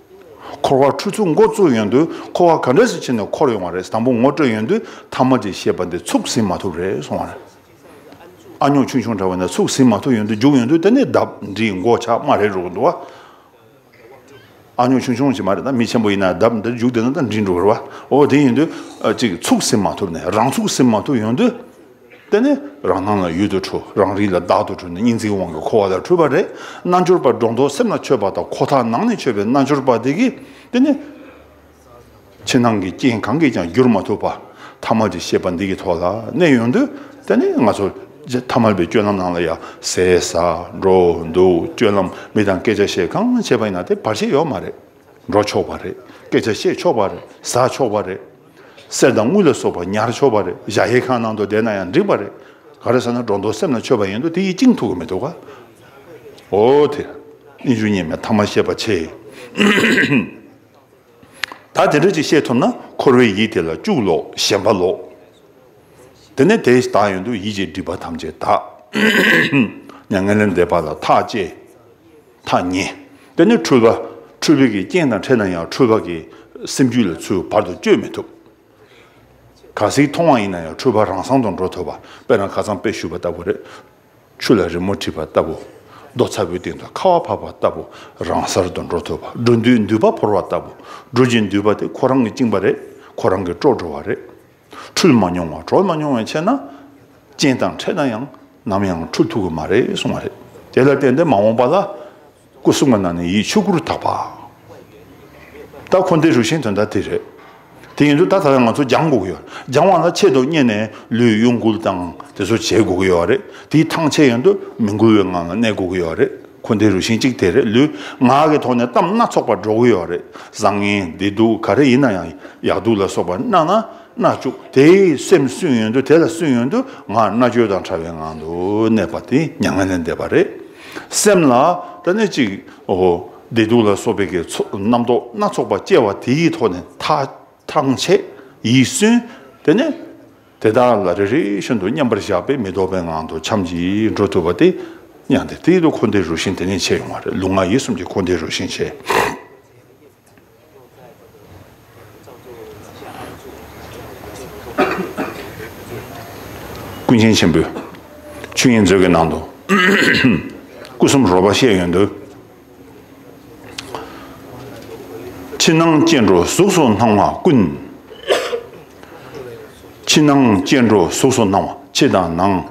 འཁོར་བ་འཁྲུལ་ཚུགས་འགོ་བཙུགས་ཡོང་དུས་འཁོར་བ་ག་འདྲ་ཞིག་ཕྱིན་ནས་འཁོར་ཡོང་བ་རེད། དང་པོ་ངོ་སྤྲོད་ཡོང་དུས་ཐ་མལ་གྱི་ཤེས་པ་འདི་ཚུགས་ཟིན་མ་ཐུབ་རེད་གསུངས་པ་རེད། ཨ་ཉོག་ཆུང་ཆུང་འདྲ་བ་ན་ཚུགས་ཟིན་མ་ཐུབ་ཡོང་དུས་རྒྱུག་ཡོང་དུས་དེ་ནས་ལྡབ་འདྲིས་མགོ་ཆག་དམར་རེ་རུ་འདུག་བ། ཨ་ཉོག་ཆུང་ཆུང་ཅིག་མ་རེད། ད་མི་ཆེན་པོ་ཡིན་ན་ལྡབ་འདིར་རྒྱུག་བསྡད་ན་ད་འདྲིས་འགྲོ་གི་རེད་བ། འོ་དེ་ཡིན་དུས་ཨ་ཅིག་ཚུགས་ཟིན་མ་ཐུབ་ནས་རང་ཚུགས་ཟིན་མ་ཐུབ་ཡོང་དུས། དེ་ནས་རང་སྣང་ལ་ཡུལ་དུ་འཁྲུལ། རང་རིག་ལ་བདག་ཏུ་འཁྲུལ་ནས་གཉིས་འཛིན་དབང་གིས་འཁོར་བ་ལ་འཁྲུལ་པ་རེད། རྣལ་འབྱོར་པ་སྒྲོ་འདོགས་སེམས་ལ་ཆོད་པ་དང་ཁོ་ཐག་ནང་ནས་ཆོད་པའི་རྣལ་འབྱོར་པ་དེ་གིས་དེ་ནས། ཕྱི་ནང་གི་རྐྱེན་གང་གིས་ཀྱང་བསྒྱུར་མ་ཐུབ་པ། ཐ་མལ་གྱི་ཤེས་པ་འདི་གི་ཐོག་ལ་གནས་ཡོང་དུས་དེ་ནི་ང་ཚོ་ཐ་མལ་པའི་སྤྱོད་ལམ་ནང་ལ་ཡང་ཟས་ཟ་འགྲོ་འདུག་སྤྱོད་ལམ་མི་དང་སྐད་ཆ་བཤད་གང་བྱས་པ་ཡིན་ན་དེ་བར་ཆད་ཡོད་མ་རེད། འགྲོ་ཆོག་པ་རེད། སྐད་ཆ་བཤད་ཆོག་པ་རེད། ཟ་ཆོག་པ་རེད། གསེར་དང་དངུལ་ལ་སོགས་པ་ཉར་ཆོག་པ་རེད། གཞལ་ཡས་ཁང་ནང་དུ་བསྡད་ན་ཡང་འགྲིག་པ་རེད། ག་རེ་ཟེར་ན་སྒྲོ་འདོགས་སེམས་ལ་ཆོད་པ་ཡིན་དུས་དེ་ཡིས་བཅིངས་ཐུབ་ཀྱི་མི་འདུག་ག་འོ་དེ་གནས་འགྱུ་གཉིས་མེད་ཐ་མལ་ཤེས་པ་ཆེ། ད་དེ་འདྲ་ཅིག་ཤེས་ཐུབ་ན་འཁོར་བའི་ཡིད་དེ་ལ་སྐྱུག་ལོག་ཞེན་པ་ལོག་དེ་ནས་དེ་དག་ཡོང་དུས་ཡིད་ཀྱི་སྒྲིབ་པ་ཐམས་ཅད་དག་མྱ་ངན་ལས་འདས་པ་ལ་ཐག་བཅད། ཐག་ཉེ། དེ་ནས་འཁྲུལ་པ། འཁྲུལ་པའི་གི་རྐྱེན་དང་འཕྲད་ན་ཡང་འཁྲུལ་པ་གི་སེམས་རྒྱུད་ལ་ཚུར་བར་དུ་གཅོད་མི་ཐུབ། ག་ཟིག་མཐོང་བ་ཡིན་ན་ཡང་འཁྲུལ་པ་རང་སང་དུ་འགྲོ་ཐུབ་པ། དཔེར་ན་ཁ་སང་དཔེ་ཞུས་པ་ལྟ་བུ་རེད། ཆུ་ལ་རི་མོ་བྲིས་པ་ལྟ་བུ། རྡོ་ཚ་པོའི་སྟེང་དུ་ཁ་བ་བབས་པ་ལྟ་བུ། རང་སར་དུ་འགྲོ་ཐུབ་པ། འགྲོ་དུས་འདུས་པ་བོར་བ་ལྟ་བུ། འགྲོ་བཞིན་འདུས་པ་དེ་ཁོ་རང་གིས་བཅིངས་པ་རེད། ཁོ་རང་གིས་དཀྲོག་འགྲོ་བ་རེད། འཁྲུལ་མ་མྱོང་བ་གྲོལ་མ་མྱོང་བའི་ཕྱིར་ན། རྐྱེན་དང་འཕྲད་ན་ཡང་ནམ་ཡང་འཁྲུལ་ཐུབ་ཀྱི་མ་རེད་གསུངས་པ་རེད། དེ་ལ་བརྟེན་ཏེ་མ་འོངས་པ་ལ། སྐུ་གསུང་གི་ནང་ནས་ཡིད་ཆོས་སྐུར་དག་པ། ད་འཁོར་འདས་རུ་ཤན་དོན་དག་དེ་རེད། དེ་ཡིན་དུས་ད་ད་ལྟ་ང་ཚོ་སྦྱང་དགོས་ཀྱི་ཡོད། སྦྱང་བ་ལ་ཆེད་དུ་གཉེར་ནས་ལུས་གཡོ་འགུལ་དང་དེ་ཚོ་བྱེད་དགོས་ཀྱི་ཡོད་རེད། དེའི་ཐང་ཆད་ཡོང་དུས་མི་འགུལ་བའི་ངང་ལ་གནས་དགོས་ཀྱི་ཡོད་རེད། འཁོར་འདས་རུ་ཤན་གཅིག་དེ་རེད། ལུས་ངག་གི་ཐོག་ནས་གཏམ་སྣ་ཚོགས་པ་སྒྲོག་གི་ཡོད་རེད། བཟང་ངན་བདེ་སྡུག་ག་རེ་ཡིན་ན་ཡང་ཡག་སྡུག་ལ་སོགས་པ་སྣ་ན་སྣ་བཅུག་དེའི་སེམས་སུན་ཡོང་དུས་དེ་ལ་སུན་ཡོང་དུས་ངག་མནར་གཅོད་དང་བྲལ་བའི་ངང་དུ་གནས་པ་དེ་མྱ་ངན་ལས་འདས་པ་རེད། སེམས་ལ་ད་ནི་གཅིག་འོ་བདེ་སྡུག་ལ་སོགས་པའི་གི་ཚོ་རྣམ་རྟོག་སྣ་ཚོགས་པ་སྐྱེ་བ་དེའི་ཐོག་ནས་ཐག་ཐང་ཆད་ཡིད་སུན། དེ་ནས་དེ་དག་ལ་རེ་རེ་བཞིན་དུ་མཉམ་པར་བཞག་པས་མི་ལྡོག་པའི་ངང་དུ་འཁྱམས་ཀྱིས་འགྲོ་ཐུབ་པ་དེ་ཡང་དེ་དེའི་དུ་འཁོར་འདས་རུ་ཤན་དེ་ནས་ཆད་ཡོང་བ་རེད། ལུས་ངག་ཡིད་གསུམ་གྱི་འཁོར་འདས་རུ་ཤན་ཆད། ཀུན་མཁྱེན་ཆེན་པོས་ཆོས་དབྱིངས་མཛོད་ཀྱི་ནང་དུ་སྐུ་གསུམ་རོལ་པ་བཤད་ཡོང་དུས། ཕྱི་ནང་སྐྱེ་འགྲོ་གཟུགས་སུ་སྣང་བ་ཀུན། ཕྱི་ནང་སྐྱེ་འགྲོ་གཟུགས་སུ་སྣང་བ་ཕྱི་དང་ནང་།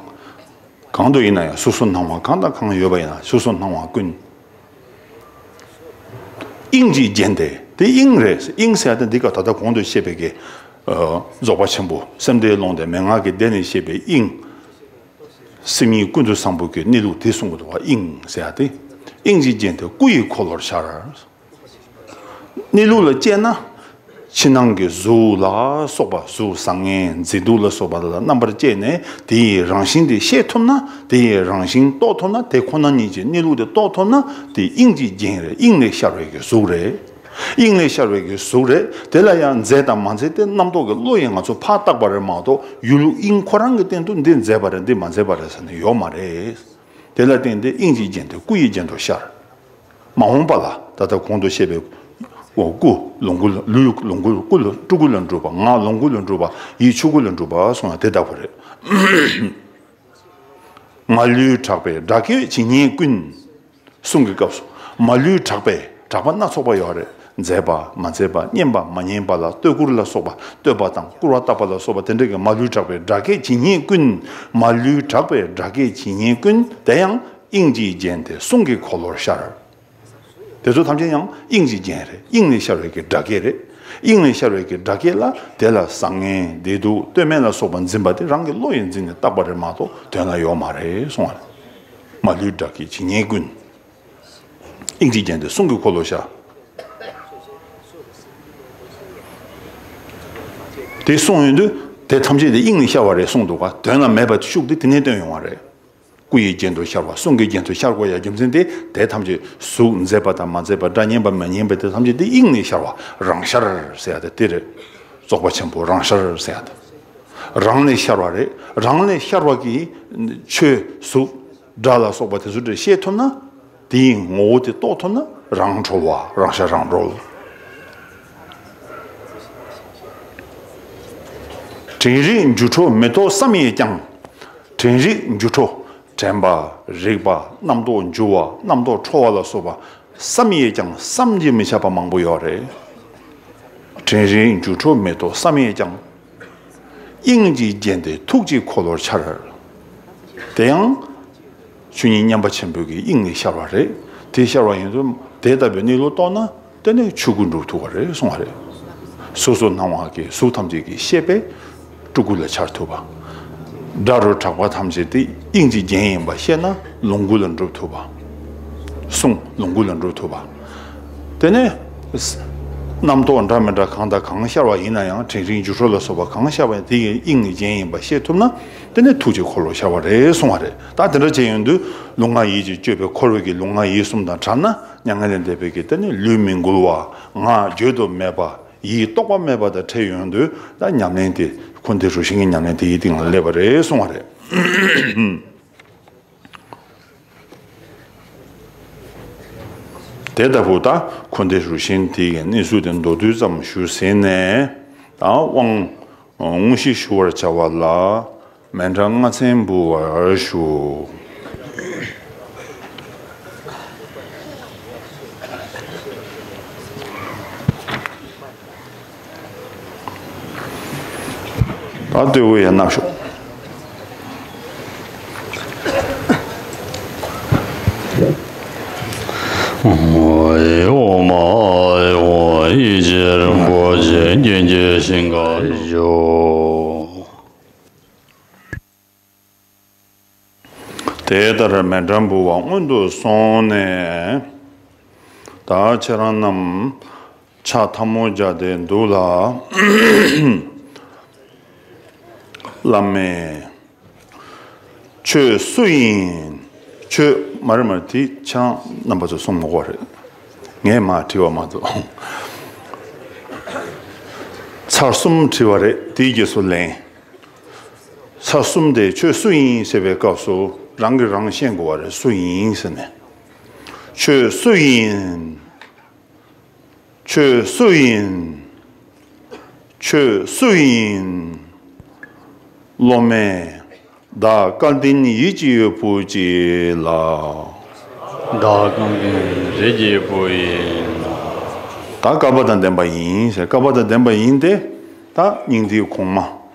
གང་དུ་ཡིན་ན་ཡང་གཟུགས་སུ་སྣང་བ་གང་དང་གང་ཡོད་པ་ཡིན་ན་གཟུགས་སུ་སྣང་བ་ཀུན། དབྱིངས་ཀྱི་རྒྱན་ཏེ་དེ་དབྱིངས་རེད། དབྱིངས་ཟེར་ཡ་དེ་འདི་ག་ད་ལྟ་གོང་དུ་བཤད་པའི་གི་རྫོགས་པ་ཆེན་པོ་སེམས་སྡེའི་ཀློང་དེ་མན་ངག་གི་སྡེ་ནས་བཤད་པའི་དབྱིངས། སེམས་ཉིད་ཀུན་ཏུ་བཟང་པོ་གི་གནས་ལུགས་དེ་གསུང་གི་འདུག་བ། དབྱིངས་ཟེར་ཡ་དེ། དབྱིངས་ཀྱི་རྒྱན་དེ་སྐུ་ཡི་འཁོར་ལོར་ཤར། གནས་ལུགས་ལ་དཔྱད་ན། ཕྱི་ནང་གི་གཟུགས་ལ་སོགས་པ་གཟུགས་བཟང་ངན་མཛེས་སྡུག་ལ་སོགས་པ་ལ་རྣམ་པར་དཔྱད་ནས་དེ་ཡི་རང་བཞིན་དེ་ཤེས་ཐུབ་ན། དེ་ཡི་རང་བཞིན་རྟོགས་ཐུབ་ན། དེ་ཁོ་ན་ཉིད་ཀྱི་གནས་ལུགས་དེ་རྟོགས་ཐུབ་ན་དེ་དབྱིངས་ཀྱི་རྒྱན་རེད། དབྱིངས་ལས་ཤར་བའི་གི་གཟུགས་རེད། དབྱིངས་ལས་ཤར་བའི་གི་གཟུགས་རེད། དེ་ལ་ཡང་མཛེས་དང་མ་མཛེས་དེ་རྣམ་རྟོག་གི་བློ་ཡིས་ང་ཚོ་ཕར་བཏགས་པ་རེད་མ་གཏོགས་ཡུལ་དབྱིངས་ཁོ་རང་གི་སྟེང་དུ་འདི་མཛེས་པ་རེད་འདི་མ་མཛེས་པ་རེད་ཟེར་ནས་ཡོད་མ་རེད། དེ་ལ་བརྟེན་ཏེ་དབྱིངས་ཀྱི་རྒྱན་དེ་སྐུ་ཡི་རྒྱན་དུ་ཤར། མ་འོངས་པ་ལ་ད་ལྟ་གོང་དུ་བཤད་པའི་འོ་སྐུ་ལོངས་སྐུ་ལ་ལུས་ལོངས་སྐུ་ལ་སྐུ་ལ་སྤྲུལ་སྐུ་ལ་འགྲུབ་པ། ངག་ལོངས་སྐུ་ལ་འགྲུབ་པ། ཡིད་ཆོས་སྐུ་ལ་འགྲུབ་པ་གསུངས་ཡ་དེ་ལྟ་བུ་རེད། མ་ལུས་གྲགས་པའི་སྒྲ་སྐད་ཇི་སྙེད་ཀུན། གསུང་གི་སྐབས་སུ་མ་ལུས་གྲགས་པའི་གྲགས་པ་སྣ་ཚོགས་པ་ཡོད་རེད། མཛེས་པ་མ་མཛེས་པ་སྙན་པ་མ་སྙན་པ་ལ་བསྟོད་བཀུར་ལ་སོགས་པ་བསྟོད་པ་དང་བཀུར་བ་བཏབ་པ་ལ་སོགས་པ་དེ་འདྲ་གི་མ་ལུས་གྲགས་པའི་སྒྲ་སྐད་ཇི་སྙེད་ཀུན། མ་ལུས་གྲགས་པའི་སྒྲ་སྐད་ཇི་སྙེད་ཀུན་དེ་ཡང་དབྱིངས་ཀྱི་རྒྱན་ཏེ་གསུང་གི་འཁོར་ལོར་ཤར། དེ་ཚོ་ཐམས་ཅད་ཡང་དབྱིངས་ཀྱི་རྒྱན་རེད། དབྱིངས་ལས་ཤར་བའི་གི་སྒྲ་སྐད་རེད། དབྱིངས་ལས་ཤར་བའི་གི་སྒྲ་སྐད་ལ་དེ་ལ་བཟང་ངན་བདེ་སྡུག་ལྟོས་མེད་ལ་སོགས་པ་འཛིན་པ་དེ་རང་གི་བློ་ཡིས་འཛིན་ནས་བཏགས་པ་རེད་མ་གཏོགས་དོན་ལ་ཡོད་མ་རེད་གསུང་བ་རེད། མ་ལུས་སྒྲ་སྐད་ཇི་སྙེད་ཀུན། དབྱིངས་ཀྱི་རྒྱན་ཏེ་གསུང་གི་འཁོར་ལོ་ཤར། དེ་གསུངས་ཡོང་དུས་དེ་ཐམས་ཅད་དེ་དབྱིངས་ལས་ཤར་བ་རེད་གསུངས་འདུག་ག་དོན་ལ་མེད་པ་ཤུགས་དེ་དེ་ནས་སྟོན་ཡོང་བ་རེད། སྐུ་ཡི་རྒྱན་དུ་ཤར་བ། གསུང་གི་རྒྱན་དུ་ཤར་དགོས་ཡ་རྒྱུ་མཚན་དེ་དེ་ཐམས་ཅད་གཟུགས་མཛེས་པ་དང་མ་མཛེས་པ་སྒྲ་སྙན་པ་མ་སྙན་པ་དེ་ཐམས་ཅད་དེ་དབྱིངས་ལས་ཤར་བ་རང་ཤར་ཟེར་ཡ་དེ་དེ་རེད། རྫོགས་པ་ཆེན་པོ་རང་ཤར་ཟེར་ཡ་དེ། རང་ལས་ཤར་བ་རེད། རང་ལས་ཤར་བ་གི་ཆོས་གཟུགས་སྒྲ་ལ་སོགས་པ་དེ་ཚོ་དེ་ཤེས་ཐུབ་ན། དེའི་ངོ་བོ་དེ་རྟོགས་ཐུབ་ན་རང་གྲོལ་བ་རང་ཤར་རང་གྲོལ། དྲན་རིག་འགྱུ་འཕྲོ་མི་རྟོག་བསམ་ཡས་ཀྱང་། དྲན་རིག་འགྱུ་འཕྲོ། དྲན་པ་རིག་པ་རྣམ་རྟོག་འགྱུ་བ་རྣམ་རྟོག་འཕྲོ་བ་ལ་སོགས་པ་བསམ་ཡས་ཀྱང་བསམ་གྱིས་མི་ཁྱབ་པ་མང་པོ་ཡོད་རེད། དྲན་རིག་འགྱུ་འཕྲོ་མི་རྟོག་བསམ་ཡས་ཀྱང་། དབྱིངས་ཀྱི་རྒྱན་ཏེ་ཐུགས་ཀྱི་འཁོར་ལོར་འཆར། དེ་ཡང་། ཆོས་ཉིད་མཉམ་པ་ཆེན་པོའི་གི་དབྱིངས་ལས་ཤར་བ་རེད། དེ་ཤར་བ་ཡིན་དུས་དེ་ལྟ་བུའི་གནས་ལུགས་རྟོགས་ན་དེ་ནས་ཆོས་སྐུ་འགྲུབ་ཐུབ་པ་རེད་གསུང་བ་རེད། གཟུགས་སུ་སྣང་བ་གི་གཟུགས་ཐམས་ཅད་ཀྱི་ཤེས་པས་སྤྲུལ་སྐུ་ལ་འཆར་ཐུབ་པ། སྒྲ་རུ་གྲགས་པ་ཐམས་ཅད་དེ་དབྱིངས་ཀྱི་རྒྱན་ཡིན་པ་ཤེས་ན་ལོངས་སྐུ་ལ་འགྲུབ་ཐུབ་པ། གསུང་ལོངས་སྐུ་ལ་འགྲུབ་ཐུབ་པ། དེ་ནས་རྣམ་རྟོག་འདྲ་མི་འདྲ་གང་དང་གང་ཤར་བ་ཡིན་ན་ཡང་དྲན་རིག་འགྱུ་འཕྲོ་ལ་སོགས་པ་གང་ཤར་བ་ཡིན་དེ་ཡི་དབྱིངས་ཀྱི་རྒྱན་ཡིན་པ་ཤེས་ཐུབ་ན་དེ་ནས་ཐུགས་ཀྱི་འཁོར་ལོ་ཤར་བ་རེད་གསུང་བ་རེད། ད་དེ་འདྲ་བྱས་ཡོང་དུས་ལུས་ངག་ཡིད་ཀྱིས་སྤྱོད་པའི་འཁོར་བའི་གི་ལུས་ངག་ཡིད་གསུམ་དང་བྲལ་ན་མྱ་ངན་ལས་འདས་པའི་གི་དེ་ནས་ལུས་མི་འགུལ་བ་ངག་བརྗོད་དུ་མེད་པ་ཡིད་རྟོག་པ་མེད་པ་དང་འཕྲད་ཡོང་དུས་ད་ཉམས་ལེན་དེ་འཁོར་འདས་རུ་ཤན་གྱི་ཉམས་ལེན་དེ་ཡི་སྟེང་ལ་སླེབས་པ་རེད་གསུང་བ་རེད། དེ་ལྟ་བུ་ད་འཁོར་འདས་རུ་ཤན་དེ་ཡི་གནས་ཚུལ་དེ་མདོར་བསྡུས་ཙམ་ཞུས་ཟིན་ནས་ད་དབང་དངོས་གཞི་ཞུ་བར་བྱ་བ་ལ་མཎྜལ་ལྔ་ཚན་འབུལ་བར་ཞུ། ད་ལྟོས་གུ་ཡ་ནབ་ཤོག་ཨོ་མ་ཨོ་ཡིད་ཀྱི་རིན་པོ་ཆེ་རྒྱན་གྱི་ཞིང་ཁམས་བཞུགས། དེ་ལྟར་མཎྜལ་འབུལ་བ་སྔོན་དུ་སོང་ནས། ད་ཁྱེད་རང་རྣམས་ཕྱག་ཐལ་མོ་སྦྱར་ཏེ་འདུག་ལ། བླ་མས། ཁྱོད་སུ་ཡིན། ཁྱོད་མ་རེད་མ་རེད། དེ་ཁྱེད་རང་རྣམ་པ་ཚོ་གསུང་མི་དགོས་རེད། ངས་མར་བྲིས་པ་མ་གཏོགས། ཚར་གསུམ་བྲིས་པ་རེད། དེའི་རྗེས་སུ་ལན། ཚར་གསུམ་དེ་ཁྱོད་སུ་ཡིན་ཟེར་བའི་སྐབས་སུ་རང་གིས་རང་ཤེས་དགོས་པ་རེད། སུ་ཡིན་ཟེར་ནས། ཁྱོད་སུ་ཡིན། ཁྱོད་སུ་ཡིན། ཁྱོད་སུ་ཡིན། སློབ་མས། བདག་སྐལ་ལྡན་ཡིད་ཀྱི་བུ་ཅིག་ལ། བདག་སྐལ་ལྡན་རིགས་ཀྱི་བུ་ཡིན་ལ། ད་བསྐལ་པ་དང་ལྡན་པ་ཡིན་ཟེར། བསྐལ་པ་དང་ལྡན་པ་ཡིན་ཏེ། ད་སྙིང་ཐིག་གོང་མ།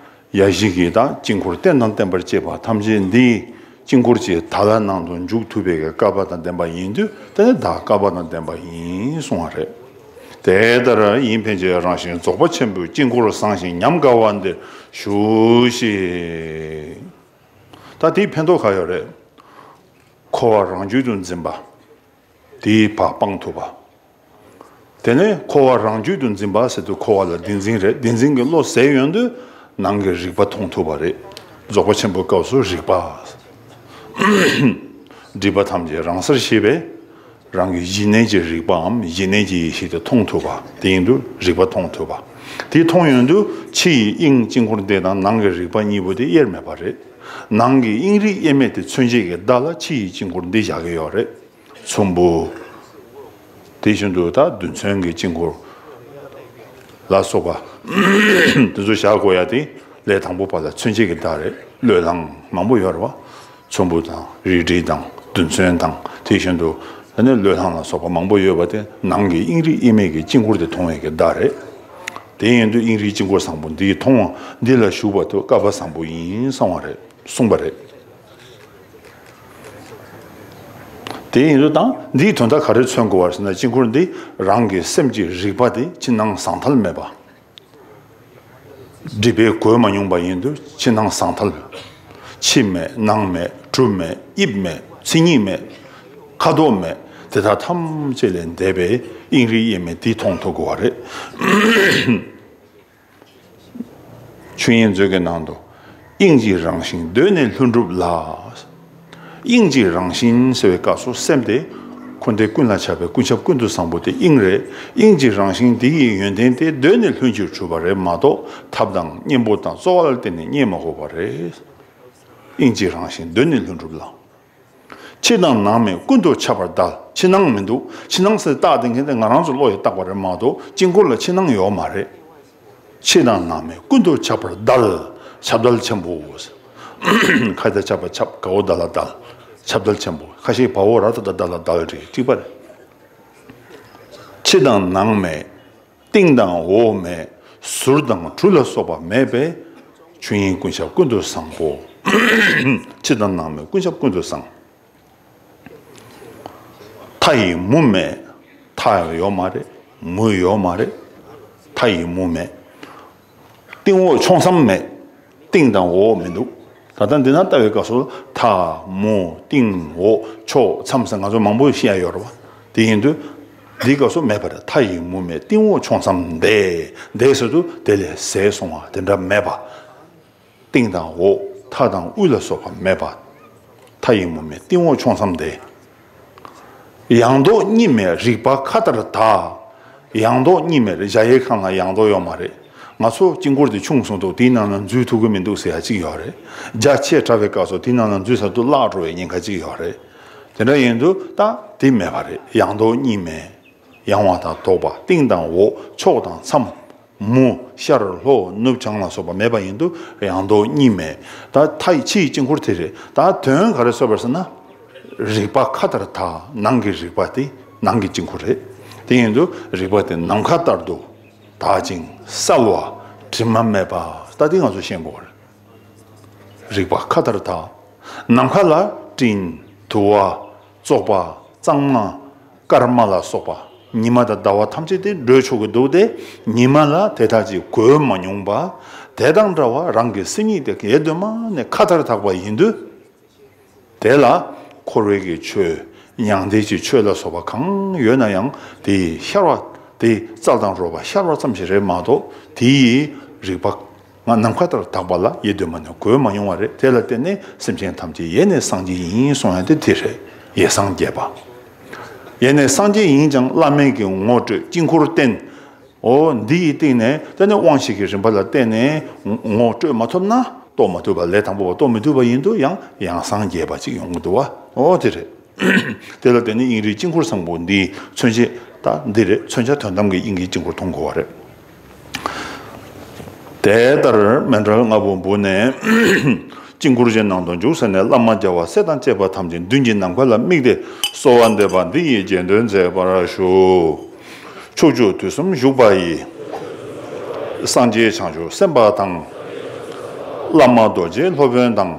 ཡ་བཞི་གི་ད་དཀྱིལ་འཁོར་རྟེན་དང་བརྟེན་པར་བཅས་པ་ཐམས་ཅད་འདི། དཀྱིལ་འཁོར་གྱི་དལ་ནང་དུ་འཇུག་ཐུབ་པའི་བསྐལ་པ་དང་ལྡན་པ་ཡིན་དུས། དེ་ནི་བདག་བསྐལ་པ་དང་ལྡན་པ་ཡིན་གསུང་བ་རེད། དེ་ལྟར་ཡིད་ཕན་ཅིང་རང་བཞིན་རྫོགས་པ་ཆེན་པོའི་དཀྱིལ་འཁོར་བཟང་ཞིང་ཉམས་དགའ་བ་འདིར་བཞུགས་ཤིག། ད་དེའི་ཕན་ཐོགས་ག་ཡོད་རེད། འཁོར་བ་རང་རྒྱུད་དུ་འཛིན་པ། དེའི་བག་སྤང་ཐུབ་པ། དེ་ནས་འཁོར་བ་རང་རྒྱུད་དུ་འཛིན་པ་ཟེར་དུས། འཁོར་བ་ལ་བདེན་འཛིན་རེད། བདེན་འཛིན་གྱི་བློ་ཟད་ཡོང་དུས། ནང་གི་རིག་པ་མཐོང་ཐུབ་པ་རེད། རྫོགས་པ་ཆེན་པོའི་སྐབས་སུ་རིག་པ། སྒྲིབ་པ་ཐམས་ཅད་རང་སར་ཞི་བས། རང་གི་གཞི་གནས་ཀྱི་རིག་པའམ་གཞི་གནས་ཀྱི་ཡེ་ཤེས་དེ་མཐོང་ཐུབ་པ། དེ་ཡིན་དུས་རིག་པ་མཐོང་ཐུབ་པ། དེ་མཐོང་ཡོང་དུས་ཕྱི་ཡི་དབྱིངས་དཀྱིལ་འཁོར་འདི་དང་ནང་གི་རིག་པ་གཉིས་པོ་དེ་དབྱེར་མེད་པ་རེད། ནང་གི་དབྱིངས་རིག་དབྱེར་མེད་དེ་མཚོན་བྱེད་ཀྱི་བརྡ་ལ་ཕྱི་ཡི་དཀྱིལ་འཁོར་འདི་བཞག་གི་ཡོད་རེད། ཚོམ་བུ། དེ་བཞིན་དུ་ད་རྡུལ་ཚོན་གྱི་དཀྱིལ་འཁོར་ལ་སོགས་པ། དེ་ཚོ་བཞག་དགོས་ཡ་དེ་ལས་དང་པོ་པ་ལ་མཚོན་བྱེད་ཀྱི་བརྡ་རེད། བློས་བསླངས་མང་པོ་ཡོད་རེད་བ། ཚོམ་བུ་དང་རལ་གྲི་དང་རྡུལ་ཚོན་དང་། དེ་བཞིན་དུ་ད་ནི་བློས་བསླངས་ལ་སོགས་པ་མང་པོ་ཡོད་པ་དེ་ནང་གི་དབྱིངས་རིག་དབྱེར་མེད་ཀྱི་དཀྱིལ་འཁོར་དེ་མཐོང་བའི་གི་བརྡ་རེད། དེ་ཡིན་དུས་དབྱིངས་རིག་དཀྱིལ་འཁོར་བཟང་པོ་འདི་མཐོང་བ་འདི་ལ་ཞུགས་པ་དེ་བསྐལ་པ་བཟང་པོ་ཡིན་གསུངས་པ་རེད། གསུངས་པ་རེད། དེ་ཡིན་དུས་ད་འདིའི་དོན་དག་ག་རེ་མཚོན་དགོས་པ་རེད་ཟེར་ན། དཀྱིལ་འཁོར་འདི་རང་གི་སེམས་ཀྱི་རིག་པ་དེ་ཕྱི་ནང་ཟང་ཐལ་མེད་པ། སྒྲིབ་པས་གོས་མ་མྱོང་པ་ཡིན་དུས་ཕྱི་ནང་ཟང་ཐལ། ཕྱི་མེད་ནང་མེད་དྲུབ་མེད་དབྱིབས་མེད་མཚན་ཉིད་མེད། ཁ་དོག་མེད། དེ་དག་ཐམས་ཅད་ལས་འདས་པའི་དབྱིངས་རིག་དབྱེར་མེད་འདི་མཐོང་ཐུབ་དགོས་པ་རེད། ཆོས་དབྱིངས་མཛོད་ཀྱི་ནང་དུ། དབྱིངས་ཀྱི་རང་བཞིན་གདོད་ནས་ལྷུན་གྲུབ་ལ། དབྱིངས་ཀྱི་རང་བཞིན་ཟེར་བའི་སྐབས་སུ་སེམས་དེ། འཁོར་འདས་ཀུན་ལ་ཁྱབ་པའི་ཀུན་ཁྱབ་ཀུན་ཏུ་བཟང་པོ་དེ་དབྱིངས་རེད། དབྱིངས་ཀྱི་རང་བཞིན་དེ་ཡི་ཡོན་ཏན་དེ་གདོད་ནས་ལྷུན་གྱིས་གྲུབ་པ་རེད་མ་གཏོགས། ཐབས་དང་གཉེན་པོ་དང་རྩོལ་བ་ལ་བརྟེན་ནས་རྙེད་མ་དགོས་པ་རེད། དབྱིངས་ཀྱི་རང་བཞིན་གདོད་ནས་ལྷུན་གྲུབ་ལ། ཕྱི་དང་ནང་མེད་ཀུན་ཏུ་ཁྱབ་པར་གདའ། ཕྱི་ནང་མི་འདུག་ཕྱི་ནང་ཟེར་བཏགས་དེ་མཁན་དེ་ང་རང་ཚོ་བློ་ཡིས་བཏགས་པ་རེད་མ་གཏོགས། དཀྱིལ་འཁོར་ལ་ཕྱི་ནང་ཡོད་མ་རེད། ཕྱི་དང་ནང་མེད་ཀུན་ཏུ་ཁྱབ་པར་གདལ། ཁྱབ་གདལ་ཆེན་པོ། ཁ་ད་ཁྱབ་པ་ཁྱབ། ག་འོག་ད་ལ་གདལ། ཁྱབ་གདལ་ཆེན་པོ། ཁ་ཞེ་བ་འོག་ར་ད་ད་ད་ལ་གདལ་རེད། གཅིག་པ་རེད། ཕྱི་དང་ནང་མེད། སྟེང་དང་འོག་མེད། ཟུར་དང་གྲུ་ལ་སོགས་པ་མེད་པས། ཆོས་དབྱིངས་ཀུན་ཁྱབ་ཀུན་ཏུ་བཟང་པོ། ཕྱི་དང་ནང་མེད་ཀུན་ཁྱབ་ཀུན་ཏུ་བཟང་། མཐའ་ཡི་མུ་མེད། མཐའ་ཡང་ཡོད་མ་རེད། མུ་ཡོད་མ་རེད། མཐའ་ཡི་མུ་མེད། སྟེང་འོག་ཕྱོགས་མཚམས་མེད། སྟེང་དང་འོག་མི་འདུག་ད་ལྟ་འདི་ན་ལྟ་བའི་སྐབས་སུ་མཐའ་མུ་སྟེང་འོག་ཕྱོགས་མཚམས་ཟེར་ང་ཚོ་མང་པོ་བཤད་ཡ་ཡོད་རེད་བ། དེ་ཡིན་དུས་འདིའི་སྐབས་སུ་མེད་པ་རེད། མཐའ་ཡི་མུ་མེད། སྟེང་འོག་ཕྱོགས་མཚམས་འདས། འདས་ཟེར་དུས་དེ་ལས་ཟད་སོང་བ་དེ་འདྲ་མེད་པ། སྟེང་དང་འོག་མཐའ་དང་དབུས་ལ་སོགས་པ་མེད་པ། མཐའ་ཡི་མུ་མེད་སྟེང་འོག་ཕྱོགས་མཚམས་འདས། ཡངས་དོག་གཉིས་མེད་རིག་པ་མཁའ་ལྟར་དག་ཡངས་དོག་གཉིས་མེད་རེད། གཞལ་ཡས་ཁང་ལ་ཡངས་དོག་ཡོད་མ་རེད། ང་ཚོ་དཀྱིལ་འཁོར་དེ་ཆུང་སོང་འདུག་དེའི་ནང་ལ་འཛུལ་ཐུབ་ཀྱི་མི་འདུག་ཟེར་ཡ་གཅིག་ཡོད་རེད། རྒྱ་ཆེ་དྲགས་པའི་སྐབས་སུ་དེའི་ནང་ལ་འཛུལ་ཚར་དུས་བརླག་འགྲོ་བའི་ཉེན་ཁ་གཅིག་ཡོད་རེད། དེ་འདྲ་ཡིན་དུས་ད་དེ་མེད་པ་རེད། ཡངས་དོག་གཉིས་མེད། ཡངས་པ་དང་དོག་པ། སྟེང་དང་འོག་ཕྱོགས་དང་མཚམས། མུ་ཤར་ལྷོ་ནུབ་བྱང་ལ་སོགས་པ་མེད་པ་ཡིན་དུས་ཡངས་དོག་གཉིས་མེད། ད་མཐའ་ཡི་ཕྱི་ཡི་དཀྱིལ་འཁོར་དེ་རེད། ད་དོན་ག་རེ་བཟོ་བར་ཟེར་ན། རིག་པ་མཁའ་ལྟར་དག་ནང་གི་རིག་པ་དེ་ནང་གི་དཀྱིལ་འཁོར་རེད། དེ་ཡིན་དུས་རིག་པ་དེ་ནམ་མཁའ་ལྟར་དུ་དག་ཅིང་གསལ་བ་དྲི་མ་མེད་པ། ད་དེ་ང་ཚོ་ཤེས་དགོས་རེད། རིག་པ་མཁའ་ལྟར་དག་ནམ་མཁའ་ལ་སྤྲིན། དུ་བ། བཙོག་པ། གཙང་མ། སྐར་མ་ལ་སོགས་པ། ཉི་མ་དང་ཟླ་བ་ཐམས་ཅད་དེ་བགྲོད་ཆོག་གི་འདུག་སྟེ། ཉི་མ་ལ་དེ་དག་ཅིག་གོས་མ་མྱོང་པ། དེ་དང་འདྲ་བར་རང་གི་སེམས་ཉིད་དེ་གལ་དོན་མ་ནས་མཁའ་ལྟར་དག་པ་ཡིན་དུས། དེ་ལ་འཁོར་བའི་གི་ཆོས། མྱང་འདས་ཀྱི་ཆོས་ལ་སོགས་པ་གང་ཡོད་ན་ཡང་དེ་ཤར་བ། དེ་རྩལ་དང་རོལ་པ་ཤར་བ་ཙམ་ཞིག་རེད་མ་གཏོགས་དེ་ཡི་རིག་པ། ང་ནམ་མཁའ་ལྟར་དག་པ་ལ་ཡེ་གདོད་མ་ནས་གོས་མ་མྱོང་བ་རེད། དེ་ལ་བརྟེན་ནས་སེམས་ཅན་ཐམས་ཅད་ཡེ་ནས་སངས་རྒྱས་ཡིན་གསུང་ཡ་དེ་དེ་རེད། ཡེ་སངས་རྒྱས་པ། ཡེ་ནས་སངས་རྒྱས་ཡིན་ཀྱང་བླ་མེད་ཀྱི་ངོ་སྤྲོད་དཀྱིལ་འཁོར་བསྟན། འོ་འདི་ཡི་སྟེང་ནས་དེ་ནས་དབང་ཤེས་ཀྱི་རིམ་པ་ལ་བརྟེན་ནས་ངོ་སྤྲོད་མ་ཐུབ་ན། རྟོགས་མ་ཐུབ་པ། ལས་དང་པོ་པ་རྟོགས་མི་ཐུབ་པ་ཡིན་དུས་ཡང་ཡང་སངས་རྒྱས་པ་ཅིག་ཡོང་གི་འདུག་བ། འོ་དེ་རེད། དེ་ལ་བརྟེན་ནས་དབྱིངས་རིག་དཀྱིལ་འཁོར་བཟང་པོ་འདིའི་མཚོན་བྱེད་ད་འདི་རེད། མཚོན་བྱ་དོན་དམ་གྱི་དབྱིངས་ཀྱི་དཀྱིལ་འཁོར་མཐོང་དགོས་པ་རེད། དེ་ལྟར་མཎྜལ་ལྔ་པོ་འབུལ་ནས་དཀྱིལ་འཁོར་གྱི་ནང་དུ་འཇུག་ཟེར་ནས་བླ་མ་རྒྱལ་བ་སྲས་དང་བཅས་པ་ཐམས་ཅད་མདུན་གྱི་ནམ་མཁའ་ལ་དམིགས་ཏེ་གསོལ་བ་འདེབས་པ་འདི་ཡི་རྗེས་ཟློས་མཛད་པར་ཞུ། ཕྱོགས་བཅུ་དུས་གསུམ་བཞུགས་པ་ཡི། སངས་རྒྱས་བྱང་ཆུབ་སེམས་དཔའ་དང་། བླ་མ་རྡོ་རྗེ་སློབ་དཔོན་དང་།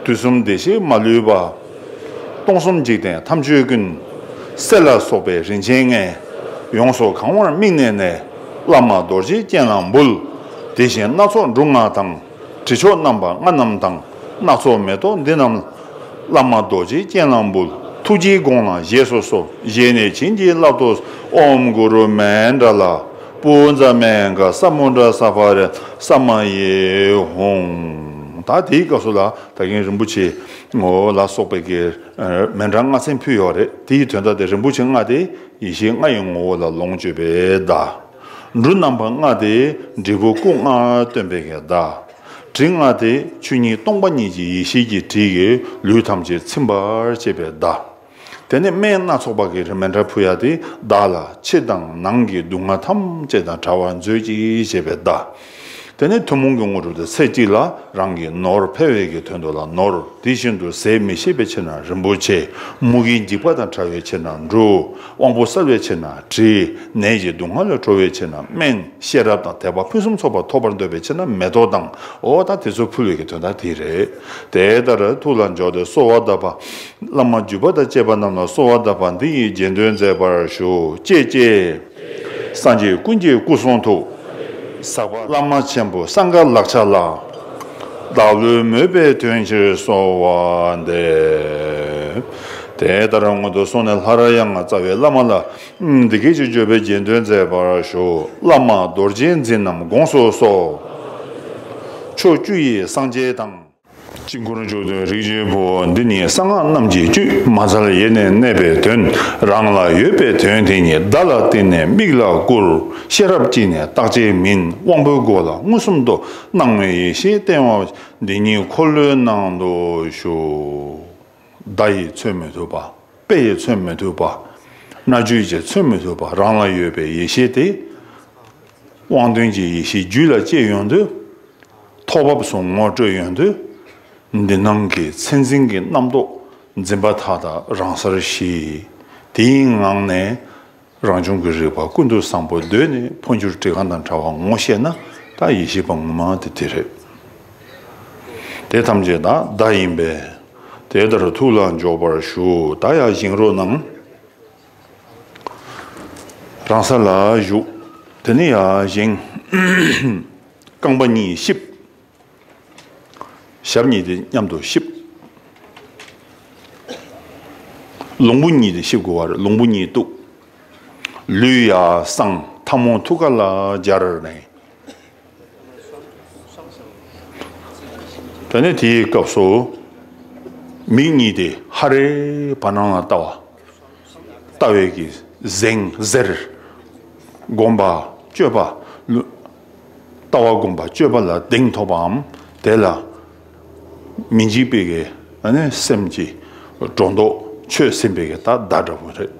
དུས་གསུམ་བདེ་གཤེགས་མ་ལུས་པ། སྟོང་གསུམ་འཇིག་རྟེན་ཐམས་ཅད་ཀུན། སྲས་ལ་སོགས་པའི་རིན་ཆེན་ལྔས། ཡོངས་སུ་གང་བར་དམིགས་ནས་ནི། བླ་མ་རྡོ་རྗེ་སྤྱན་ལ་འབུལ། དེ་བཞིན་སྣ་ཚོགས་འབྲུ་ལྔ་དང་། དྲི་མཆོག་རྣམ་པ་ལྔ་རྣམས་དང་། སྣ་ཚོགས་མེ་ཏོག་འདི་རྣམས། བླ་མ་རྡོ་རྗེ་སྤྱན་ལ་འབུལ། ཐུགས་རྗེའི་དགོངས་ལ་བཞེས་སུ་གསོལ། བཞེས་ནས་བྱིན་གྱིས་བརླབ་ཏུ། ཨོཾ་གུ་རུ་མཎྜལ་པུཥྚ་མེ་གྷ་ས་མུ་ཌ་ས་ཕ་རི་ས་མ་ཡེ་ཧཱུྃ། ད་དེའི་སྐབས་སུ་ལ་ད་གིན་རིན་པོ་ཆེ་ངོ་བོ་ལ་སོགས་པའི་གི་མཎྜལ་ལྔ་ཚན་ཕུལ་ཡོད་རེད། དེའི་དོན་དག་དེ་རིན་པོ་ཆེ་ལྔ་དེ་ཡེ་ཤེས་ལྔ་ཡི་ངོ་བོ་ལ་ལོངས་སྤྱོད་པའི་བརྡ། འབྲུ་རྣམ་པ་ལྔ་དེ་འབྲས་བུ་སྐུ་ལྔ་སྟོན་པའི་གི་བརྡ། དྲི་ལྔ་དེ་ཆོས་ཉིད་སྟོང་པ་ཉིད་ཀྱི་ཡེ་ཤེས་ཀྱི་དྲི་གིས་ལུས་ཐམས་ཅད་ཚིམ་པར་བྱེད་པའི་བརྡ། དེ་ནས་སྨན་སྣ་ཚོགས་པ་གི་མཎྜལ་ཕུལ་ཡ་དེ་བདག་ལ་ཕྱི་དང་ནང་གི་སྡུག་བསྔལ་ཐམས་ཅད་དང་བྲལ་བར་མཛོད་ཅིག་ཅེས་པའི་བརྡ། དེ་ནས་ཐུན་མོང་གི་དངོས་གྲུབ་དེ་ཚེ་གཅིག་ལ་རང་གི་ནོར་འཕེལ་བའི་གི་དོན་དུ་ལ་ནོར། དེ་བཞིན་དུ་ཟད་མི་ཤེས་པའི་ཕྱིར་ན་རིན་པོ་ཆེ། མུ་གེའི་འཇིགས་པ་དང་བྲལ་བའི་ཕྱིར་ན་འབྲུ། དབང་པོ་གསལ་བའི་ཕྱིར་ན་དྲི། ནད་ཀྱི་སྡུག་བསྔལ་ལས་གྲོལ་བའི་ཕྱིར་ན་སྨན། ཤེས་རབ་དང་དད་པ་ཕུན་སུམ་ཚོགས་པ་ཐོབ་པར་འདོད་པའི་ཕྱིར་ན་མེ་ཏོག་དང་། འོ་ད་དེ་ཚོ་ཕུལ་བའི་གི་དོན་དག་དེ་རེད། དེ་ལྟར་ཐུགས་ལ་འཇོག་སྟེ་གསོལ་བ་གདབ་པ། བླ་མ་བརྒྱུད་པ་དང་བཅས་པ་རྣམས་ལ་གསོལ་བ་གདབ་པ་འདི་ཡི་རྗེས་ཟློས་མཛད་པར་ཞུ། ཅེས་ཅེས། སངས་རྒྱས་ཀུན་གྱི་སྐུ་གསུང་ཐུགས། ཟབ་པ་བླ་མ་ཆེན་པོ་གསང་སྔགས་ལག་ཆ་ལ། བདག་བློའི་མོས་པའི་དོན་ཕྱིར་གསོལ་བ་འདེབས། དེ་ལྟར་སྔོན་དུ་སོང་ནས་ལྷ་ར་ཡང་རྩ་བའི་བླ་མ་ལ། འདི་སྐད་ཅེས་བརྗོད་པའི་རྗེས་ཟློས་མཛད་པར་ཞུ། བླ་མ་རྡོ་རྗེ་འཛིན་རྣམས་དགོངས་སུ་གསོལ། ཕྱོགས་བཅུ་ཡི་སངས་རྒྱས་དང་། དཀྱིལ་འཁོར་བཅུ་བདུན་རིགས་ཀྱི་བུ། འདི་ནི་གསང་སྔགས་རྣམས་ཀྱི་བཅུད། མ་འཚལ་ཡེ་ནས་གནས་པའི་དོན། རང་ལ་ཡོད་པའི་དོན་དེ་ཉིད། བརྡ་ལ་བརྟེན་ནས་མིག་ལ་བསྐུར། ཤེས་རབ་ཀྱིས་ནི་བརྟག་བྱའི་མིན། དབང་པོའི་སྒོ་ལ་མངོན་སུམ་དུ། སྣང་བའི་ཡེ་ཤེས་བསྟན་པ། འདི་ཉིད་འཁོར་ལོའི་ནང་དུ་ཞུགས། བརྡ་ཡིས་མཚོན་མི་ཐུབ་པ། དཔེ་ཡིས་མཚོན་མི་ཐུབ་པ། སྣ་བརྒྱུད་ཀྱིས་མཚོན་མི་ཐུབ་པ། རང་ལ་ཡོད་པའི་ཡེ་ཤེས་དེ། དབང་དོན་གྱི་ཡེ་ཤེས་རྒྱུད་ལ་སྐྱེས་ཡོང་དུས། ཐོག་བབས་སུ་ངོ་སྤྲོད་ཡོང་དུས། འདི་སྣང་གི་མཚན་འཛིན་གྱི་རྣམ་རྟོག་འཛིན་པ་མཐའ་དག་རང་སར་ཞི། དེའི་ངང་ནས། རང་བྱུང་གི་རིག་པ་ཀུན་ཏུ་བཟང་པོ་གདོད་ནས་འཕོ་འགྱུར་བྲི་གང་དང་བྲལ་བ་ངོ་ཤེས་ན། ད་ཡེ་ཤེས་པ་ངོ་མ་དེ་དེ་རེད། དེ་ཐམས་ཅད་ད་བརྡ་ཡིན་པས། དེ་ལྟར་ཐུགས་ལ་འཇོག་པར་ཞུ། ད་ཡར་བཞེངས་རོགས་གནང་། རང་ས་ལ་བཞུགས། དེ་ནས་ཡར་བཞེངས། རྐང་པ་གཉིས་གཤིབ། ཞབས་གཉིས་དེ་མཉམ་དུ་གཤིབ། ལོང་བུ་གཉིས་དེ་གཤིབ་དགོས་པ་རེད། ལོང་བུ་གཉིས་གཏུག། ལུས་ཡར་བསྲང་། ཐལ་མོ་ཐུགས་ཀ་ལ་སྦྱར་ནས། དེ་ནས་དེའི་སྐབས་སུ་མིག་གཉིས་དེ་ཧ་རེ་བར་སྣང་ལ་ལྟ་བ། ལྟ་བའི་གི་གཟེངས་གཟེར། སྒོམ་པ་སྤྱོད་པ། ལྟ་བ་སྒོམ་པ་སྤྱོད་པ་ལ་གདེང་ཐོབ་པའམ། དེ་ལ་མི་འཇིགས་པའི་གི་ཨ་ནི་སེམས་ཀྱི་སྒྲོ་འདོགས་ཆོད་ཟིན་པའི་གི་ད་བརྡ་འདྲ་པོ་རེད།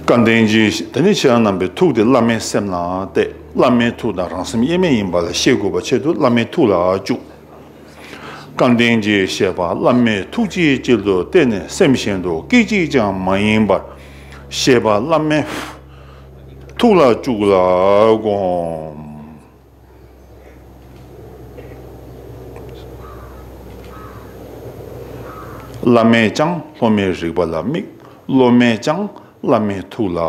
སྐལ་ལྡན་གྱི་དེ་ནི་ཁྱེད་རང་རྣམ་པའི་ཐུགས་དེ་བླ་མའི་སེམས་ལ་གཏད། བླ་མའི་ཐུགས་དང་རང་སེམས་དབྱེར་མེད་ཡིན་པ་ལ་ཤེས་དགོས་པ་ཆེད་དུ་བླ་མའི་ཐུགས་ལ་བཅུག། སྐལ་ལྡན་གྱི་བཤད་པ་བླ་མའི་ཐུགས་ཀྱི་དཀྱིལ་དུ་གཏད་ནས་སེམས་གཞན་དུ་སྐད་ཅིག་ཀྱང་མ་ཡེངས་པར་བཤད་པ་བླ་མའི་ཐུགས་ལ་བཅུག་ལ་བསྒོམ། བླ་མས་ཀྱང་སློབ་མའི་རིག་པ་ལ་དམིགས། སློབ་མས་ཀྱང་བླ་མའི་ཐུགས་ལ་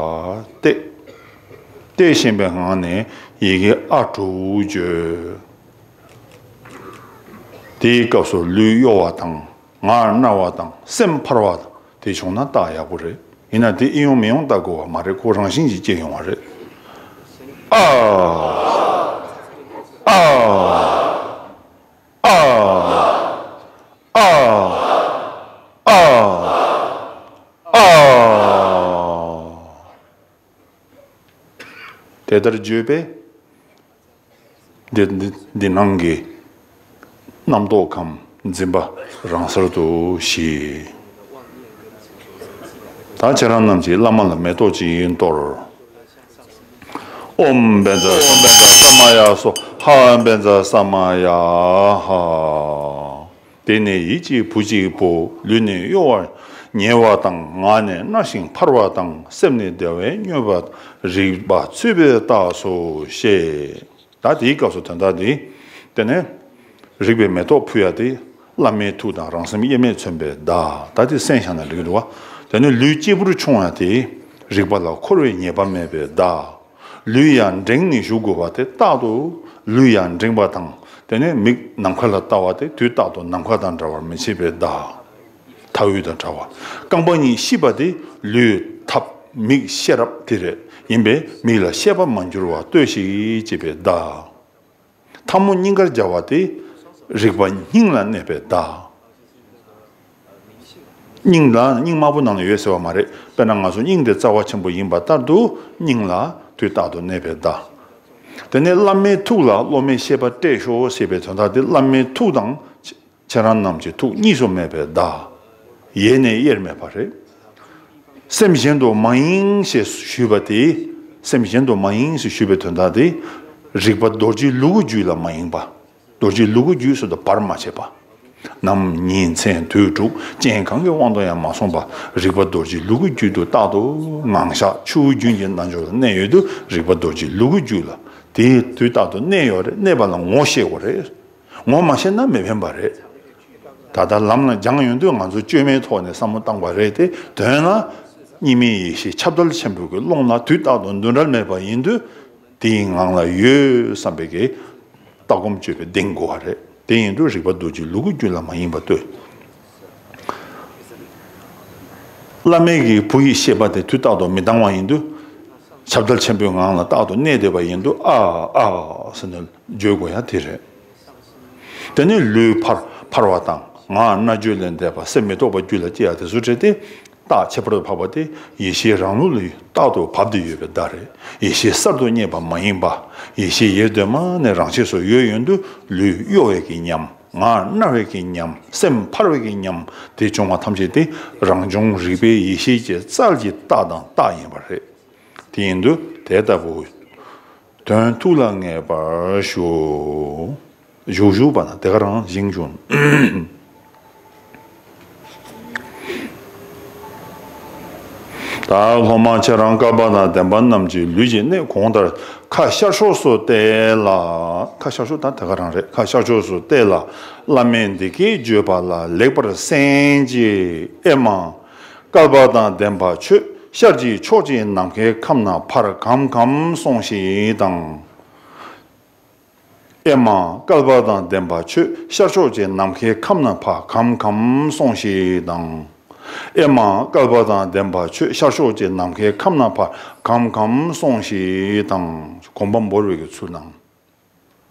གཏད། གཏད་བཞིན་པའི་ངང་ནས་ཡི་གེ་ཨ་དྲུག་བརྗོད། དེའི་སྐབས་སུ་ལུས་གཡོ་བ་དང་ངག་རྣ་བ་དང་སེམས་འཕར་བ་དང་དེ་བྱུང་ན་རྟགས་ཡག་པོ་རེད། ཡིན་ན་དེ་ཨེ་ཡོང་མི་ཡོང་ལྟ་དགོས་པ་མ་རེད། ཁོ་རང་བཞིན་གྱིས་སྐྱེ་ཡོང་བ་རེད། ཨ། ཨ། ཨ། ཨ། ཨ། ཨ། དེ་ལྟར་བརྗོད་པས། འདི་འདི་འདི་སྣང་གི་རྣམ་རྟོག་གམ་འཛིན་པ་རང་སར་དུ་ཞི། ད་ཁྱེད་རང་རྣམས་ཀྱིས་བླ་མ་ལ་མེ་ཏོག་ཅིག་གཏོར། ཨོཾ་བཛྲ་ས་མ་ཡ་སྭཱ་ཧཱ། ཧ་བཛྲ་ས་མ་ཡ་ཧ། དེ་ནས་ཡིད་ཀྱི་བུ་གཅིག་པུ་ལུས་ནི་གཡོ་བར་ཉེ་བ་དང་ངག་ནི་རྣ་ཞིང་འཕར་བ་དང་སེམས་ནི་བདེ་བས་མྱོས་པ་རིག་པ་ཚུད་པའི་རྟགས་སུ་ཤེས། ད་དེའི་སྐབས་སུ་དོན་དག་འདི། དེ་ནས་རིག་པའི་མེ་ཏོག་ཕུལ་ཡ་དེ་བླ་མའི་ཐུགས་དང་རང་སེམས་དབྱེར་མེད་མཚོན་པའི་བརྡ། ད་དེ་གསན་བཞག་ན་འགྲིག་གི་འདུག་བ། དེ་ནས་ལུས་གཅེར་བུར་མཆོང་ཡ་དེ་རིག་པ་ལ་འཁོར་བའི་ཉེས་པ་མེད་པའི་བརྡ། ལུས་ཡང་འགྲེང་ནས་བཞུགས་དགོས་པ་དེ་རྟག་ཏུ་ལུས་ཡང་འགྲེང་བ་དང་དེ་ནས་མིག་ནམ་མཁའ་ལ་ལྟ་བ་དེ་དུས་རྟག་ཏུ་ནམ་མཁའ་དང་འདྲ་བར་མི་བྱེད་པའི་བརྡ། མཐའ་དབུས་དང་བྲལ་བ། རྐང་པ་གཉིས་བཤིག་པ་དེ་ལུས་ཐབས་མིག་ཤེས་རབ་དེ་རེད། ཡིན་པས་མིག་ལ་ཤེས་པ་མ་འགྱུར་བ་ལྟོས་ཤིག་ཅེས་པའི་བརྡ། ཐལ་མོ་སྙིང་གར་སྦྱར་བ་དེ་རིག་པ་སྙིང་ལ་གནས་པའི་བརྡ། སྙིང་ལ་སྙིང་དམར་པོ་ནང་ལ་ཡོད་ཟེར་བ་མ་རེད། དཔེར་ན་ང་ཚོ་སྙིང་དེ་རྩ་བ་ཆེན་པོ་ཡིན་པ་ལྟར་དུ་སྙིང་ལ་དུས་རྟག་ཏུ་གནས་པའི་བརྡ། དེ་ནས་བླ་མའི་ཐུགས་ལ་སློབ་མའི་ཤེས་པ་སྤྲད་ཤོག་ཟེར་བའི་དོན་དག་དེ་བླ་མའི་ཐུགས་དང་ཁྱེད་རང་རྣམས་ཀྱི་ཐུགས་གཉིས་སུ་མེད་པའི་བརྡ། ཡེ་ནས་དབྱེར་མེད་པ་རེད། སེམས་གཞན་དུ་མ་ཡེངས་ཞེས་ཞུས་པ་དེ། སེམས་གཞན་དུ་མ་ཡེངས་ཞེས་ཞུས་པའི་དོན་དག་དེ། རིག་པ་རྡོ་རྗེའི་ལུ་གུ་རྒྱུད་ལ་མ་ཡེངས་པ། རྡོ་རྗེའི་ལུ་གུ་རྒྱུད་ཟེར་དུས་བར་མ་ཆད་པ། ནམ་ཉིན་མཚན་དུས་དྲུག་རྐྱེན་གང་གི་དབང་དུ་ཡང་མ་སོང་བ། རིག་པ་རྡོ་རྗེའི་ལུ་གུ་རྒྱུད་དུ་རྟག་ཏུ་ངང་བཞག་ཆུ་བོའི་རྒྱུན་གྱི་རྣལ་འབྱོར་ལ་གནས་ཡོད་དུས་རིག་པ་རྡོ་རྗེའི་ལུ་གུ་རྒྱུད་ལ་དེ་དུས་རྟག་ཏུ་གནས་ཡོད་རེད། གནས་པ་ལ་ངོ་ཤེས་དགོས་རེད། ངོ་མ་ཤེས་ན་མི་ཕན་པ་རེད། ད་ལྟ་ལམ་ལ་སྦྱངས་ཡོང་དུས་ང་ཚོ་བཅོས་མའི་ཐོག་ནས་བསམ་བློ་བཏང་པ་རེད་དེ། དོན་ལ་གཉིས་མེད་ཡེ་ཤེས་ཁྱབ་བརྡལ་ཆེན་པོའི་གི་ཀློང་ལ་དུས་རྟག་ཏུ་འདུ་འབྲལ་མེད་པ་ཡིན་དུས། དེའི་ངང་ལ་ཡོད་བསམ་པའི་གི་ལྟ་སྒོམ་སྤྱོད་པའི་གདེང་དགོས་པ་རེད། དེ་ཡིན་དུས་རིག་པ་རྡོ་རྗེའི་ལུ་གུ་རྒྱུད་ལ་མ་ཡེངས་པ་ལྟོས། བླ་མའི་གི་བུ་ཡི་ཤེས་པ་དེ་དུས་རྟག་ཏུ་མི་ལྡང་བ་ཡིན་དུས། ཁྱབ་བརྡལ་ཆེན་པོའི་ངང་ལ་རྟག་ཏུ་གནས་བསྡད་པ་ཡིན་དུས་ཨ་ཨ་ཟེར་ནས་བརྗོད་དགོས་ཡ་དེ་རེད། དེ་ནས་ལུས་འཕར་འཕར་བ་དང་ངག་རྣ་བརྗོད་ལས་འདས་པ་སེམས་མི་རྟོག་པ་རྒྱུད་ལ་སྐྱེ་ཡ་དེ་ཚོ་བྲལ་ཏེ། རྟགས་ཁྱད་པར་དུ་འཕགས་པ་དེ་ཡེ་ཤེས་རང་ལུགས་ལ་རྟག་ཏུ་བབས་ཏེ་ཡོད་པའི་བརྡ་རེད། ཡེ་ཤེས་གསར་དུ་རྙེད་པ་མ་ཡིན་པ། ཡེ་ཤེས་ཡེ་གདོད་མ་ནས་རང་ཆས་སུ་ཡོད་ཡོད་དུས་ལུས་གཡོ་བའི་གི་ཉམས། ངག་རྣ་བའི་གི་ཉམས། སེམས་འཕར་བའི་གི་ཉམས། དེ་བྱུང་བ་ཐམས་ཅད་དེ་རང་བྱུང་རིག་པའི་ཡེ་ཤེས་ཀྱི་རྩལ་གྱི་རྟགས་དང་རྟགས་ཡིན་པ་རེད། དེ་ཡིན་དུས་དེ་ལྟ་བུ་དོན་ཐུགས་ལ་ངེས་པར་ཞུ། བཞུགས་བཞུགས་པ་ན་དེ་ག་རང་བཞེངས་བྱུང་། ད་སློབ་མ་ཁྱེད་རང་བསྐལ་པ་དང་ལྡན་པ་རྣམས་ཀྱི་ལུས་ཀྱི་གནས་གོང་ལྟར་ཁ་ཤར་ཕྱོགས་སུ་གཏད་ལ། ཁ་ཤར་ཕྱོགས་ད་དེ་ག་རང་རེད། ཁ་ཤར་ཕྱོགས་སུ་གཏད་ལ། བླ་མས་འདི་སྐད་བརྗོད་པ་ལ་ལེགས་པར་གསན་ཅིག་ཨེ་མ། བསྐལ་པ་དང་ལྡན་པ་ཁྱོད་ཤར་གྱི་ཕྱོགས་ཀྱི་ནམ་མཁའི་ཁམས་ན་ཕར་ཁམ་ཁམ་སོང་ཞིག་དང་། ཨེ་མ། བསྐལ་པ་དང་ལྡན་པ་ཁྱོད་ཤར་ཕྱོགས་ཀྱི་ནམ་མཁའི་ཁམས་ན་ཕར་ཁམ་ཁམ་སོང་ཞིག་དང་། ཨེ་མ། བསྐལ་པ་དང་ལྡན་པ་ཁྱོད་ཤར་ཕྱོགས་ཀྱི་ནམ་མཁའི་ཁམས་ན་ཕར་ཁམ་ཁམ་སོང་ཞིག་དང་། གོམ་པ་འབོར་བའི་གི་ཚུལ་དང་།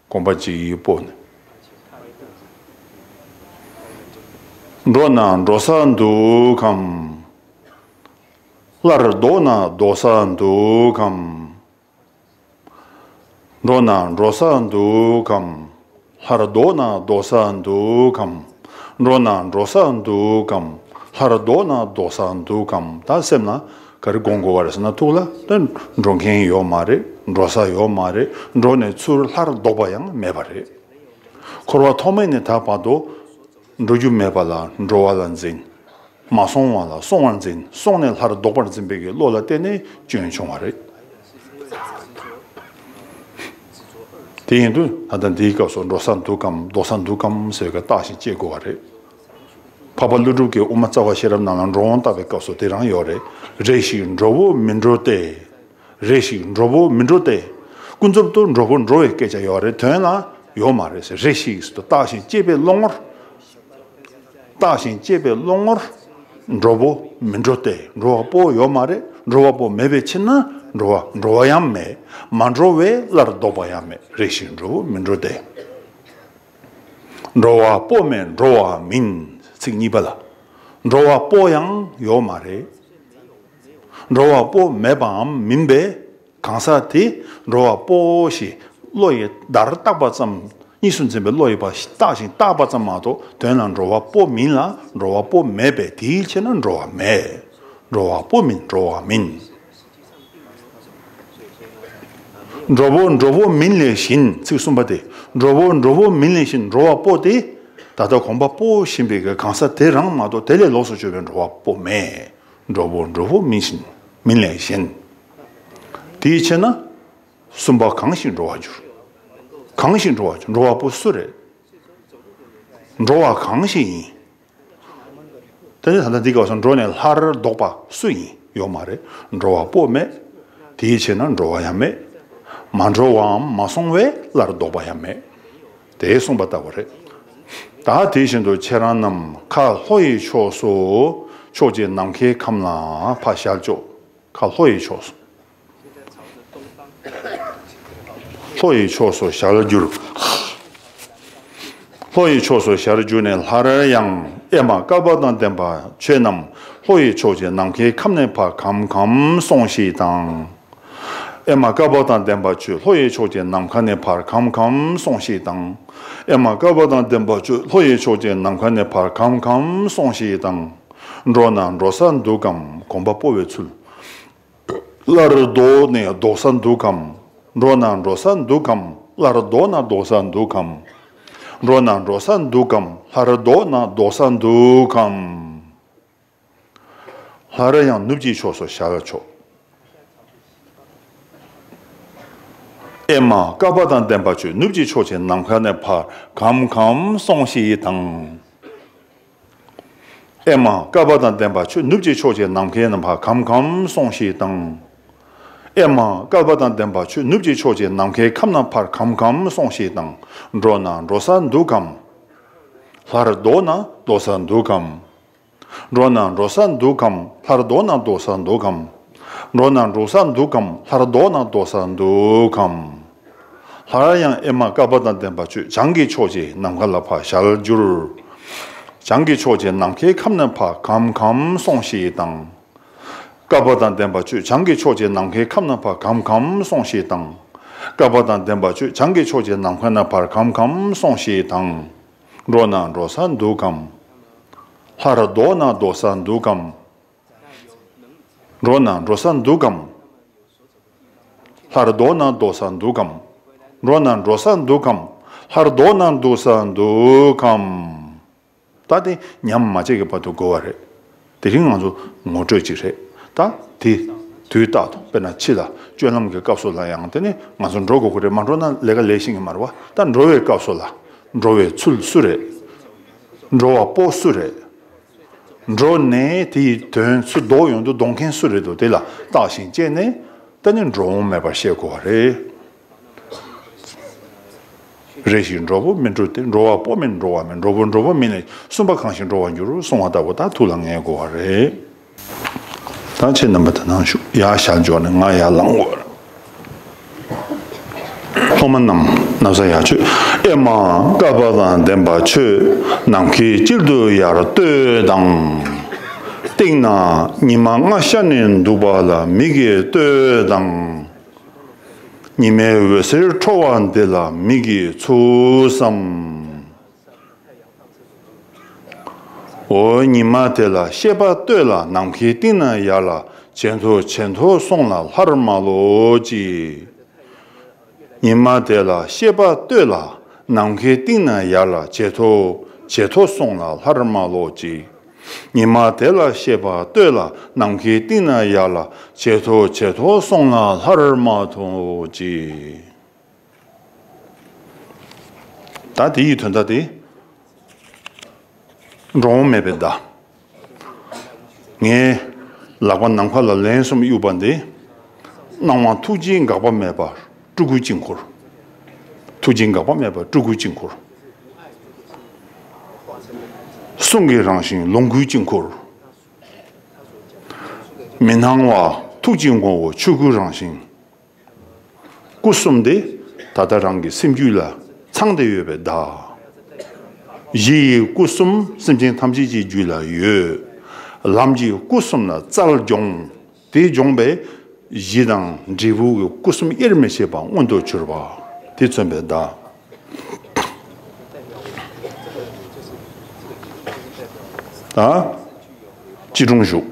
གོམ་པ་གཅིག་སྤོས་ནས། འགྲོ་ན་འགྲོ་ས་འདུག་གམ། སླར་ལྡོག་ན་ལྡོག་ས་འདུག་གམ། འགྲོ་ན་འགྲོ་ས་འདུག་གམ། སླར་ལྡོག་ན་ལྡོག་ས་འདུག་གམ། འགྲོ་ན་འགྲོ་ས་འདུག་གམ། སླར་ལྡོག་ན་ལྡོག་ས་འདུག་གམ། ད་སེམས་ལ་ག་རེ་སྒོམ་དགོས་པ་རེད་ཟེར་ན། ཐུགས་ལ་ད་འགྲོ་མཁན་ཡོད་མ་རེད། འགྲོ་ས་ཡོད་མ་རེད། འགྲོ་ནས་ཚུར་སླར་ལྡོག་པ་ཡང་མེད་པ་རེད། འཁོར་བ་ཐོག་མེད་ནས་ད་བར་དུ་འགྲོ་རྒྱུ་མེད་པ་ལ་འགྲོ་བ་ལ་འཛིན། མ་སོང་བ་ལ་སོང་བར་འཛིན། སོང་ནས་སླར་ལྡོག་པར་འཛིན་པའི་གི་བློ་ལ་བརྟེན་ནས་སྐྱོན་བྱུང་བ་རེད། དེ་ཡིན་དུས་ད་ལྟ་འདིའི་སྐབས་སུ་འགྲོ་ས་འདུག་གམ་ལྡོག་ས་འདུག་གམ་ཟེར་བའི་གི་རྟགས་ཤིག་དཔྱད་དགོས་པ་རེད། འཕགས་པ་ཀླུ་སྒྲུབ་ཀྱི་དབུ་མ་རྩ་བ་ཤེས་རབ་ནང་ལ་འགྲོ་འོང་བརྟག་པའི་སྐབས་སུ་དེ་རང་ཡོད་རེད། རེ་ཞིག་འགྲོ་བོ་མི་འགྲོ་སྟེ། རེ་ཞིག་འགྲོ་བོ་མི་འགྲོ་སྟེ། ཀུན་རྫོབ་ཏུ་འགྲོ་བོ་འགྲོ་བའི་སྐད་ཆ་ཡོད་རེད། དོན་ལ་ ཡོད་མ་རེད་ཟེར། རེ་ཞིག་ཟེར་དུས་བརྟགས་ཤིང་དཔྱད་པའི་བློ་ངོར། བརྟགས་ཤིང་དཔྱད་པའི་བློ་ངོར། འགྲོ་བོ་མི་འགྲོ་སྟེ། འགྲོ་བ་པོ་ཡོད་མ་རེད། འགྲོ་བ་པོ་མེད་པའི་ཕྱིར་ན་འགྲོ་བ་འགྲོ་བ་ཡང་མེད། མ་འགྲོ་བས་སླར་ལྡོག་པ་ཡང་མེད། རེ་ཞིག་འགྲོ་བོ་མི་འགྲོ་སྟེ། འགྲོ་བ་པོ་མེད་འགྲོ་བ་མིན། ཚིག་གཉིས་པ་ལ། འགྲོ་བ་པོ་ཡང་ཡོད་མ་རེད། འགྲོ་བ་པོ་མེད་པའམ་མིན་པས། གང་ཟག་དེ་འགྲོ་བ་པོ་ཞེས་བློ་ཡིས་བརྡར་བཏགས་པ་ཙམ། གཉིས་སུ་འཛིན་པའི་བློ་ཡིས་པ་བརྟགས་ཤིང་བརྟགས་པ་ཙམ་མ་གཏོགས། དོན་ལ་འགྲོ་བ་པོ་མིན་ལ་འགྲོ་བ་པོ་མེད་པས། དེའི་ཕྱིར་ན་འགྲོ་བ་མེད། འགྲོ་བ་པོ་མིན་འགྲོ་བ་མིན། འགྲོ་བོ་འགྲོ་བོ་མིན་ལས་གཞན། ཚིག་གསུམ་པ་དེ། འགྲོ་བོ་འགྲོ་བོ་མིན་ལས་གཞན། འགྲོ་བ་པོ་དེ། ད་ལྟ་གོམས་པ་སྤོ་བཞིན་པའི་གི་གང་ཟག་དེ་རང་མ་གཏོགས། དེ་ལས་ལོགས་སུ་གྱུར་པའི་འགྲོ་བ་པོ་མེད། འགྲོ་བོ་འགྲོ་བོ་མིན་གཞན། མིན་ལས་གཞན། དེའི་ཕྱིར་ན། གསུམ་པ་གང་ཞིག་འགྲོ་བར་འགྱུར། གང་ཞིག་འགྲོ་བར་འགྱུར། འགྲོ་བ་པོ་སུ་རེད། འགྲོ་བ་གང་ཞིག་ཡིན། དེ་ནི་ད་ལྟ་འདི་སྐབས་སུ་འགྲོ་ནས་སླར་ལྡོག་པ་སུ་ཡིན། ཡོད་མ་རེད། འགྲོ་བ་པོ་མེད། དེའི་ཕྱིར་ན་འགྲོ་བ་ཡང་མེད། མ་འགྲོ་བའམ་མ་སོང་བས་སླར་ལྡོག་པ་ཡང་མེད། དེ་གསུངས་པ་ལྟ་བུ་རེད། ད་དེ་བཞིན་དུ་ཁྱེད་རང་རྣམས་ཁ་ལྷོ་ཡི་ཕྱོགས་སུ། ཕྱོགས་ཀྱི་ནམ་མཁའི་ཁམས་ལ་ཕར་ཞལ་ལྕོག་ཁ་ལྷོ་ཡི་ཕྱོགས་སུ། ལྷོ་ཡི་ཕྱོགས་སུ་ཞལ་བསྒྱུར། ལྷོ་ཡི་ཕྱོགས་སུ་ཞལ་བསྒྱུར་ནས་སླར་ཡང་ཨེ་མ་བསྐལ་པ་དང་ལྡན་པ་ཁྱོད་རྣམས་ལྷོ་ཡི་ཕྱོགས་ཀྱི་ནམ་མཁའི་ཁམས་ནས་ཕར་ཁམས་ཁམས་སོང་ཞིག་དང་། ཨེ་མ་བསྐལ་པ་དང་ལྡན་པ་ཁྱོད་ལྷོ་ཡི་ཕྱོགས་ཀྱི་ནམ་མཁའ་ནས་ཕར་ཁམས་ཁམས་སོང་ཞིག་དང་། ཨེ་མ་བསྐལ་པ་དང་ལྡན་པ་ཁྱོད་ལྷོ་ཡི་ཕྱོགས་ཀྱི་ནམ་མཁའ་ནས་ཕར་ཁམས་ཁམས་སོང་ཞིག་དང་། འགྲོ་ན་འགྲོ་ས་འདུག་གམ། གོམ་པ་སྤོ་བའི་ཚུལ། སླར་ལྡོག་ནས་ལྡོག་ས་འདུག་གམ། འགྲོ་ན་འགྲོ་ས་འདུག་གམ། སླར་ལྡོག་ན་ལྡོག་ས་འདུག་གམ། འགྲོ་ན་འགྲོ་ས་འདུག་གམ། སླར་ལྡོག་ན་ལྡོག་ས་འདུག་གམ། སླར་ཡང་ནུབ་ཀྱི་ཕྱོགས་སུ་ཞལ་ཕྱོགས། ཨེ་མ་བསྐལ་པ་དང་ལྡན་པ་ཁྱོད་ནུབ་ཀྱི་ཕྱོགས་ཀྱི་ནམ་མཁའ་ནས་ཕར་ཁམས་ཁམས་སོང་ཞིག་དང་། ཨེ་མ་བསྐལ་པ་དང་ལྡན་པ་ཁྱོད་ནུབ་ཀྱི་ཕྱོགས་ཀྱི་ནམ་མཁའི་ནང་ཕར་ཁམས་ཁམས་སོང་ཞིག་དང་། ཨེ་མ་བསྐལ་པ་དང་ལྡན་པ་ཁྱོད་ནུབ་ཀྱི་ཕྱོགས་ཀྱི་ནམ་མཁའི་ཁམས་ན་ཕར་ཁམས་ཁམས་སོང་ཞིག་དང་། འགྲོ་ན་འགྲོ་ས་འདུག་གམ། སླར་ལྡོག་ན་ལྡོག་ས་འདུག་གམ། འགྲོ་ན་འགྲོ་ས་འདུག་གམ། སླར་ལྡོག་ན་ལྡོག་ས་འདུག་གམ། འགྲོ་ན་འགྲོ་ས་འདུག་གམ། སླར་ལྡོག་ན་ལྡོག་ས་འདུག་གམ། སླར་ཡང་ཨེ་མ་བསྐལ་པ་དང་ལྡན་པ་ཁྱོད་བྱང་གི་ཕྱོགས་ཀྱི་ནམ་མཁའ་ལ་ཕར་ཞལ་བསྒྱུར། བྱང་གི་ཕྱོགས་ཀྱི་ནམ་མཁའི་ཁམས་ན་ཕར་ཁམས་ཁམས་སོང་ཞིག་དང་། བསྐལ་པ་དང་ལྡན་པ་ཁྱོད་བྱང་གི་ཕྱོགས་ཀྱི་ནམ་མཁའི་ཁམས་ན་ཕར་ཁམས་ཁམས་སོང་ཞིག་དང་། བསྐལ་པ་དང་ལྡན་པ་ཁྱོད་བྱང་གི་ཕྱོགས་ཀྱི་ནམ་མཁའ་ན་ཕར་ཁམས་ཁམས་སོང་ཞིག་དང་། འགྲོ་ན་འགྲོ་ས་འདུག་གམ། སླར་ལྡོག་ན་ལྡོག་ས་འདུག་གམ། འགྲོ་ན་འགྲོ་ས་འདུག་གམ། སླར་ལྡོག་ན་ལྡོག་ས་འདུག་གམ། འགྲོ་ན་འགྲོ་ས་འདུག་གམ། སླར་ལྡོག་ན་ལྡོག་ས་འདུག་གམ། ད་དེ་ཉམས་མ་བཅས་ཀྱི་བར་དུ་དགོས་པ་རེད། དེ་རིང་ང་ཚོ་ངོ་སྤྲོད་ཅིག་རེད། ད་དེ་དུས་རྟག་ཏུ་དཔེར་ན་ཕྱི་ལ་སྤྱོད་ལམ་གྱི་སྐབས་སུ་ལ་ཡང་དེ་ནི་ང་ཚོ་འགྲོ་དགོས་ཀྱི་རེད། མ་འགྲོ་ན་ལས་ཀ་ལས་ཤེས་ཀྱི་མ་རེད་བ། ད་འགྲོ་བའི་སྐབས་སུ་ལ་འགྲོ་བའི་ཚུལ་སུ་རེད། འགྲོ་བ་པོ་སུ་རེད། འགྲོ་ནས་དེ་ཡི་དོན་ཚུར་ལྡོག་ཡོང་དུ་ལྡོག་མཁན་སུ་རེད་འདུག་དེ་ལ་བརྟགས་ཤིང་དཔྱད་ནས་ད་ནི་འགྲོ་འོང་མེད་པར་ཤེས་དགོས་པ་རེད། རེ་ཞིག་འགྲོ་བོ་མི་འགྲོ་སྟེ། འགྲོ་བ་པོ་མིན་འགྲོ་བ་མེད། འགྲོ་བོ་འགྲོ་བོ་མིན་ལས་གསུམ་པ་གང་ཞིག་འགྲོ་བར་འགྱུར་གསུང་བ་ལྟ་བུ་ད་ཐུགས་ལ་ངེས་དགོས་པ་རེད། ད་ཁྱེད་རྣམ་པ་དེ་ནང་བཞུགས། ཡར་ཞལ་འཇོག་ནས་ང་ཡར་ལངས་དགོས། སློབ་མ་རྣམས་ན་བཟའ་ཡར་མཆོད། ཨེ་མ་བསྐལ་པ་དང་ལྡན་པ་ཁྱོད། ནམ་མཁའི་དཀྱིལ་དུ་ཡར་ལྟོས་དང་། སྟེང་ན་ཉི་མ་སྔ་ཤར་ནས་འདུག་པ་ལ་མིག་གིས་ལྟོས་དང་། ཉི་མའི་འོད་ཟེར་འཕྲོ་བ་འདི་ལ་མིག་གིས་ཚུགས་སམ། འོ་ཉི་མ་དེ་ལ་ཤེས་པ་ལྟོས་ལ་ནམ་མཁའི་གཏིང་ན་ཡར་ལ་ཇེ་མཐོ་ཇེ་མཐོ་སོང་ལ་སླར་མར་ལོག་ཅིག་ཉི་མ་དེ་ལ་ཤེས་པ་ལྟོས་ལ་ནམ་མཁའི་གཏིང་ན་ཡར་ལ་ཇེ་མཐོ་ཇེ་མཐོ་སོང་ལ་སླར་མར་ལོག་ཅིག་ཉི་མ་དེ་ལ་ཤེས་པ་ལྟོས་ལ་ནམ་མཁའི་གཏིང་ན་ཡར་ལ་ཇེ་མཐོ་ཇེ་མཐོ་སོང་ལ་སླར་མར་ལོག་ཅིག་ད་དེ་ཡི་དོན་དག་དེ། འགྲོ་འོང་མེད་པའི་བརྡ། ངས་ལག་པ་ནམ་མཁའ་ལ་ལན་གསུམ་གཡུགས་པ་འདི། སྣང་བ་ཐུགས་རྗེའི་འགག་པ་མེད་པར་སྤྲུལ་སྐུའི་དཀྱིལ་འཁོར། ཐུགས་རྗེ་འགག་པ་མེད་པ་སྤྲུལ་སྐུའི་དཀྱིལ་འཁོར། གསུང་གི་རང་བཞིན་ལོངས་སྐུའི་དཀྱིལ་འཁོར། མི་སྣང་བ་ཐུགས་ཀྱི་ངོ་བོ་ཆོས་སྐུའི་རང་བཞིན། སྐུ་གསུམ་དེ་ད་ལྟ་རང་གི་སེམས་རྒྱུད་ལ་ཚང་སྟེ་ཡོད་པའི་བརྡ། གཞི་ཡི་སྐུ་གསུམ་སེམས་ཅན་ཐམས་ཅད་ཀྱི་རྒྱུད་ལ་ཡོད། ལམ་གྱི་སྐུ་གསུམ་ལ་རྩལ་སྦྱོང་། དེ་སྦྱོང་པས་གཞི་དང་འབྲས་བུ་གི་སྐུ་གསུམ་དབྱེར་མི་ཕྱེད་པ་མངོན་དུ་གྱུར་པ་དེ་མཚོན་པའི་བརྡ། ད་སྐྱིལ་ཀྲུང་བཞུགས།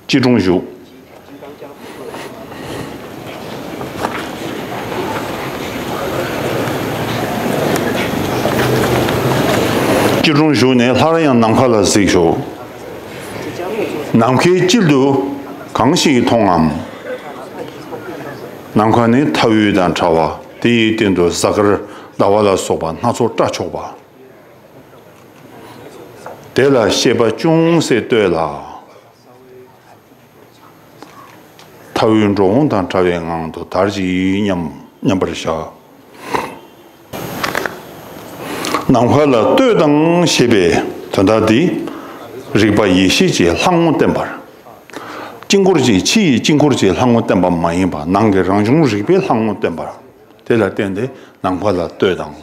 སྐྱིལ་ཀྲུང་བཞུགས། སྐྱིལ་ཀྲུང་བཞུགས་ནས་སླར་ཡང་ནམ་མཁའ་ལ་གཟིགས་ཤོག། ནམ་མཁའི་དཀྱིལ་དུ་གང་ཞིག་མཐོང་ངམ། ནམ་མཁའ་ནི་མཐའ་དབུས་དང་བྲལ་བ། དེ་ཡི་སྟེང་དུ་གཟའ་སྐར་ཟླ་བ་ལ་སོགས་པ་སྣ་ཚོགས་སྐྲ་ཕྱོགས་པ། དེ་ལ་ཤེས་པ་ཅུང་ཟད་ལྟོས་ལ། མཐའ་དབུས་འགྲོ་འོང་དང་བྲལ་བའི་ངང་དུ་དར་ཞིང་མཉམ་མཉམ་པར་བཞག། ནམ་མཁའ་ལ་ལྟོས་དང་ཞེས་པའི་དོན་དག་འདི། རིག་པ་ཡེ་ཤེས་ཀྱི་ལྷ་ངོ་བསྟན་པར། དཀྱིལ་འཁོར་གྱི་ཕྱི་ཡི་དཀྱིལ་འཁོར་གྱི་ལྷ་ངོ་བསྟན་པ་མ་ཡིན་པ་ནང་གི་རང་བྱུང་རིག་པའི་ལྷ་ངོ་བསྟན་པར། དེ་ལ་བརྟེན་ཏེ་ནམ་མཁའ་ལ་ལྟོས་དང་།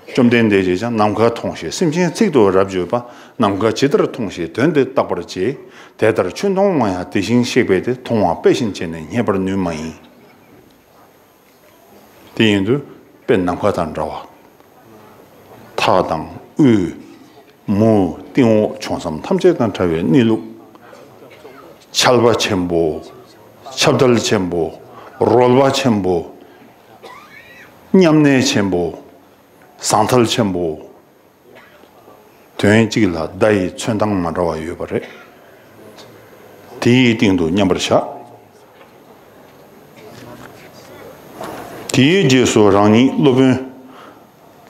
བཅོམ་ལྡན་འདས་ཀྱིས་ཀྱང་ནམ་མཁའ་མཐོང་ཞིང་སེམས་ཅན་ཚིག་ཏུ་རབ་བརྗོད་པ། ནམ་མཁའ་ཇི་ལྟར་མཐོང་ཞིང་དོན་དེ་བརྟག་པར་བྱེད། དེ་ལྟར་ཆོས་མཐོང་བ་ཡང་དེ་བཞིན་གཤེགས་པས་དེ་མཐོང་བ་དཔེ་བཞིན་བྱས་ནས་རྙེད་པར་ནུས་མ་ཡིན། དེ་ཡིན་དུས་དཔེ་ནམ་མཁའ་དང་འདྲ་བ། མཐའ་དང་དབུས། མུ་སྟེང་འོག་བྱང་མཚམས་ཐམས་ཅད་དང་བྲལ་བའི་གནས་ལུགས། ཆལ་པ་ཆེན་པོ། ཁྱབ་གདལ་ཆེན་པོ། རོལ་པ་ཆེན་པོ། མཉམ་གནས་ཆེན་པོ། ཟང་ཐལ་ཆེན་པོ། དོན་གཅིག་ལ་བརྡ་ཡི་མཚོན་སྟངས་མ་འདྲ་བ་ཡོད་པ་རེད། དེའི་སྟེང་དུ་མཉམ་པར་བཞག། དེའི་རྗེས་སུ་རང་ཉིད་སློབ་དཔོན་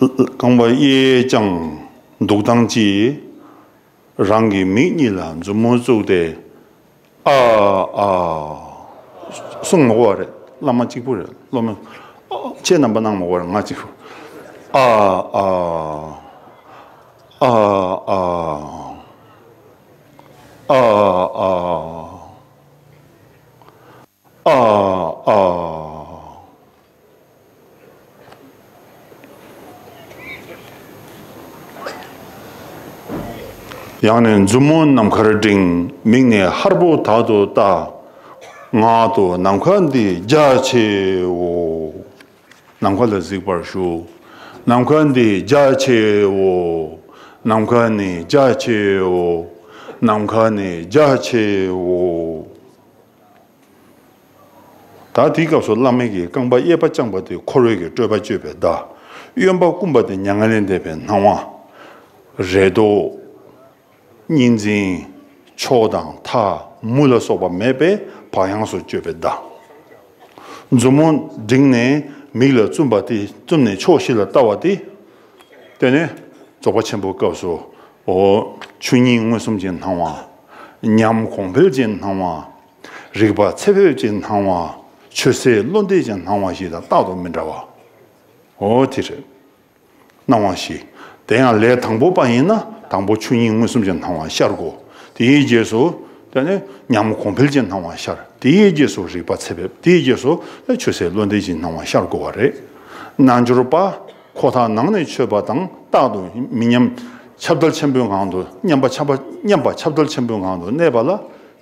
རྐང་པ་གཡས་བརྐྱང་འདུག་སྟངས་ཀྱིས། རང་གི་མིག་གཉིས་ལ་མཛུབ་མོ་བཙུགས་ཏེ། ཨ་ཨ། གསུང་མ་གོ་བ་རེད། བླ་མ་གཅིག་པུ་རེད། སློབ་མ། ཁྱེད་རྣམ་པ་གནང་མ་གོ་བ་རེད། ང་གཅིག་པུ། ཨ་ཨ། ཨ་ཨ། ཨ་ཨ། ཨ་ཨ། ཡང་ནས་མཛུབ་མོ་ནམ་མཁར་བསྒྲེངས། མིག་ནི་ཧར་པོ་དག་ཏུ་བལྟ། ངག་ཏུ་ནམ་མཁའ་འདི་རྒྱ་ཆེའོ། ནམ་མཁའ་ལ་གཟིགས་པར་ཞུ། ནམ་མཁའ་འདི་རྒྱ་ཆེའོ། ནམ་མཁའ་ནི་རྒྱ་ཆེའོ། ནམ་མཁའ་ནི་རྒྱ་ཆེའོ། ད་དེའི་སྐབས་སུ་བླ་མ་གིས་རྐང་པ་གཡས་པ་བརྐྱངས་པ་དེ་འཁོར་བའི་གི་སྤྲོས་པ་གཅོད་པའི་བརྡ། གཡོན་པ་བསྐུམས་པ་དེ་མྱ་ངན་ལས་འདས་པའི་སྣང་བ། རེ་དོགས། གཉིས་འཛིན། ཕྱོགས་དང་མཐའ་མུ་ལ་སོགས་པ་མེད་པས་བག་ཡངས་སུ་གཅོད་པའི་བརྡ། མཛུབ་མོ་བསྒྲེངས་ནས་མིག་ལ་བཙུམས་པ་དེ། བཙུམས་ནས་ཕྱོགས་བཞི་ལ་ལྟ་བ་དེ། དེ་ནས་རྫོགས་པ་ཆེན་པོའི་སྐབས་སུ། འོ། ཆོས་ཉིད་མངོན་སུམ་གྱི་སྣང་བ། ཉམས་གོང་འཕེལ་གྱི་སྣང་བ། རིག་པ་ཚད་ཕེབས་ཀྱི་སྣང་བ། ཆོས་ཟད་བློ་འདས་ཀྱི་སྣང་བ་ཞིག་དང་རྟག་ཏུ་མི་འདྲ་བ། འོ་དེ་རེད། སྣང་བ་བཞི། དེ་ཡང་ལས་དང་པོ་པ་ཡིན་ན་དང་པོ་ཆོས་ཉིད་མངོན་སུམ་གྱི་སྣང་བ་ཤར་དགོས། དེའི་རྗེས་སུ་དེ་ནས་ཉམས་གོང་འཕེལ་གྱི་སྣང་བ་ཤར། དེའི་རྗེས་སུ་རིག་པ་ཚད་ཕེབས། དེའི་རྗེས་སུ་ཆོས་ཟད་བློ་འདས་ཀྱི་སྣང་བ་ཤར་དགོས་པ་རེད། རྣལ་འབྱོར་པ་ཁོ་ཐག་ནང་ནས་ཆོད་པ་དང་རྟག་ཏུ་མི་ཉམས། ཁྱབ་གདལ་ཆེན་པོའི་ངང་དུ་མཉམ་པ་ཁྱབ་པ་མཉམ་པ་ཁྱབ་གདལ་ཆེན་པོའི་ངང་དུ་གནས་པ་ལ་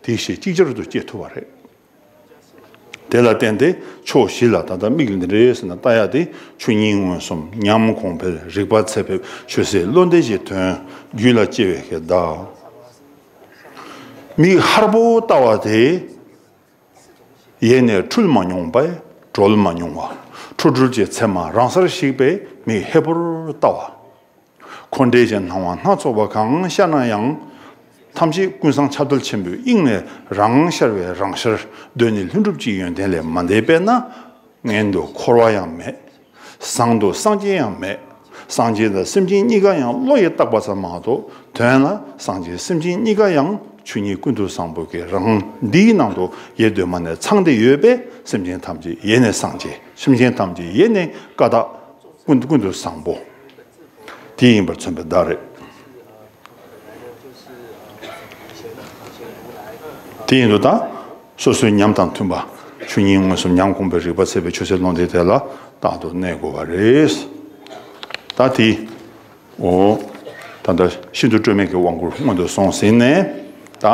དེའི་ཞེ་གཅིག་ཅར་དུ་སྐྱེ་ཐུབ་པ་རེད། དེ་ལ་བརྟེན་ཏེ་ཕྱོགས་བཞི་ལ་ད་ལྟ་མིག་འདི་འདྲས་ཟེར་ན་ལྟ་ཡག་དེ་ཆོས་ཉིད་མངོན་སུམ། ཉམས་གོང་འཕེལ། རིག་པ་ཚད་ཕེབས། ཆོས་ཟད་བློ་འདས་ཀྱི་དོན་རྒྱུད་ལ་སྐྱེ་བའི་གི་བརྡ། མིག་ཧར་པོ་ལྟ་བ་དེ། ཡེ་ནས་འཁྲུལ་མ་མྱོང་བས་གྲོལ་མ་མྱོང་བ། འཁྲུལ་གྲོལ་གྱི་མཚན་མ་རང་སར་ཞིག་པས་མིག་ཧས་པོར་ལྟ་བ། འཁོར་འདས་ཀྱི་སྣང་བ་སྣ་ཚོགས་པ་གང་ཤར་ན་ཡང་། ཐམས་ཅད་ཀུན་བཟང་ཁྱབ་གདལ་ཆེན་པོའི་དབྱིངས་ནས་རང་ཤར་བའི་རང་ཤར། གདོད་ནས་ལྷུན་གྲུབ་ཀྱི་ཡོན་ཏན་ལས་མ་འདས་པས་ན། ངན་དུ་འཁོར་བ་ཡང་མེད། བཟང་དུ་སངས་རྒྱས་ཡང་མེད། སངས་རྒྱས་དང་སེམས་ཅན་གཉིས་ཀ་ཡང་བློ་ཡིས་བཏགས་པ་ཙམ་མ་གཏོགས་དོན་ལ་སངས་རྒྱས་སེམས་ཅན་གཉིས་ཀ་ཡང་ ཆོས་ཉིད་ཀུན་ཏུ་བཟང་པོ་གི་རང་འདིའི་ནང་དུ་ཡེ་གདོད་མ་ནས་ཚང་སྟེ་ཡོད་པས་སེམས་ཅན་ཐམས་ཅད་ཡེ་ནས་སངས་རྒྱས། སེམས་ཅན་ཐམས་ཅད་ཡེ་ནས་ཀ་དག་ཀུན་ཀུན་ཏུ་བཟང་པོ། དེ་ཡིན་པར་མཚོན་པའི་བརྡ་རེད། དེ་ཡིན་དུ་ད་སོ་སོའི་ཉམས་དང་མཐུན་པ་ཆོས་ཉིད་མངོན་སུམ་ཉམས་གོང་འཕེལ་རིག་པ་ཚད་པའི་ཆོས་ཚུལ་ལུང་དེ་དེ་ལ་རྟག་ཏུ་གནས་དགོས་པ་རེད། ད་དེ། འོ། ད་ལྟ་ཤིན་ཏུ་སྤྲོས་མེད་ཀྱི་དབང་བསྐུར་སྔོན་དུ་སོང་ཟིན་ནས། ད་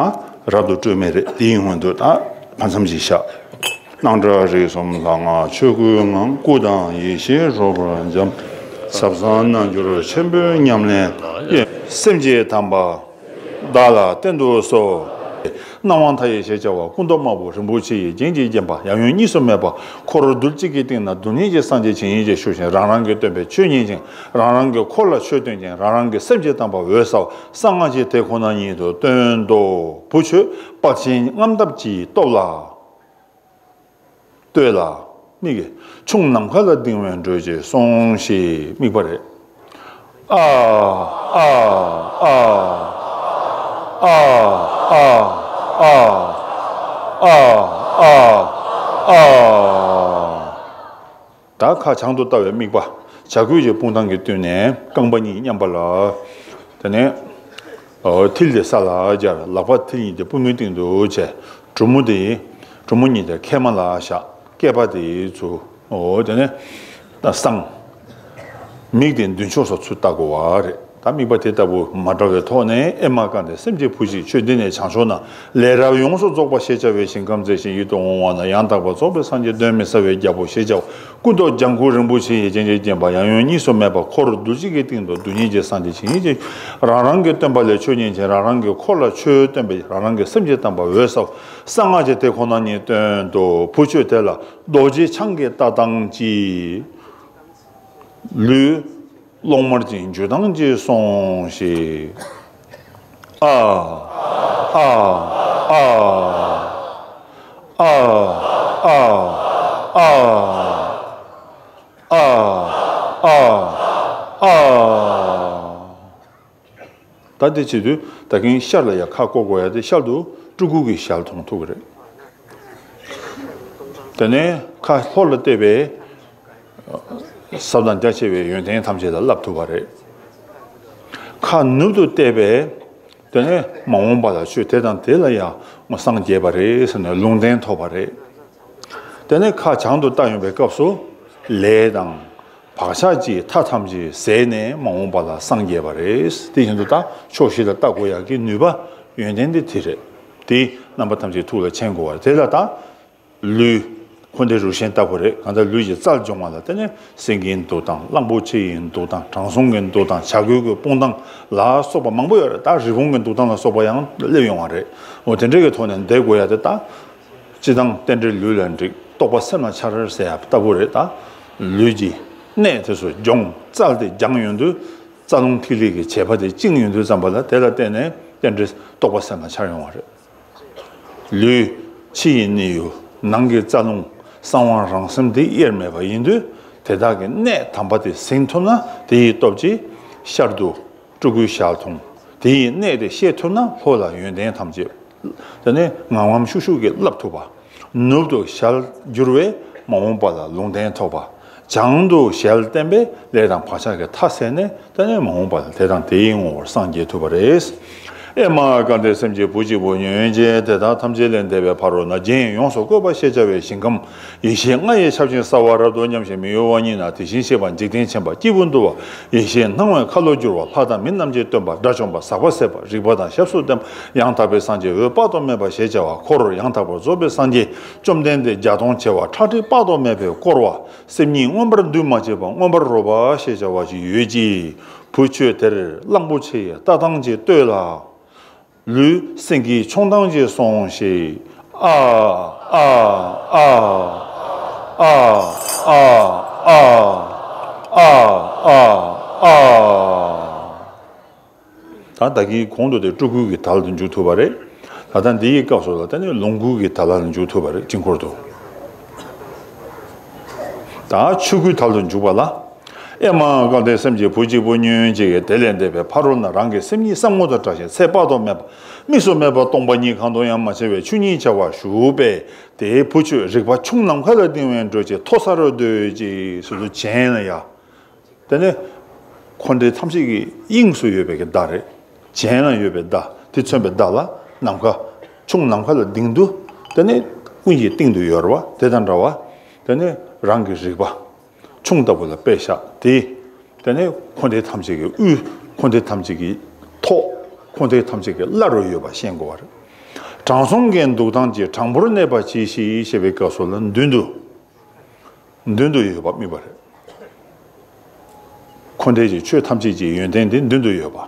རབ་ཏུ་སྤྲོས་མེད་རེད། དེའི་སྔོན་དུ་ད་ཕར་མཚམས་ཤིག་བཞག་སྣང་གྲགས་རིག་གསུམ་ལྷ་སྔགས་ཆོས་སྐུའི་ངང་། སྐུ་དང་ཡེ་ཤེས་རོལ་པར་འབྱམས། ཟབ་གསང་རྣལ་འབྱོར་ཆེན་པོའི་ཉམས་ལེན་ཡིན། སེམས་ཅན་དམ་པ། བདག་ལ་བསྟན་དུ་གསོལ། སྣང་བ་མཐའ་ཡས་ཞེས་བྱ་བ་སྐུ་མདོག་དམར་པོ་རིན་པོ་ཆེ་ཡི་རྒྱན་གྱིས་བརྒྱན་པ་ཡབ་ཡུམ་གཉིས་སུ་མེད་པ་འཁོར་རྡུལ་གཅིག་གི་སྟེང་ན་རྡུལ་སྙེད་ཀྱི་སངས་རྒྱས་བྱིན་ཡིན་གྱིས་བཞུགས་ཤིང་རང་རང་གི་སྟོན་པའི་ཆོས་ཉན་ཅིང་རང་རང་གི་འཁོར་ལ་ཆོས་སྟོན་ཅིང་རང་རང་གི་སེམས་ཅན་དམ་པ་འོད་གསལ་གསང་སྔགས་ཀྱི་དེ་ཁོ་ན་ཉིད་དུ་སྟོན་ཏོ། བུ་ཁྱོད་དཔལ་ཆེན་རྔམ་སྟབས་ཀྱི་སྟོབས་ལ། ལྟོས་ལ། མིག་གིས་ཁྱུང་ནམ་མཁའ་ལ་ལྡིང་བའི་འགྲོས་ཀྱིས་སོང་ཞེས་དམིགས་པ་རེད། ཨ། ཨ། ཨ། ད་ཁ་བྱང་དུ་ལྟ་བའི་དམིགས་པ། བྱ་རྒོད་ཀྱི་དཔུང་ཐང་གིས་བཏུད་ནས་རྐང་པ་གཉིས་མཉམ་པ་ལ། དེ་ནས། མཐིལ་དེ་ས་ལ་སྦྱར། ལག་པ་མཐིལ་གཉིས་དེ་པུས་མོའི་སྟེང་དུ་བྱས། གྲུ་མོ་དེ། གྲུ་མོ་གཉིས་དེ་མཁལ་མ་ལ་བཞག་སྐེད་པ་དེ་ཚུར། འོ་དེ་ནས། བསྲང་། མིག་དེ་མདུན་ཕྱོགས་སུ་ཚུར་ལྟ་དགོས་པ་རེད། ད་དམིགས་པ་དེ་ལྟ་བུ་མ་འདྲ་བའི་ཐོག་ནས་ཨེ་མ་སྐལ་ལྡན་སེམས་ཀྱི་བུ་ཞིག་ཁྱོད་འདི་ནས་བྱང་ཕྱོགས་ན་ལས་རབ་ཡོངས་སུ་རྫོགས་པ་ཞེས་བྱ་བའི་ཞིང་ཁམས་མཛེས་ཤིང་ཡིད་དུ་འོང་བ་ན་ཡང་དག་པར་རྫོགས་པའི་སངས་རྒྱས་གདོན་མི་ཟ་བའི་རྒྱལ་པོ་ཞེས་བྱ་བ། སྐུ་མདོག་ལྗང་གུ་རིན་པོ་ཆེ་ཡི་རྒྱན་གྱིས་བརྒྱན་པ་ཡབ་ཡུམ་གཉིས་སུ་མེད་པ་འཁོར་རྡུལ་གཅིག་གི་སྟེང་དུ་རྡུལ་སྙེད་ཀྱི་སངས་རྒྱས་བྱིན་ཡིན་གྱིས་རང་རང་གི་སྟོན་པ་ལས་ཆོས་ཉན་ཅིང་རང་རང་གི་འཁོར་ལ་ཆོས་སྟོན་པའི་རང་རང་གི་སེམས་ཅན་དམ་པ་འོད་གསལ་གསང་སྔགས་ཀྱི་དེ་ཁོ་ན་ཉིད་སྟོན་ཏོ། བུ་ཁྱོད་དེ་ལ་རྡོ་རྗེ་འཆང་གི་ལྟ་སྟངས་ཀྱིས། ལུས། གློག་དམར་གྱི་འཇུ་སྟངས་ཀྱིས་སོང་ཞེས། ཨ། ཨ། ཨ། ཨ། ཨ། ཨ། ཨ། ཨ། ཨ། ད་དེ་བྱེད་དུས་ད་གིན་ཤར་ལ་ཡ་ཁ་བསྐོར་དགོས་ཡ་དེ་ཤར་དུ་སྤྲུལ་སྐུ་གི་ཞལ་མཐོང་ཐུབ་ཀྱི་རེད། དེ་ནས་ཁ་ལྷོ་ལ་བལྟས་པས་ཟབ་དང་རྒྱ་ཆེ་བའི་ཡོན་ཏན་ཐམས་ཅད་ལ་བསླབ་ཐུབ་པ་རེད། ཁ་ནུབ་ཏུ་བལྟས་པས་དེ་ནས་མ་འོངས་པ་ལ་ཆོས་དེ་དང་དེ་ལ་ཡང་སངས་རྒྱས་པ་རེད་ཟེར་ནས་ལུང་བསྟན་ཐོབ་པ་རེད། དེ་ནས་ཁ་བྱང་དུ་བལྟ་ཡོང་བའི་སྐབས་སུ་ལས་དང་། བག་ཆགས་ཀྱི་མཐའ་ཐམས་ཅད་ཟད་ནས་མ་འོངས་པ་ལ་སངས་རྒྱས་པ་རེད། དེ་བཞིན་དུ་ད་ཕྱོགས་བཞི་ལ་ལྟ་དགོས་ཡག་གི་ནུས་པ་ཡོན་ཏན་དེ་དེ་རེད། དེ་རྣམ་པ་ཐམས་ཅད་ཐུགས་ལ་མཁྱེན་དགོས་པ་རེད། དེ་ལ་ད་ལུས་འཁོར་འདས་རུ་ཤན་ལྟ་བུ་རེད། གང་ལྟར་ལུས་ཀྱི་རྩལ་སྦྱོང་བ་ལ་བརྟེན་ནས་སེང་གེའི་འདུག་སྟངས། གླང་པོ་ཆེ་ཡི་འདུག་སྟངས། དྲང་སྲོང་གི་འདུག་སྟངས། བྱ་རྒོད་ཀྱི་དཔུང་ཐང་ལ་སོགས་པ་མང་པོ་ཡོད་རེད། ད་རི་བོང་གི་འདུག་སྟངས་ལ་སོགས་པ་ཡང་སླེབས་ཡོང་བ་རེད། འོ་དེ་འདྲའི་གི་ཐོག་ནས་བསྡད་དགོས་ཡ་དེ་ད། སྤྱི་དང་རྟེན་འབྲེལ་ལུས་ལ་འགྲིག་རྟོགས་པ་སེམས་ལ་འཆར་ཟེར་ཡ་ལྟ་བུ་རེད། ད་ལུས་ཀྱི་གནད་དེ་ཚོ་སྦྱོང་རྩལ་དེ་སྦྱངས་ཡོང་དུས་རྩ་རླུང་ཐིག་ལེ་གི་བྱེད་པ་དེ་བཅིངས་ཡོང་དུས་ཙམ་པ་ལ་དེ་ལ་བརྟེན་ནས་རྟེན་འབྲེལ་རྟོགས་པ་སེམས་ལ་འཆར་ཡོང་བ་རེད། ལུས་ཕྱི་ཡི་གནས་ཡུལ་ནང་གི་རྩ་རླུང་གསང་བ་རང་སེམས་དེ་དབྱེར་མེད་པ་ཡིན་དུས་དེ་དག་གི་གནད་དམ་པ་དེ་ཟིན་ཐུབ་ན་དེ་ཡི་སྟོབས་ཀྱིས་ཤར་དུ་སྤྲུལ་སྐུའི་ཞལ་མཐོང་། དེ་ཡི་གནད་དེ་ཤེས་ཐུབ་ན་ལྷོ་ལ་ཡོན་ཏན་ཐམས་ཅད། དེ་ནས་ངམ་ངམ་ཤུགས་ཤུགས་ཀྱིས་བསླབ་ཐུབ་པ། ནུབ་ཏུ་ཞལ་བསྒྱུར་བས་མ་འོངས་པ་ལ་ལུང་བསྟན་ཐོབ་པ། བྱང་དུ་ཞལ་བསྟན་པས་ལས་དང་བག་ཆགས་ཀྱི་མཐའ་ཟད་ནས་དེ་ནས་མ་འོངས་པ་ལ་དེ་དང་དེའི་ངོ་བོར་སངས་རྒྱས་ཐུབ་པ་རེད། ཨེ་མ་སྐལ་ལྡན་སེམས་ཀྱི་བུ་གཅིག་པུ་ཉོན་ཅིག་དེ་དག་ཐམས་ཅད་ལས་འདས་པའི་ཕ་རོལ་ན་རྒྱན་ཡོངས་སུ་བཀོད་པ་ཞེས་བྱ་བའི་ཞིང་ཁམས། ཡེ་ཤེས་ལྔ་ཡི་ཆར་ཆེན་གསལ་བ་རབ་ཏུ་ཉམས་ཤིང་མི་གཡོ་བ་ཉིད་ན་དེ་བཞིན་གཤེགས་པ་འཇིག་རྟེན་མཁྱེན་པ་སྐྱེས་བུ་འདུལ་བ། ཡེ་ཤེས་སྣང་བའི་ཁ་ལོ་བསྒྱུར་བ། ལྷ་དང་མི་རྣམས་ཀྱི་སྟོན་པ། དགྲ་བཅོམ་པ། ཟག་པ་ཟད་པ། རིག་པ་དང་ཞབས་སུ་བསྟན་པ། ཡང་དག་པའི་སངས་རྒྱས་འོད་དཔག་ཏུ་མེད་པ་ཞེས་བྱ་བ། འཁོར་ཡང་དག་པར་རྫོགས་པའི་སངས་རྒྱས་བཅོམ་ལྡན་འདས་བརྒྱ་སྟོང་བྱེ་བ་ཁྲག་ཁྲིག་དཔག་ཏུ་མེད་པས་བསྐོར་བ། སེམས་ཉིད་མངོན་པར་འདུས་མ་བྱས་པ་མངོན་པར་རོལ་པ་ཞེས་བྱ་བ་ཞིག་ཡོད་ཀྱི། བུ་ཁྱོད་དེར་གླང་པོ་ཆེ་ཡི་ལྟ་སྟངས་ཀྱིས་ལྟོས་ལ། ལུས་སེང་གེའི་མཆོང་ལྡང་ཞིག་སོང་ཞེས། ཨ། ཨ། ཨ། ད་ད་གིན་གོང་དུ་དེ་སྤྲུལ་སྐུ་གི་དལ་དུ་འཇུག་ཐུབ་པ་རེད། ད་ལྟ་འདི་ཡི་སྐབས་སུ་ལ་དེ་ནི་ལོངས་སྐུ་གི་དལ་ལ་འཇུག་ཐུབ་པ་རེད། དཀྱིལ་འཁོར་དུ། ད་ཆོས་སྐུའི་དལ་དུ་འཇུག་པ་ལ། ཨེ་མ་སྐལ་ལྡན་སེམས་ཀྱི་བུ་གཅིག་པུ་ཉོན་ཅིག་དེ་ལས་འདས་པའི་ཕ་རོལ་ན་རང་གི་སེམས་ཉིད་བསམ་ངོ་དང་བྲལ་ཞིང་ཚེ་དཔག་ཏུ་མེད་པ་དམིགས་སུ་མེད་པ་སྟོང་པ་ཉིད་གང་དུ་ཡང་མ་མཆིས་པའི་ཆོས་ཉིད་བྱ་བ་ཞུགས་པས། དེའི་བུ་ཁྱོད་རིག་པ་ཁྱུང་ནམ་མཁའ་ལ་ལྡིང་བའི་འགྲོས་ཀྱིས་མཐོ་ས་རུ་སྡོད་ཅིག་ཟེར་དུས་གྱེན་ལ་ཡ། དེ་ནས་འཁོར་འདས་ཐམས་ཅད་ཀྱི་དབྱིངས་སུ་ཡོད་པའི་གི་བརྡ་རེད། གྱེན་ལ་ཡོད་པའི་བརྡ་དེ་མཚོན་པའི་བརྡ་ལ་ནམ་མཁའ། ཁྱུང་ནམ་མཁའ་ལ་ལྡིང་དུས་དེ་ནས་ཀུན་གྱི་སྟེང་དུ་ཡོད་རེད་བ། དེ་དང་འདྲ་བ། དེ་ནས་རང་གི་རིག་པ་ཁྱུང་ལྟ་བུ་ལ་དཔེ་བཞག་དེ། དེ་ནས་འཁོར་འདས་ཐམས་ཅད་ཀྱི་དབུས། འཁོར་འདས་ཐམས་ཅད་ཀྱི་ཐོག་འཁོར་འདས་ཐམས་ཅད་ཀྱི་བརླ་རུ་ཡོད་པ་ཤེས་དགོས་པ་རེད། དྲང་སྲོང་གི་འདུག་སྟངས་ཀྱིས་དྲང་པོར་གནས་པར་གྱིས་ཤིག་ཞེས་པའི་སྐབས་སུ་ལ་མདུན་དུ། མདུན་དུ་ཡོད་པ་དམིགས་པ་རེད། འཁོར་འདས་ཀྱི་ཆོས་ཐམས་ཅད་ཀྱི་ཡོན་ཏན་དེ་མདུན་དུ་ཡོད་པ།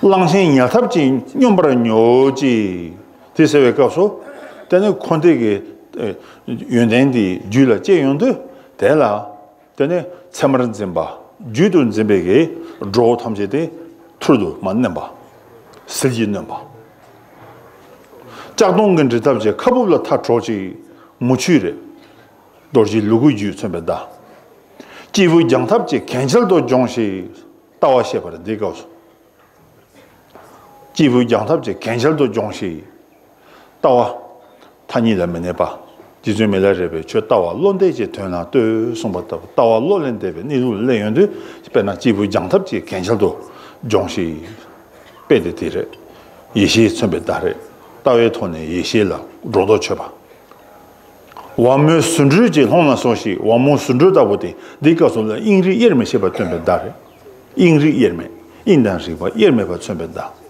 གླང་ཆེན་ཉལ་ཐབས་ཀྱིས་སྙོམས་པར་ཉོ་ཅིག་དེ་ཟེར་བའི་སྐབས་སུ། དེ་ནི་འཁོར་འདས་ཀྱི་ཨེ་ཡོན་ཏན་དེ་རྒྱུད་ལ་སྐྱེས་ཡོང་དུས་དེ་ལ། དེ་ནི་ཚད་མར་འཛིན་པ། རྒྱུད་དུ་འཛིན་པའི་གི་གྲོགས་ཐམས་ཅད་དེ་ཐུར་དུ་མ་གནོན་པ། ཟིལ་གྱིས་གནོན་པ། ལྕགས་སྡོང་གི་འབྲི་ཐབས་ཀྱིས་ཁ་སྦུབ་ལ་མཐའ་གྲོགས་ཤིག་མུ་ཁྱུད་རེད། རྡོ་རྗེ་ལུ་གུ་རྒྱུད་མཚོན་པའི་བརྡ། སྐྱེས་བུ་སྦྱང་ཐབས་ཀྱིས་གན་རྐྱལ་དུ་སྦྱོངས་ཤིག་ལྟ་བ་བཤད་པ་རེད་འདིའི་སྐབས་སུ། སྐྱེས་བུ་སྦྱང་ཐབས་ཀྱིས་གན་རྐྱལ་དུ་སྦྱོངས་ཤིག་ལྟ་བ། མཐའ་གཉིས་ལ་མི་གནས་པ། རྗེ་བཙུན་མི་ལ་རས་པས་ཁྱོད་ལྟ་བ་བློ་འདས་ཀྱི་དོན་ལ་ལྟོས་གསུངས་པ་ལྟ་བུ། ལྟ་བ་བློ་ལས་འདས་པའི་གནས་ལུགས་ལ་སླེབས་ཡོང་དུས་དཔེར་ན་སྐྱེས་བུ་སྦྱང་ཐབས་ཀྱིས་གན་རྐྱལ་དུ་སྦྱོངས་ཤིག་དཔེ་དེ་དེ་རེད། ཡེ་ཤེས་མཚོན་པའི་བརྡ་རེད། ལྟ་བའི་ཐོག་ནས་ཡེ་ཤེས་ལ་སྒྲོ་འདོགས་ཆོད་པ། ཝ་མོའི་ཟེའུ་འབྲུ་གྱིས་ལྷུང་ལ་སོགས་ཤིག་ཝ་མོའི་ཟེའུ་འབྲུ་ལྟ་བུ་སྟེ་འདིའི་སྐབས་སུ་ལ་དབྱིངས་རིག་དབྱེར་མི་ཕྱེད་པ་སྟོན་པའི་བརྡ་རེད། དབྱིངས་རིག་དབྱེར་མེད། དབྱིངས་དང་རིག་པ་དབྱེར་མེད་པ་མཚོན་པའི་བརྡ།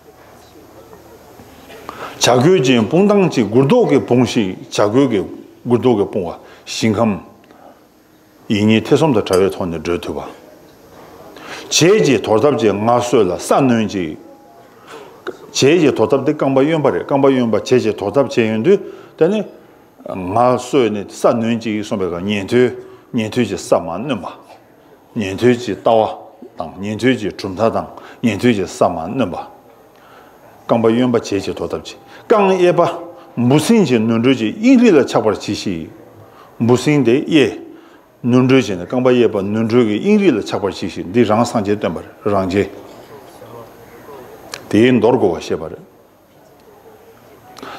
བྱ་རྒོད་ཀྱི་དཔུང་ཐང་གཅིག་མགུར་ཏོག་གི་དཔུང་ཞིག་བྱ་རྒོད་ཀྱི་མགུར་ཏོག་གི་དཔུང་བ་ཞིང་ཁམས། ཡིད་གཉིས་ཐེ་ཚོམ་དང་བྲལ་བའི་ཐོག་ནས་བགྲོད་ཐུབ་པ། བྱད་ཀྱི་དོར་ཐབས་ཀྱིས་ངལ་གསོས་ལ་ས་གནོན་ཅིག་བྱད་ཀྱི་དོར་ཐབས་དེ་རྐང་པ་གཡོན་པ་རེད། རྐང་པ་གཡོན་པ་བྱད་ཀྱི་དོར་ཐབས་བྱས་ཡོང་དུས་དེ་ནི། ངལ་གསོས་ནས་ས་གནོན་ཅིག་གསུངས་པའི་སྐབས་ཉན་ཐོས། ཉན་ཐོས་ཀྱི་ས་མ་གནོན་པ། ཉན་ཐོས་ཀྱི་ལྟ་བ་དང་ཉན་ཐོས་ཀྱི་གྲུབ་མཐའ་དང་ཉན་ཐོས་ཀྱི་ས་མ་གནོན་པ། རྐང་པ་གཡོན་པ་བྱད་ཀྱི་དོར་ཐབས་ཀྱིས། རྐང་གཡས་པ་འབུ་སྲིན་གྱི་ནོར་འགྲོས་ཀྱིས་དབྱིངས་རིག་ལ་ཆགས་པར་གྱིས་ཤིག་འབུ་སྲིན་དེ་གཡས། ནོར་འགྲོས་བྱས་ནས་རྐང་པ་གཡས་པ་ནོར་འགྲོས་ཀྱིས་དབྱིངས་རིག་ལ་ཆགས་པར་གྱིས་ཤིག་འདི་རང་སངས་རྒྱས་སྟོན་པ་རེད། རང་རྒྱལ། དེའི་མདོར་གོ་བ་བཤད་པ་རེད།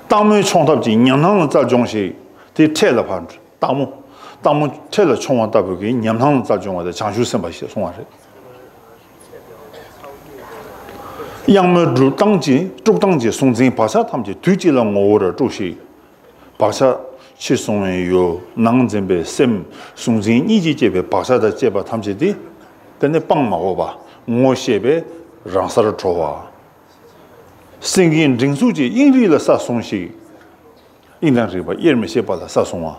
སྟག་མོའི་མཆོང་ཐབས་ཀྱིས་ཉམས་སྣང་ལ་རྩལ་སྦྱོངས་ཤིག་དེ་འཕྲེད་ལ་ཕར་སྟག་མོ། སྟག་མོ་འཕྲེད་ལ་མཆོང་བ་ལྟ་བུ་གིས་ཉམས་སྣང་ལ་རྩལ་སྦྱོང་བ་དེ་བྱང་ཆུབ་སེམས་དཔའ་ཞེས་གསུང་བ་རེད། གཡང་མོའི་དཀྲུག་སྟངས་ཀྱིས་དཀྲུག་སྟངས་ཀྱིས་གཟུང་འཛིན་བག་ཆགས་ཐམས་ཅད་དུས་གཅིག་ལ་ངོ་བོར་དཀྲུགས་ཤིག་བག་ཆགས་ཕྱི་གཟུང་བའི་ཡུལ་ནང་འཛིན་པའི་སེམས་གཟུང་འཛིན་གཉིས་ཀྱིས་བསྐྱེད་པའི་བག་ཆགས་དང་བཅས་པ་ཐམས་ཅད་དེ། དེ་ནི་སྤང་མ་དགོས་པ་ངོ་ཤེས་པས་རང་སར་གྲོལ་བ། སེང་གེའི་མགྲིན་ཚུགས་ཀྱིས་དབྱིངས་རིག་ལ་ས་ཟུངས་ཤིག་དབྱིངས་དང་རིག་པ་དབྱེར་མི་ཕྱེད་པ་ལ་ས་ཟུངས་པ།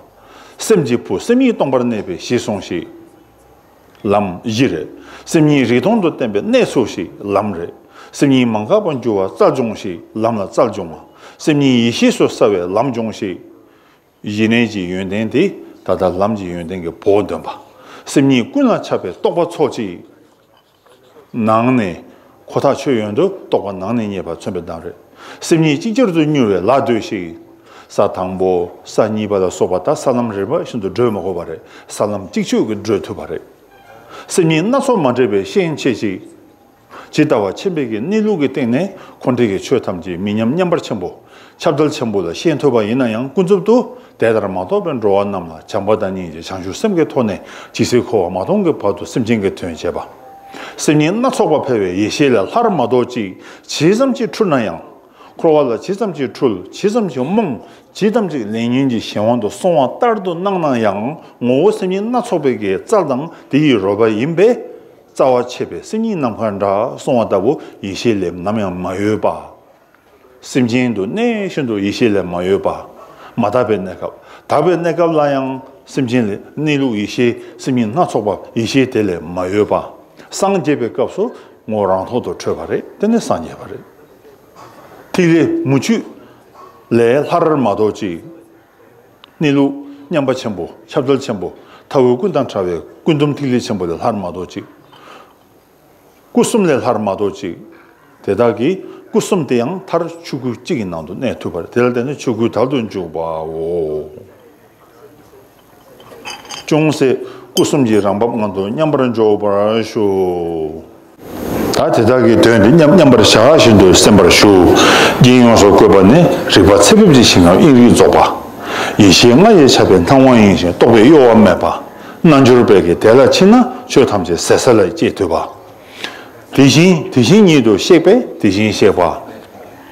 སེམས་ཀྱི་བུ་སེམས་ཉིད་སྟོང་པར་གནས་པའི་གཞི་ཟུངས་ཤིག་ལམ་གཞི་རེད། སེམས་ཉིད་རིག་སྟོང་དུ་བསྟན་པའི་གནས་ཚུགས་ཤིག་ལམ་རེད། སེམས་ཉིད་མ་འགགས་པར་འགྱུར་བ་རྩལ་སྦྱོངས་ཤིག་ལམ་ལ་རྩལ་སྦྱོང་བ། སེམས་ཉིད་ཡེ་ཤེས་སུ་གསལ་བའི་ལམ་སྦྱོངས་ཤིག་གཞི་གནས་ཀྱི་ཡོན་ཏན་དེ་ད་ལྟ་ལམ་གྱི་ཡོན་ཏན་གྱི་བོགས་འདོན་པ། སེམས་ཉིད་ཀུན་ལ་ཁྱབ་པའི་རྟོགས་པ་ཚོགས་ཅིག་ནང་ནས་ཁོ་ཐག་ཆོད་ཡོང་དུས་རྟོགས་པ་ནང་ནས་རྙེད་པ་མཚོན་པའི་གདངས་རེད། སེམས་ཉིད་ཅིག་ཅར་དུ་མྱུར་བའི་ལ་སྡོད་ཤིག་ས་དང་པོ་ས་གཉིས་པ་ལ་སོགས་པ་ད་ས་ལམ་རིམ་པ་བཞིན་དུ་བགྲོད་མ་དགོས་པ་རེད། ས་ལམ་གཅིག་ཆོད་ཀྱིས་བགྲོད་ཐུབ་པ་རེད། སེམས་ཉིད་སྣ་ཚོགས་མ་འདྲེས་པའི་ཤེས་བྱེད་ཅིག་ཇི་ལྟ་བ་ཆེན་པོའི་གི་གནས་ལུགས་ཀྱི་སྟེང་ནས་འཁོར་འདས་ཀྱི་ཆོས་ཐམས་ཅད་མི་མཉམ་མཉམ་པར་ཆེན་པོ། ཁྱབ་བརྡལ་ཆེན་པོ་ལ་ཤེས་ཐུབ་པ་ཡིན་ན་ཡང་ཀུན་རྫོབ་ཏུ་དེ་ལྟར་མ་རྟོགས་པའི་འགྲོ་བ་རྣམས་ལ་བྱམས་པ་དང་སྙིང་རྗེ་བྱང་ཆུབ་སེམས་ཀྱི་ཐོག་ནས་ཇི་སྲིད་འཁོར་བ་མ་སྟོངས་ཀྱི་བར་དུ་སེམས་ཅན་གྱི་དོན་བྱེད་པ། སེམས་ཉིད་སྣ་ཚོགས་པ་འཕེལ་བའི་ཡེ་ཤེས་ལས་སླར་མ་ལྡོག་ཅིག་ཇི་ཙམ་གྱིས་འཁྲུལ་ན་ཡང་། འཁོར་བ་ལ་ཇི་ཙམ་གྱིས་འཁྲུལ་ཇི་ཙམ་གྱིས་རྨོངས། ཇི་ཙམ་གྱིས་ལས་ཉོན་གྱི་གཞན་དབང་དུ་སོང་བ་ལྟར་དུ་སྣང་ན་ཡང་ངོ་བོ་སེམས་ཉིད་སྣ་ཚོགས་པའི་གི་རྩལ་དང་དེ་ཡི་རོལ་པ་ཡིན་པས། རྩ་བ་ཆད་པའི་སེམས་ཉིད་ནམ་མཁའ་འདྲ་གསུང་བ་ལྟ་བུ་ཡེ་ཤེས་ལས་ནམ་ཡང་མ་གཡོས་པ། སེམས་ཅན་དུ་གནས་བཞིན་དུ་ཡེ་ཤེས་ལས་མ་གཡོས་པ། མ་དག་པའི་གནས་སྐབས་དག་པའི་གནས་སྐབས་ལ་ཡང་སེམས་ཅན་ལས་གནས་ལུགས་ཡེ་ཤེས་སེམས་ཉིད་སྣ་ཚོགས་པ་ཡེ་ཤེས་དེ་ལས་མ་གཡོས་པ། སངས་རྒྱས་པའི་སྐབས་སུ་ངོ་རང་ཐོག་ཏུ་འཕྲོད་པ་རེད། དེ་ནི་སངས་རྒྱས་པ་རེད། ཐིག་ལེ་མུ་ཁྱུད་ལས་སླར་མ་ལྡོག་ཅིག་གནས་ལུགས་མཉམ་པ་ཆེན་པོ་ཁྱབ་བརྡལ་ཆེན་པོ་མཐའ་དབུས་ཀུན་དང་བྲལ་བའི་ཀུན་འདུམ་ཐིག་ལེ་ཆེན་པོ་ལས་སླར་མ་ལྡོག་ཅིག་སྐུ་གསུམ་ལས་སླར་མ་ལྡོག་ཅིག་དེ་དག་གི་སྐུ་གསུམ་དེ་ཡང་མཐར་ཆོས་སྐུ་གཅིག་གི་ནང་དུ་གནས་ཐུབ་པ་རེད། དེ་ལ་བརྟེན་ནས་ཆོས་སྐུའི་དལ་དུ་འཇུག་པའོ། ཅུང་ཟད་ སྐུ་གསུམ་གྱི་རང་བབས་ངང་དུ་མཉམ་པར་འཇོག་པར་ཞུ། ད་དེ་དག་གི་དོན་འདི་མཉམ་མཉམ་པར་བཞག་བཞིན་དུ་གསན་པར་ཞུ། རྒྱན་ཡོངས་སུ་བཀོད་པ་ནི། རིག་པ་ཚེ་འབེབས་ཀྱི་ཞིང་ཁམས་དབྱིངས་རིག་རྫོགས་པ། ཡེ་ཤེས་ལྔ་ཡིས་ཁྱབ་པའི་སྣང་བ་ཡིན་ཞིང་རྟོག་པའི་གཡོ་བ་མེད་པ། རྣལ་འབྱོར་པས་ཀྱང་དེ་ལ་ཕྱིན་ན་ཆོས་ཐམས་ཅད་ཟད་ས་ལ་སྐྱེ་ཐུབ་པ། དེ་བཞིན་དེ་བཞིན་ཉིད་དུ་གཤེགས་པས་དེ་བཞིན་གཤེགས་པ།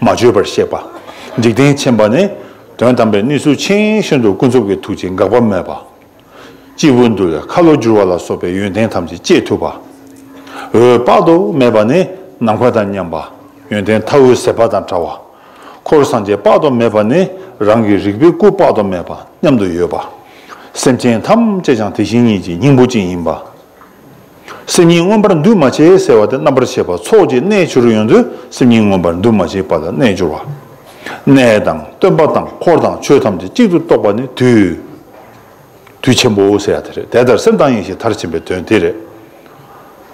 མ་བརྗོད་པར་གཤེགས་པ། འཇིག་རྟེན་ཆེན་པ་ནི། དོན་དམ་པའི་གནས་ཚུལ་མཁྱེན་བཞིན་དུ་ཀུན་རྫོབ་ཀྱི་ཐུགས་རྗེ་འགག་པ་མེད་པ། སྐྱེས་བུ་འདུལ་བའི་ཁ་ལོ་བསྒྱུར་བ་ལ་སོགས་པའི་ཡོན་ཏན་ཐམས་ཅད་སྐྱེ་ཐུབ་པ། འོད་དཔག་ཏུ་མེད་པ་ནི་ནམ་མཁའ་དང་མཉམ་པ། ཡོན་ཏན་མཐའ་དབུས་ཟད་པ་དང་བྲལ་བ། འཁོར་སངས་རྒྱས་དཔག་ཏུ་མེད་པ་ནི་རང་གི་རིག་པའི་སྐུ་དཔག་ཏུ་མེད་པ་མཉམ་དུ་ཡོད་པ། སེམས་ཅན་ཐམས་ཅད་ཀྱང་དེ་བཞིན་ཉིད་ཀྱི་སྙིང་པོ་ཅན་ཡིན་པ། སེམས་ཉིད་མངོན་པར་འདུས་མ་བྱས་ཟེར་བ་དེ་རྣམ་པར་ཕྱེ་བ་ཚོགས་ཀྱི་རྣལ་འབྱོར་ཡོངས་སུ་སེམས་ཉིད་མངོན་པར་འདུས་མ་བྱས་པ་ལ་རྣལ་འབྱོར་བ། གནས་དང་སྟོན་པ་དང་འཁོར་དང་ཆོས་ཐམས་ཅད་གཅིག་ཏུ་རྟོགས་པ་ནི་དུས། དུས་ཆེན་པོ་ཟེར་ཡ་དེ་རེད། དེ་ལྟར་སེམས་དང་ཡེ་ཤེས་མཐར་ཕྱིན་པའི་དོན་དེ་རེད།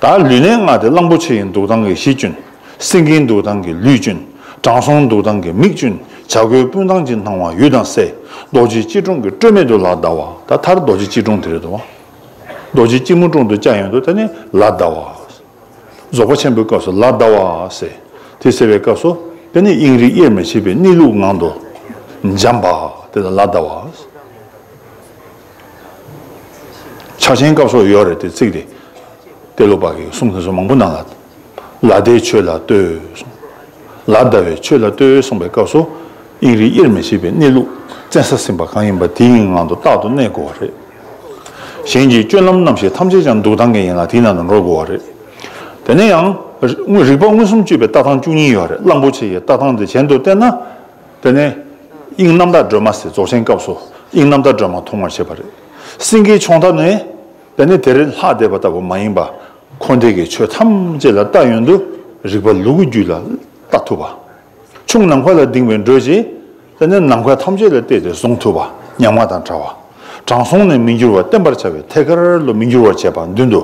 ད་ལུས་གནད་ལྔ་དེ་གླང་པོ་ཆེ་ཡི་འདུག་སྟངས་ཀྱི་གཞི་ཅན། སེང་གེའི་འདུག་སྟངས་ཀྱི་ལུས་ཅན། དྲང་སྲོང་འདུག་སྟངས་ཀྱི་མིག་ཅན། བྱ་རྒོད་སྤུན་ཐང་གི་སྣང་བ་ཡུལ་དང་བསྲེ། རྡོ་རྗེ་སྐྱིལ་ཀྲུང་གི་སྤྲོས་མེད་དུ་ལ་བཟླ་བ། ད་མཐར་རྡོ་རྗེ་སྐྱིལ་ཀྲུང་དེ་རེད་དོ། རྡོ་རྗེ་སྐྱིལ་མོ་ཀྲུང་དུ་བཅའ་ཡོང་དུས་དེ་ནི་ལ་བཟླ་བ། རྫོགས་པ་ཆེན་པོའི་སྐབས་སུ་ལ་བཟླ་བ་ཟེར། དེ་ཟེར་བའི་སྐབས་སུ་དེ་ནི་དབྱིངས་རིག་དབྱེར་མི་ཕྱེད་པའི་གནས་ལུགས་ངང་དུ་འབྱམས་པ་དེ་ལ་ལ་བཟླ་བ། ཕྱག་ཆེན་སྐབས་སུ་ཡོད་རེད་དེ་ཚིག་དེ། ཏེ་ལོ་པ་གིས་གསུངས་དེ་ཚོ་མང་པོ་གནང་ལ། ལ་བཟླའི་ཆོས་ལ་ལྟོས་གསུངས། ལ་བཟླ་བའི་ཆོས་ལ་ལྟོས་གསུངས་པའི་སྐབས་སུ། དབྱིངས་རིག་དབྱེར་མི་ཕྱེད་པའི་གནས་ལུགས་བཙན་ས་ཟིན་པ་གང་ཡིན་པ་དེའི་ངང་དུ་རྟག་ཏུ་གནས་དགོས་པ་རེད། གཞན་གྱི་སྤྱོད་ལམ་རྣམ་བཞི་ཐམས་ཅད་ཀྱང་འདུག་སྟངས་ཀྱི་ཡན་ལག་དེའི་ནང་དུ་འགྲོ་དགོས་པ་རེད། དེ་ནས་ཡང་རིག་པ་མངོན་སུམ་དཔྱོད་པའི་ལྟ་སྟངས་བཅུ་གཉིས་ཡོད་རེད། གླང་པོ་ཆེ་ཡི་ལྟ་སྟངས་དེ་གཞན་དུ་བལྟས་ན། དེ་ནས་དབྱིངས་རྣམ་དག་སྒྲོན་མ་ཟེར་རྫོགས་ཆེན་སྐབས་སུ་དབྱིངས་རྣམ་དག་སྒྲོན་མ་མཐོང་བར་བྱེད་པ་རེད། སེང་གེའི་མཆོང་ཐབས་ནི། དེ་ནི་དེ་རིང་ལྷག་བསྡད་པ་ལྟ་བུ་མ་ཡིན་པ། འཁོར་འདས་ཀྱི་ཆོས་ཐམས་ཅད་ལ་ལྟ་ཡོང་དུས་རིག་པ་ལུ་གུ་རྒྱུད་ལ་ལྟ་ཐུབ་པ། ཁྱུང་ནམ་མཁའ་ལ་ལྡིང་བའི་འགྲོས་ཀྱིས་དེ་ནི་ནམ་མཁའ་ཐམས་ཅད་ལ་བལྟས་ཏེ་བཟུང་ཐུབ་པ་ཉམ་ང་དང་བྲལ་བ། དྲང་སྲོང་ནི་མི་འགྱུར་བ་བརྟན་པར་བྱ་བའི་ཐད་ཀར་ལ་མི་འགྱུར་བར་བྱེད་པ་མདུན་དུ།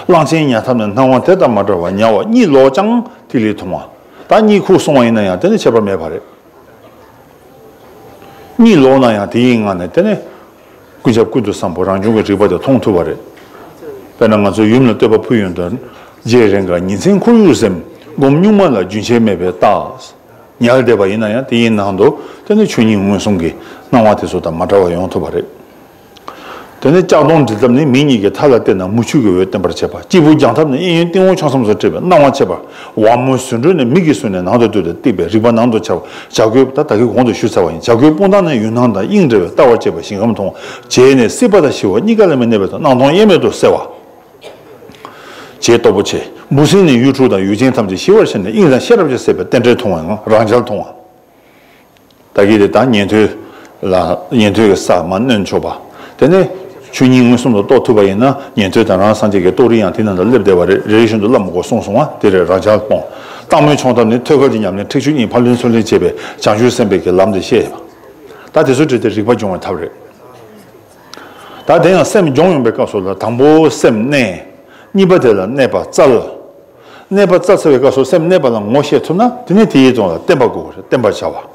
གླང་ཆེན་ཉལ་ཐབས་ནི་སྣང་བ་དེ་དང་མ་བྲལ་བར་ཉལ་བ་གཉིད་ལོག་ཀྱང་ཐིག་ལེ་མཐོང་བ། ད་གཉིད་ཁུག་སོང་བ་ཡིན་ན་ཡང་དེ་ནི་ཁྱད་པར་མེད་པ་རེད། གཉིད་ལོག་ན་ཡང་དེ་ཡི་ངང་ནས་དེ་ནི། ཀུན་ཁྱབ་ཀུན་ཏུ་བཟང་པོ་རང་བྱུང་གི་རིག་པ་དེ་མཐོང་ཐུབ་པ་རེད། དཔེར་ན་ང་ཚོ་ཡུམ་ལ་བསྟོད་པ་ཕུལ་ཡོང་དུས། རྗེ་རེ་འགའ་ཉིན་མཚན་ཁོར་ཡུག་གཟིམས། སྒོམ་གཉུག་མ་ལ་རྒྱུན་ཆད་མེད་པའི་རྟགས། ཉལ་བསྡད་པ་ཡིན་ན་ཡང་དེ་ཡི་ནང་དུ་དེ་ནི་ཆོས་ཉིད་མངོན་སུམ་གྱི་སྣང་བ་དེ་ཚོ་དང་མ་བྲལ་བར་ཡོང་ཐུབ་པ་རེད། དེ་ནས་ལྕགས་སྡོང་འདྲིལ་ཐབས་ནི་མིག་གཉིས་ཀྱི་མཐའ་ལ་བལྟས་ན་མུ་ཁྱུད་ཀྱི་འོད་བསྟན་པར་བྱེད་པ། སྐྱེས་བུ་སྦྱང་ཐབས་ནི་གཡས་གཡོན་སྟེང་འོག་ཕྱོགས་མཚམས་སུ་བྲིས་པའི་སྣང་བ་བྱེད་པ། ཝ་མོ་ཟུར་འགྲོས་ནི་མིག་གི་ཟུར་ནས་ནང་དུ་བཏུད་དེ་བཏེགས་པའི་རིག་པ་ནང་དུ་འཆར་བ། བྱ་རྒོད་ད་ད་གིན་གོང་དུ་ཞུས་ཚར་བ་ཡིན། བྱ་རྒོད་སྤུངས་ཐང་ནི་ཡུལ་སྣང་དང་དབྱིངས་འབྲེལ་བའི་ལྟ་བར་བྱེད་པ་ཞིང་ཁམས་མཐོང་བ། བྱས་ནས་སྲིད་པ་དང་ཞི་བ་གཉིས་ཀ་ལ་མི་གནས་པའི་ཐོག་སྣང་སྟོང་དབྱེར་མེད་དུ་གསལ་བ། བྱས་སྟོབས་པོ་ཆེ། འབུ་སྲིན་ནི་ཡུལ་དྲུག་དང་ཡུལ་ཅན་ཐམས་ཅད་ཞི་བར་བྱས་ནས་དབྱིངས་དང་ཤེས་རབ་ཀྱིས་གསལ་བའི་རྟེན་འབྲེལ་མཐོང་བའི་ངང་རང་འཇགས་མཐོང་བ། ད་གིན་དེ་ད་ཉན་ཐོས་ལ་ཉན་ཐོས་ཀྱི་ས་མ་གནོན་ཆོག་པ། དེ་ནས་ཆོས་ཉིད་མངོན་སུམ་དུ་རྟོགས་ཐུབ་པ་ཡིན་ན་ཉན་ཐོས་དང་རང་སངས་རྒྱས་ཀྱི་རྟོགས་རིགས་ཡང་དེ་ནང་དུ་སླེབས་བསྡད་པ་རེད། རེ་རེ་བཞིན་དུ་བླ་མ་སྐོར་གསུངས་སོང་བ་དེ་རེད། རང་འཇགས་སྤོང་། སྟག་མོའི་མཆོང་ཐབས་ནི་ཐོད་རྒལ་གྱི་ཉམས་ལེན་ཁྲེགས་ཆོད་གཉིས་ཕར་ལེན་ཚུར་ལེན་བྱེད་པའི་བྱང་ཆུབ་སེམས་དཔའི་གི་ལམ་དེ་བཤད་ཡོད་པ། ད་དེ་ཚོ་བྲིས་ཏེ་རིག་པ་སྦྱོང་བའི་ཐབས་རེད། ད་དེ་ཡང་སེམས་སྦྱོང་ཡོང་པའི་སྐབས་སུ་ལ་དང་པོ་སེམས་གནས། གཉིས་པ་དེ་ལ་གནས་པ་བཙལ། གནས་པ་བཙལ་ཚར་བའི་སྐབས་སུ་སེམས་གནས་པ་ལ་ངོ་ཤེས་ཐུབ་ན་དེ་ནས་དེ་ཡི་དོན་ལ་བརྟན་པ་དགོས་པ་རེད། བརྟན་པར་བྱ་བ།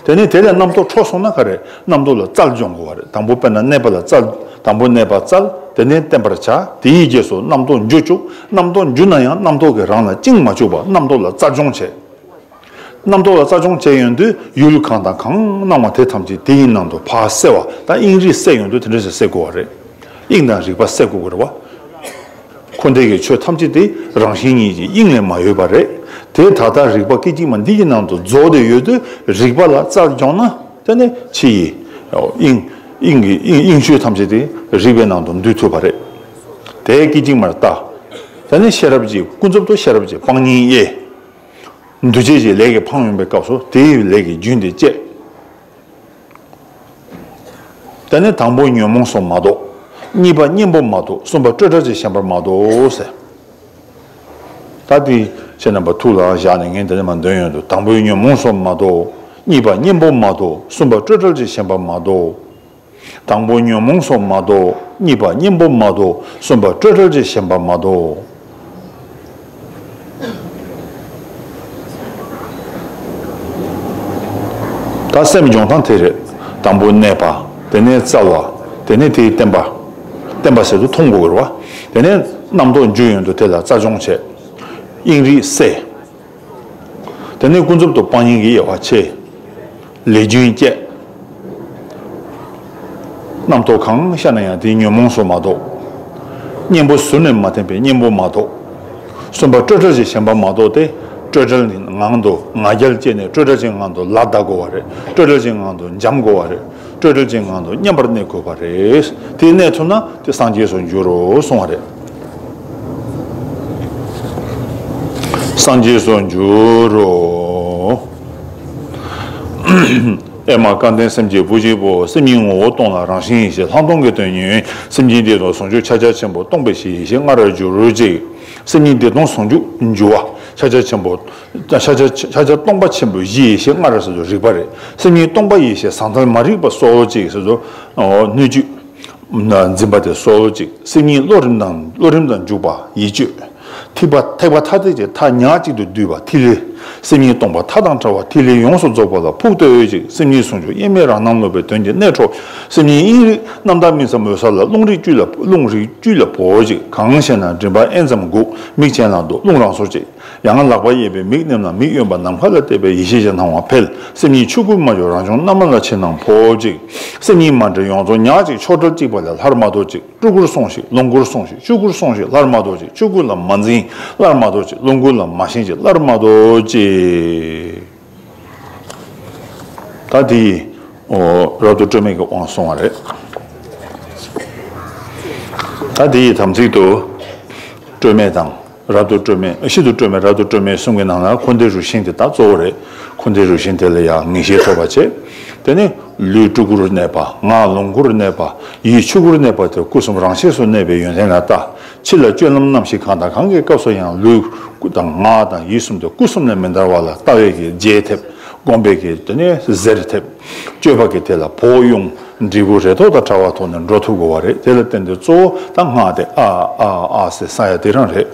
དེ་ནས་དེ་ལས་རྣམ་རྟོག་འཕྲོ་སོང་ན་ག་རེ་རྣམ་རྟོག་ལ་བཙལ་སྦྱོང་དགོས་པ་རེད། དང་པོ་དཔེར་ན་གནས་པ་ལ་བཙལ། དང་པོ་གནས་པ་བཙལ། དེ་ནས་བརྟན་པར་བྱ། དེ་ཡི་རྗེས་སུ་རྣམ་རྟོག་འགྱུ་བཅུག་རྣམ་རྟོག་འགྱུ་ན་ཡང་རྣམ་རྟོག་གིས་རང་ལ་བཅིངས་མ་བཅུག་པར་རྣམ་རྟོག་ལ་བཙལ་སྦྱོང་བྱེད། རྣམ་རྟོག་ལ་བཙལ་སྦྱོང་བྱས་ཡོང་དུས་ཡུལ་གང་དང་གང་སྣང་བ་དེ་ཐམས་ཅད་དེ་ཡི་ནང་དུ་ཕར་གསལ་བ་དང་དབྱིངས་རིག་གསལ་ཡོང་དུས་དེ་འདྲ་ཞིག་གསལ་དགོས་པ་རེད། དབྱིངས་དང་རིག་པ་གསལ་དགོས་ཀྱི་རེད་བ། འཁོར་འདས་ཀྱི་ཆོས་ཐམས་ཅད་དེ་རང་བཞིན་ཉིད་ཀྱི་དབྱིངས་ལས་མ་གཡོས་པ་རེད། དེ་ད་ལྟ་རིག་པ་སྐད་ཅིག་མ་འདི་ཡི་ནང་དུ་རྫོགས་ཏེ་ཡོད་དུས་རིག་པ་ལ་བཙལ་སྦྱོང་ན་དེ་ནི་ཕྱི་ཡི་དབྱིངས་དབྱིངས་ཀྱི་དབྱིངས་དབྱིངས་ཆོས་ཐམས་ཅད་དེ་རིག་པའི་ནང་དུ་འདུས་ཐུབ་པ་རེད། དེ་སྐད་ཅིག་མར་ལྟ། དེ་ནི་ཤེས་རབ་ཀྱིས་ཀུན་རྫོབ་ཏུ་ཤེས་རབ་ཀྱི་སྤང་གཉེན་དབྱེ། འདུ་བྱེད་ཀྱི་ལས་ཀྱིས་འཕངས་ཡོང་པའི་སྐབས་སུ་དེའི་ལས་ཀྱི་རྒྱུན་དེ་བཅད། དེ་ནས་དང་པོ་ཉོན་མོངས་སུ་མ་ལྡོག་གཉིས་པ་གཉེན་པོ་མ་ལྡོག་གསུམ་པ་སྤྲོས་བྲལ་གྱི་ཞེན་པ་མ་ལྡོག་ཟེར། ད་དེ་ཁྱེད་རྣམ་པ་ཐུགས་ལ་བཞག་ནས་ངས་འདི་ནས་མར་འདོན་ཡོང་དུས། དང་པོའི་ཉོན་མོངས་སུ་མ་ལྡོག་གཉིས་པ་གཉེན་པོ་མ་ལྡོག་གསུམ་པ་སྤྲོས་བྲལ་གྱི་ཞེན་པ་མ་ལྡོག་དང་པོ་ཉོན་མོངས་སུ་མ་ལྡོག་གཉིས་པ་གཉེན་པོ་མ་ལྡོག་གསུམ་པ་སྤྲོས་བྲལ་གྱི་ཞེན་པ་མ་ལྡོག་ད་སེམས་སྦྱོང་སྟངས་དེ་རེད། དང་པོ་གནས་པ། དེ་ནས་བཙལ་བ། དེ་ནས་དེའི་བརྟན་པ། བསྟན་པ་ཟེར་དུ་མཐོང་དགོས་རེད་བ། དེ་ནས་རྣམ་རྟོག་འཇུ་ཡོང་དུ་དེ་ལ་རྩལ་སྦྱོང་བྱས། དབྱིངས་རིག་གསལ། དེ་ནས་ཀུན་རྫོབ་ཏུ་སྤང་གཉེན་གྱི་དབྱེ་བ་ཕྱེ། ལས་རྒྱུན་བཅད། རྣམ་རྟོག་གང་ཤར་ན་ཡང་དེའི་ཉོན་མོངས་སུ་མ་རྟོགས། གཉེན་པོ་ཟུར་ནས་མ་འཐེན་པའི་གཉེན་པོ་མ་རྟོགས། གསུམ་པ་སྤྲོས་བྲལ་གྱི་ཞེན་པ་མ་རྟོགས་ཏེ། སྤྲོས་བྲལ་ནི་ངང་དུ་ང་རྒྱལ་བཅད་ནས་སྤྲོས་བྲལ་གྱི་ངང་དུ་ལ་བཟླ་དགོས་པ་རེད། སྤྲོས་བྲལ་གྱི་ངང་དུ་འཇམ་དགོས་པ་རེད། སྤྲོས་བྲལ་གྱི་ངང་དུ་མཉམ་པར་གནས་དགོས་པ་རེད། དེ་གནས་ཐུབ་ན་དེ་སངས་རྒྱས་སུ་འགྱུར་རོ་གསུང་བ་རེད། སངས་རྒྱས་སུ་འགྱུར་རོ། ཨེ་མ་སྐལ་ལྡན་སེམས་ཀྱི་བུ་གཅིག་པོ། སེམས་ཉིད་ངོ་བོ་སྟོང་ལ་རང་བཞིན་ཡེ་ཤེས་ལྷག་མཐོང་གི་དོན་ཉིད། སེམས་ཉིད་བདེ་སྟོང་ཟུང་འཇུག་ཕྱག་རྒྱ་ཆེན་པོ་སྟོང་པའི་གཞི་ཡེ་ཤེས་ལྔ་རུ་འགྱུར་ཅིག་སེམས་ཉིད་བདེ་སྟོང་ཟུང་འཇུག་འགྱུར་བ། ཕྱག་རྒྱ་ཆེན་པོ། ཕྱག་རྒྱ་ཕྱག་རྒྱ་སྟོང་པ་ཆེན་པོའི་གཞི་ཡེ་ཤེས་ལྔ་རུ་ཟེར་དུ་རིག་པ་རེད། སེམས་ཉིད་སྟོང་པ་ཡེ་ཤེས་ཟང་ཐལ་མ་རིག་པ་སོགས་ཅིག་ཟེར་དུ། སྣོད་བཅུད། འཛིན་པ་དེ་སོགས་ཅིག་སེམས་ཉིད་བློ་རིམ་དང་བློ་རིམ་དང་འཇུག་པ་ཡིད་དཔྱོད། ཐེག་པ་ཐེག་པ་ཐ་དད་ཀྱི་མཐའ་ཉག་གཅིག་ཏུ་བསྡུས་པ་ཐིག་ལེ། སེམས་ཉིད་སྟོང་པ་མཐའ་དང་བྲལ་བ་ཐིག་ལེ་ཡོངས་སུ་རྫོགས་པ་ལ་ཕུགས་གཏོད་ཅིག་སེམས་ཉིད་ཟུང་འཇུག་དབྱེར་མེད་རང་སྣང་སློབ་པའི་དོན་གྱི་གནད་འཕྲོ། སེམས་ཉིད་དབྱིངས་རིག་རྣམ་དག་སྨིན་མཚམས་འོད་གསལ་ལ་རླུང་རིག་བཅུད་ལ་རླུང་རིག་བཅུད་ལ་བོར་ཅིག་གང་ཞེ་ན་མགྲིན་པ་ཨེན་ཙམ་སྒུག་མིག་ཅན་ལ་འདུག་རླུང་རང་སོར་ཅིག་ཡང་ལག་པ་གཡས་པས་མིག་མནན་ལ་མིག་གཡོན་པ་ནམ་མཁའ་ལ་གཏད་པའི་ཡེ་ཤེས་ཀྱི་སྣང་བ་འཕེལ། སེམས་ཉིད་ཆོས་སྐུ་མ་བྱོན་རང་བྱུང་རྣམ་མང་ལ་ཕྱི་ནང་ཕོབ་ཅིག་སེམས་ཉིད་མ་འདྲེས་ཡོངས་རྫོགས་ཉག་གཅིག་ཕྱོགས་བྲལ་གཅིག་པ་ལས་སླར་མ་ལྡོག་ཅིག་སྤྲུལ་སྐུར་སོང་ཞིག་ལོངས་སྐུར་སོང་ཞིག་ཆོས་སྐུར་སོང་ཞིག་སླར་མ་ལྡོག་ཅིག་ཆོས་སྐུ་ལ་མ་འཛིན་སླར་མ་ལྡོག་ཅིག་ལོངས་སྐུ་ལ་མ་ཞེན་ཅིག་སླར་མ་ལྡོག་ཅིག་ད་དེ་ཡིས་རབ་ཏུ་སྤྲོས་མེད་ཀྱི་དབང་སོང་བ་རེད། ད་དེ་ཡི་དམ་ཚིག་ཏུ་སྤྲོས་མེད་དང་། རབ་ཏུ་སྤྲོས་མེད། ཤིན་ཏུ་སྤྲོས་མེད་རབ་ཏུ་སྤྲོས་མེད་གསུམ་གྱི་ནང་ལ་འཁོར་འདས་རུ་ཤིང་དེ་དག་གཙོ་བོ་རེད། འཁོར་འདས་རུ་ཤིང་དེ་ལ་ཡང་ངེས་ཤེས་ཐོབ་པ་བྱེད། དེ་ནི་ལུས་སྤྲུལ་སྐུར་གནས་པ། ངག་ལོངས་སྐུར་གནས་པ། ཡིད་ཆོས་སྐུར་གནས་པ་དེ་སྐུ་གསུམ་རང་ཆས་སུ་གནས་པའི་ཡོན་ཏན་ལ་ལྟ། ཕྱི་ལ་སྤྱོད་ལམ་རྣམ་བཞི་གང་དང་གང་གི་སྐབས་སུ་ཡང་ལུས་དང་ངག་དང་ཡིད་གསུམ་དེ་སྐུ་གསུམ་ལས་མི་འདའ་བ་ལ་ལྟ་བའི་གི་རྗེས་ཐེབས། སྒོམ་པའི་གི་དེ་ནི་གཟེར་ཐེབས། སྤྱོད་པ་གི་དེ་ལ་བོགས་དབྱུང་། འབྲས་བུ་རེ་དོགས་དང་བྲལ་བ་ཐོག་ནས་འགྲོ་ཐུབ་དགོས་པ་རེད། དེ་ལ་བརྟེན་ཏེ་གཙོ་བོ་ད་སྔགས་དེ་ཨ་ཨ་ཨ་ཟེར་ས་ཡ་དེ་རང་རེད།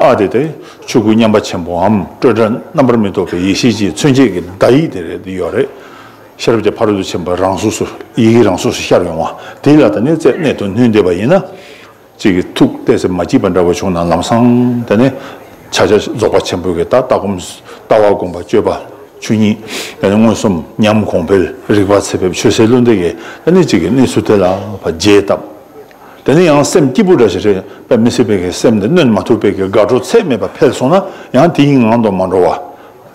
ཨ་དེ་དེ་ཆོས་སྐུ་མཉམ་པ་ཆེན་པོའམ་སྤྲོས་བྲལ་རྣམ་པར་མི་རྟོག་པའི་ཡེ་ཤེས་ཀྱི་མཚོན་བྱེད་ཀྱི་བརྡ་ཡིག་དེ་རེད། དེ་ཡོད་རེད། ཤེས་རབ་ཀྱི་ཕ་རོལ་ཏུ་ཕྱིན་པ་རང་གཟུགས་སུ་ཡི་གེ་རང་གཟུགས་སུ་ཤར་ཡོང་བ་དེ་ལ་ད་ནི་རྩད་གནད་དུ་བསྣུན་བསྡད་པ་ཡིན་ན། གཅིག་གི་ཐུགས་གཏད་ས་མ་སྐྱིད་པ་འདྲ་བོ་བྱུང་ན་ལམ་སང་དེ་ནི་ཕྱག་རྒྱ་རྫོགས་པ་ཆེན་པོའི་གི་ད་ལྟ་སྒོམ་ལྟ་བ་སྒོམ་པ་སྤྱོད་པ་ཆོས་ཉིད་དེ་ནི་མངོན་སུམ་ཉམས་གོང་འཕེལ་རིག་པ་ཚད་ཕེབས་ཆོས་གསལ་ལུང་འདི་གི་དེ་ནི་གཅིག་གི་གནས་ཚུལ་དེ་ལ་ཕར་རྗེས་བཏབ། དེ་ནས་ཡང་སེམས་སྐྱིད་པོ་འདྲ་ཞིག་རེད་པས་མི་སྲིད་པའི་གི་སེམས་འདི་གནོན་མ་ཐུབ་པའི་གི་དགའ་སྤྲོ་ཚད་མེད་པ་འཕེལ་སོང་ན་ཡང་དེའི་ངང་དུ་མ་འགྲོ་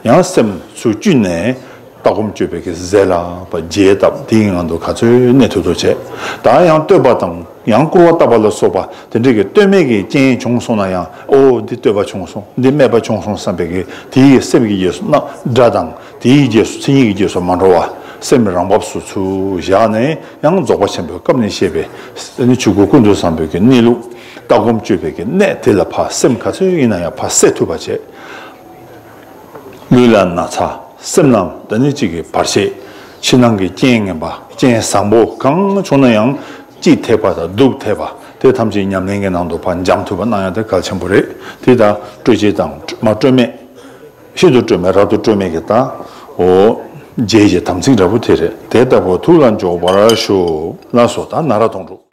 བ། ཡང་སེམས་ཚུར་བཅུད་ནས་ལྟ་སྒོམ་སྤྱོད་པའི་གི་རྫས་ལ་ཕར་རྗེས་བཏབ་དེའི་ངང་དུ་ག་ཚོད་གནས་ཐུབ་ཐུབ་བྱས། ད་ཡང་བསྟོད་པ་དང་ཡང་སྐུར་བ་བཏབ་པ་ལ་སོགས་པ་དེ་འདྲའི་གི་བསྟོད་སྨད་ཀྱི་རྐྱེན་བྱུང་སོང་ན་ཡང་ཨོ་འདི་བསྟོད་པ་བྱུང་སོང་འདི་སྨད་པ་བྱུང་སོང་བསམ་པའི་གི་དེའི་གི་སེམས་ཀྱི་རྗེས་སུ་ན་དགྲ་དང་དེའི་རྗེས་སུ་མཚན་ཉིད་ཀྱི་རྗེས་སུ་མ་འགྲོ་བ་སེམས་རང་བབས་སུ་ཚུར་བཞག་ནས། ཡང་རྫོགས་པ་ཆེན་པོའི་སྐབས་ནས་བཤད་པའི་ནི་ཆོས་སྐུ་ཀུན་ཏུ་བཟང་པོའི་གི་གནས་ལུགས་ལྟ་སྒོམ་སྤྱོད་པའི་གི་གནད་དེ་ལ་ཕར་སེམས་ག་ཚོད་ཡིན་ན་ཡང་ཕར་གསལ་ཐུབ་པ་བྱེད། ལུས་ལ་ན་ཚ་སེམས་ལ་ད་ནི་གཅིག་གི་བར་ཆད་ཕྱི་ནང་གི་རྐྱེན་ངན་པ་རྐྱེན་བཟང་པོ་གང་བྱུང་ན་ཡང་སྐྱིད་ཐེབས་པ་དང་སྡུག་ཐེབས་པ་དེ་ཐམས་ཅད་ཉམས་ལེན་གྱི་ནང་དུ་ཕར་འཇམ་ཐུབ་པ་གནང་ཡ་དེ་གལ་ཆེན་པོ་རེད། དེ་ད་སྤྲོས་བཅས་དང་མ་སྤྲོས་མེད། ཤིན་ཏུ་སྤྲོས་མེད་རབ་ཏུ་སྤྲོས་མེད་ཀྱི་ད། འོ། རྗེས་ཀྱི་དམ་ཚིག་འདྲ་པོ་དེ་རེད། དེ་ལྟ་བུ་ཐུགས་ལ་འཇོག་པར་ཞུ། ལགས་སོ། ད་ན་ར་དོང་གྲུབ།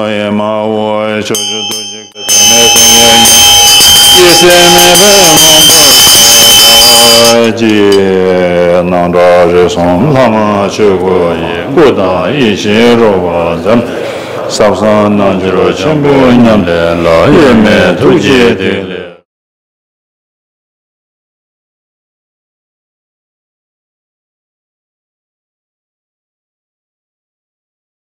ཨེ་མ་ཧོ། ཕྱོགས་བཅུ་རྡོ་རྗེ་གི་དོན་ནས་སེམས་ཉིད་སྐྱེ་སེམས་མེད་པའི་ངང་པར་ཀྱི་སྣང་གྲགས་རིག་གསུམ་ལྷ་མ་ཆོས་སྐུ་ཡི་སྐུ་དང་ཡེ་ཤེས་རོལ་པ་ཙམ། ཟབ་གསང་རྣལ་འབྱོར་ཆེན་པོའི་ཉམས་ལེན་ལ་དབྱེར་མེད་ཐུགས་རྗེའི་ཐིག་ལེ།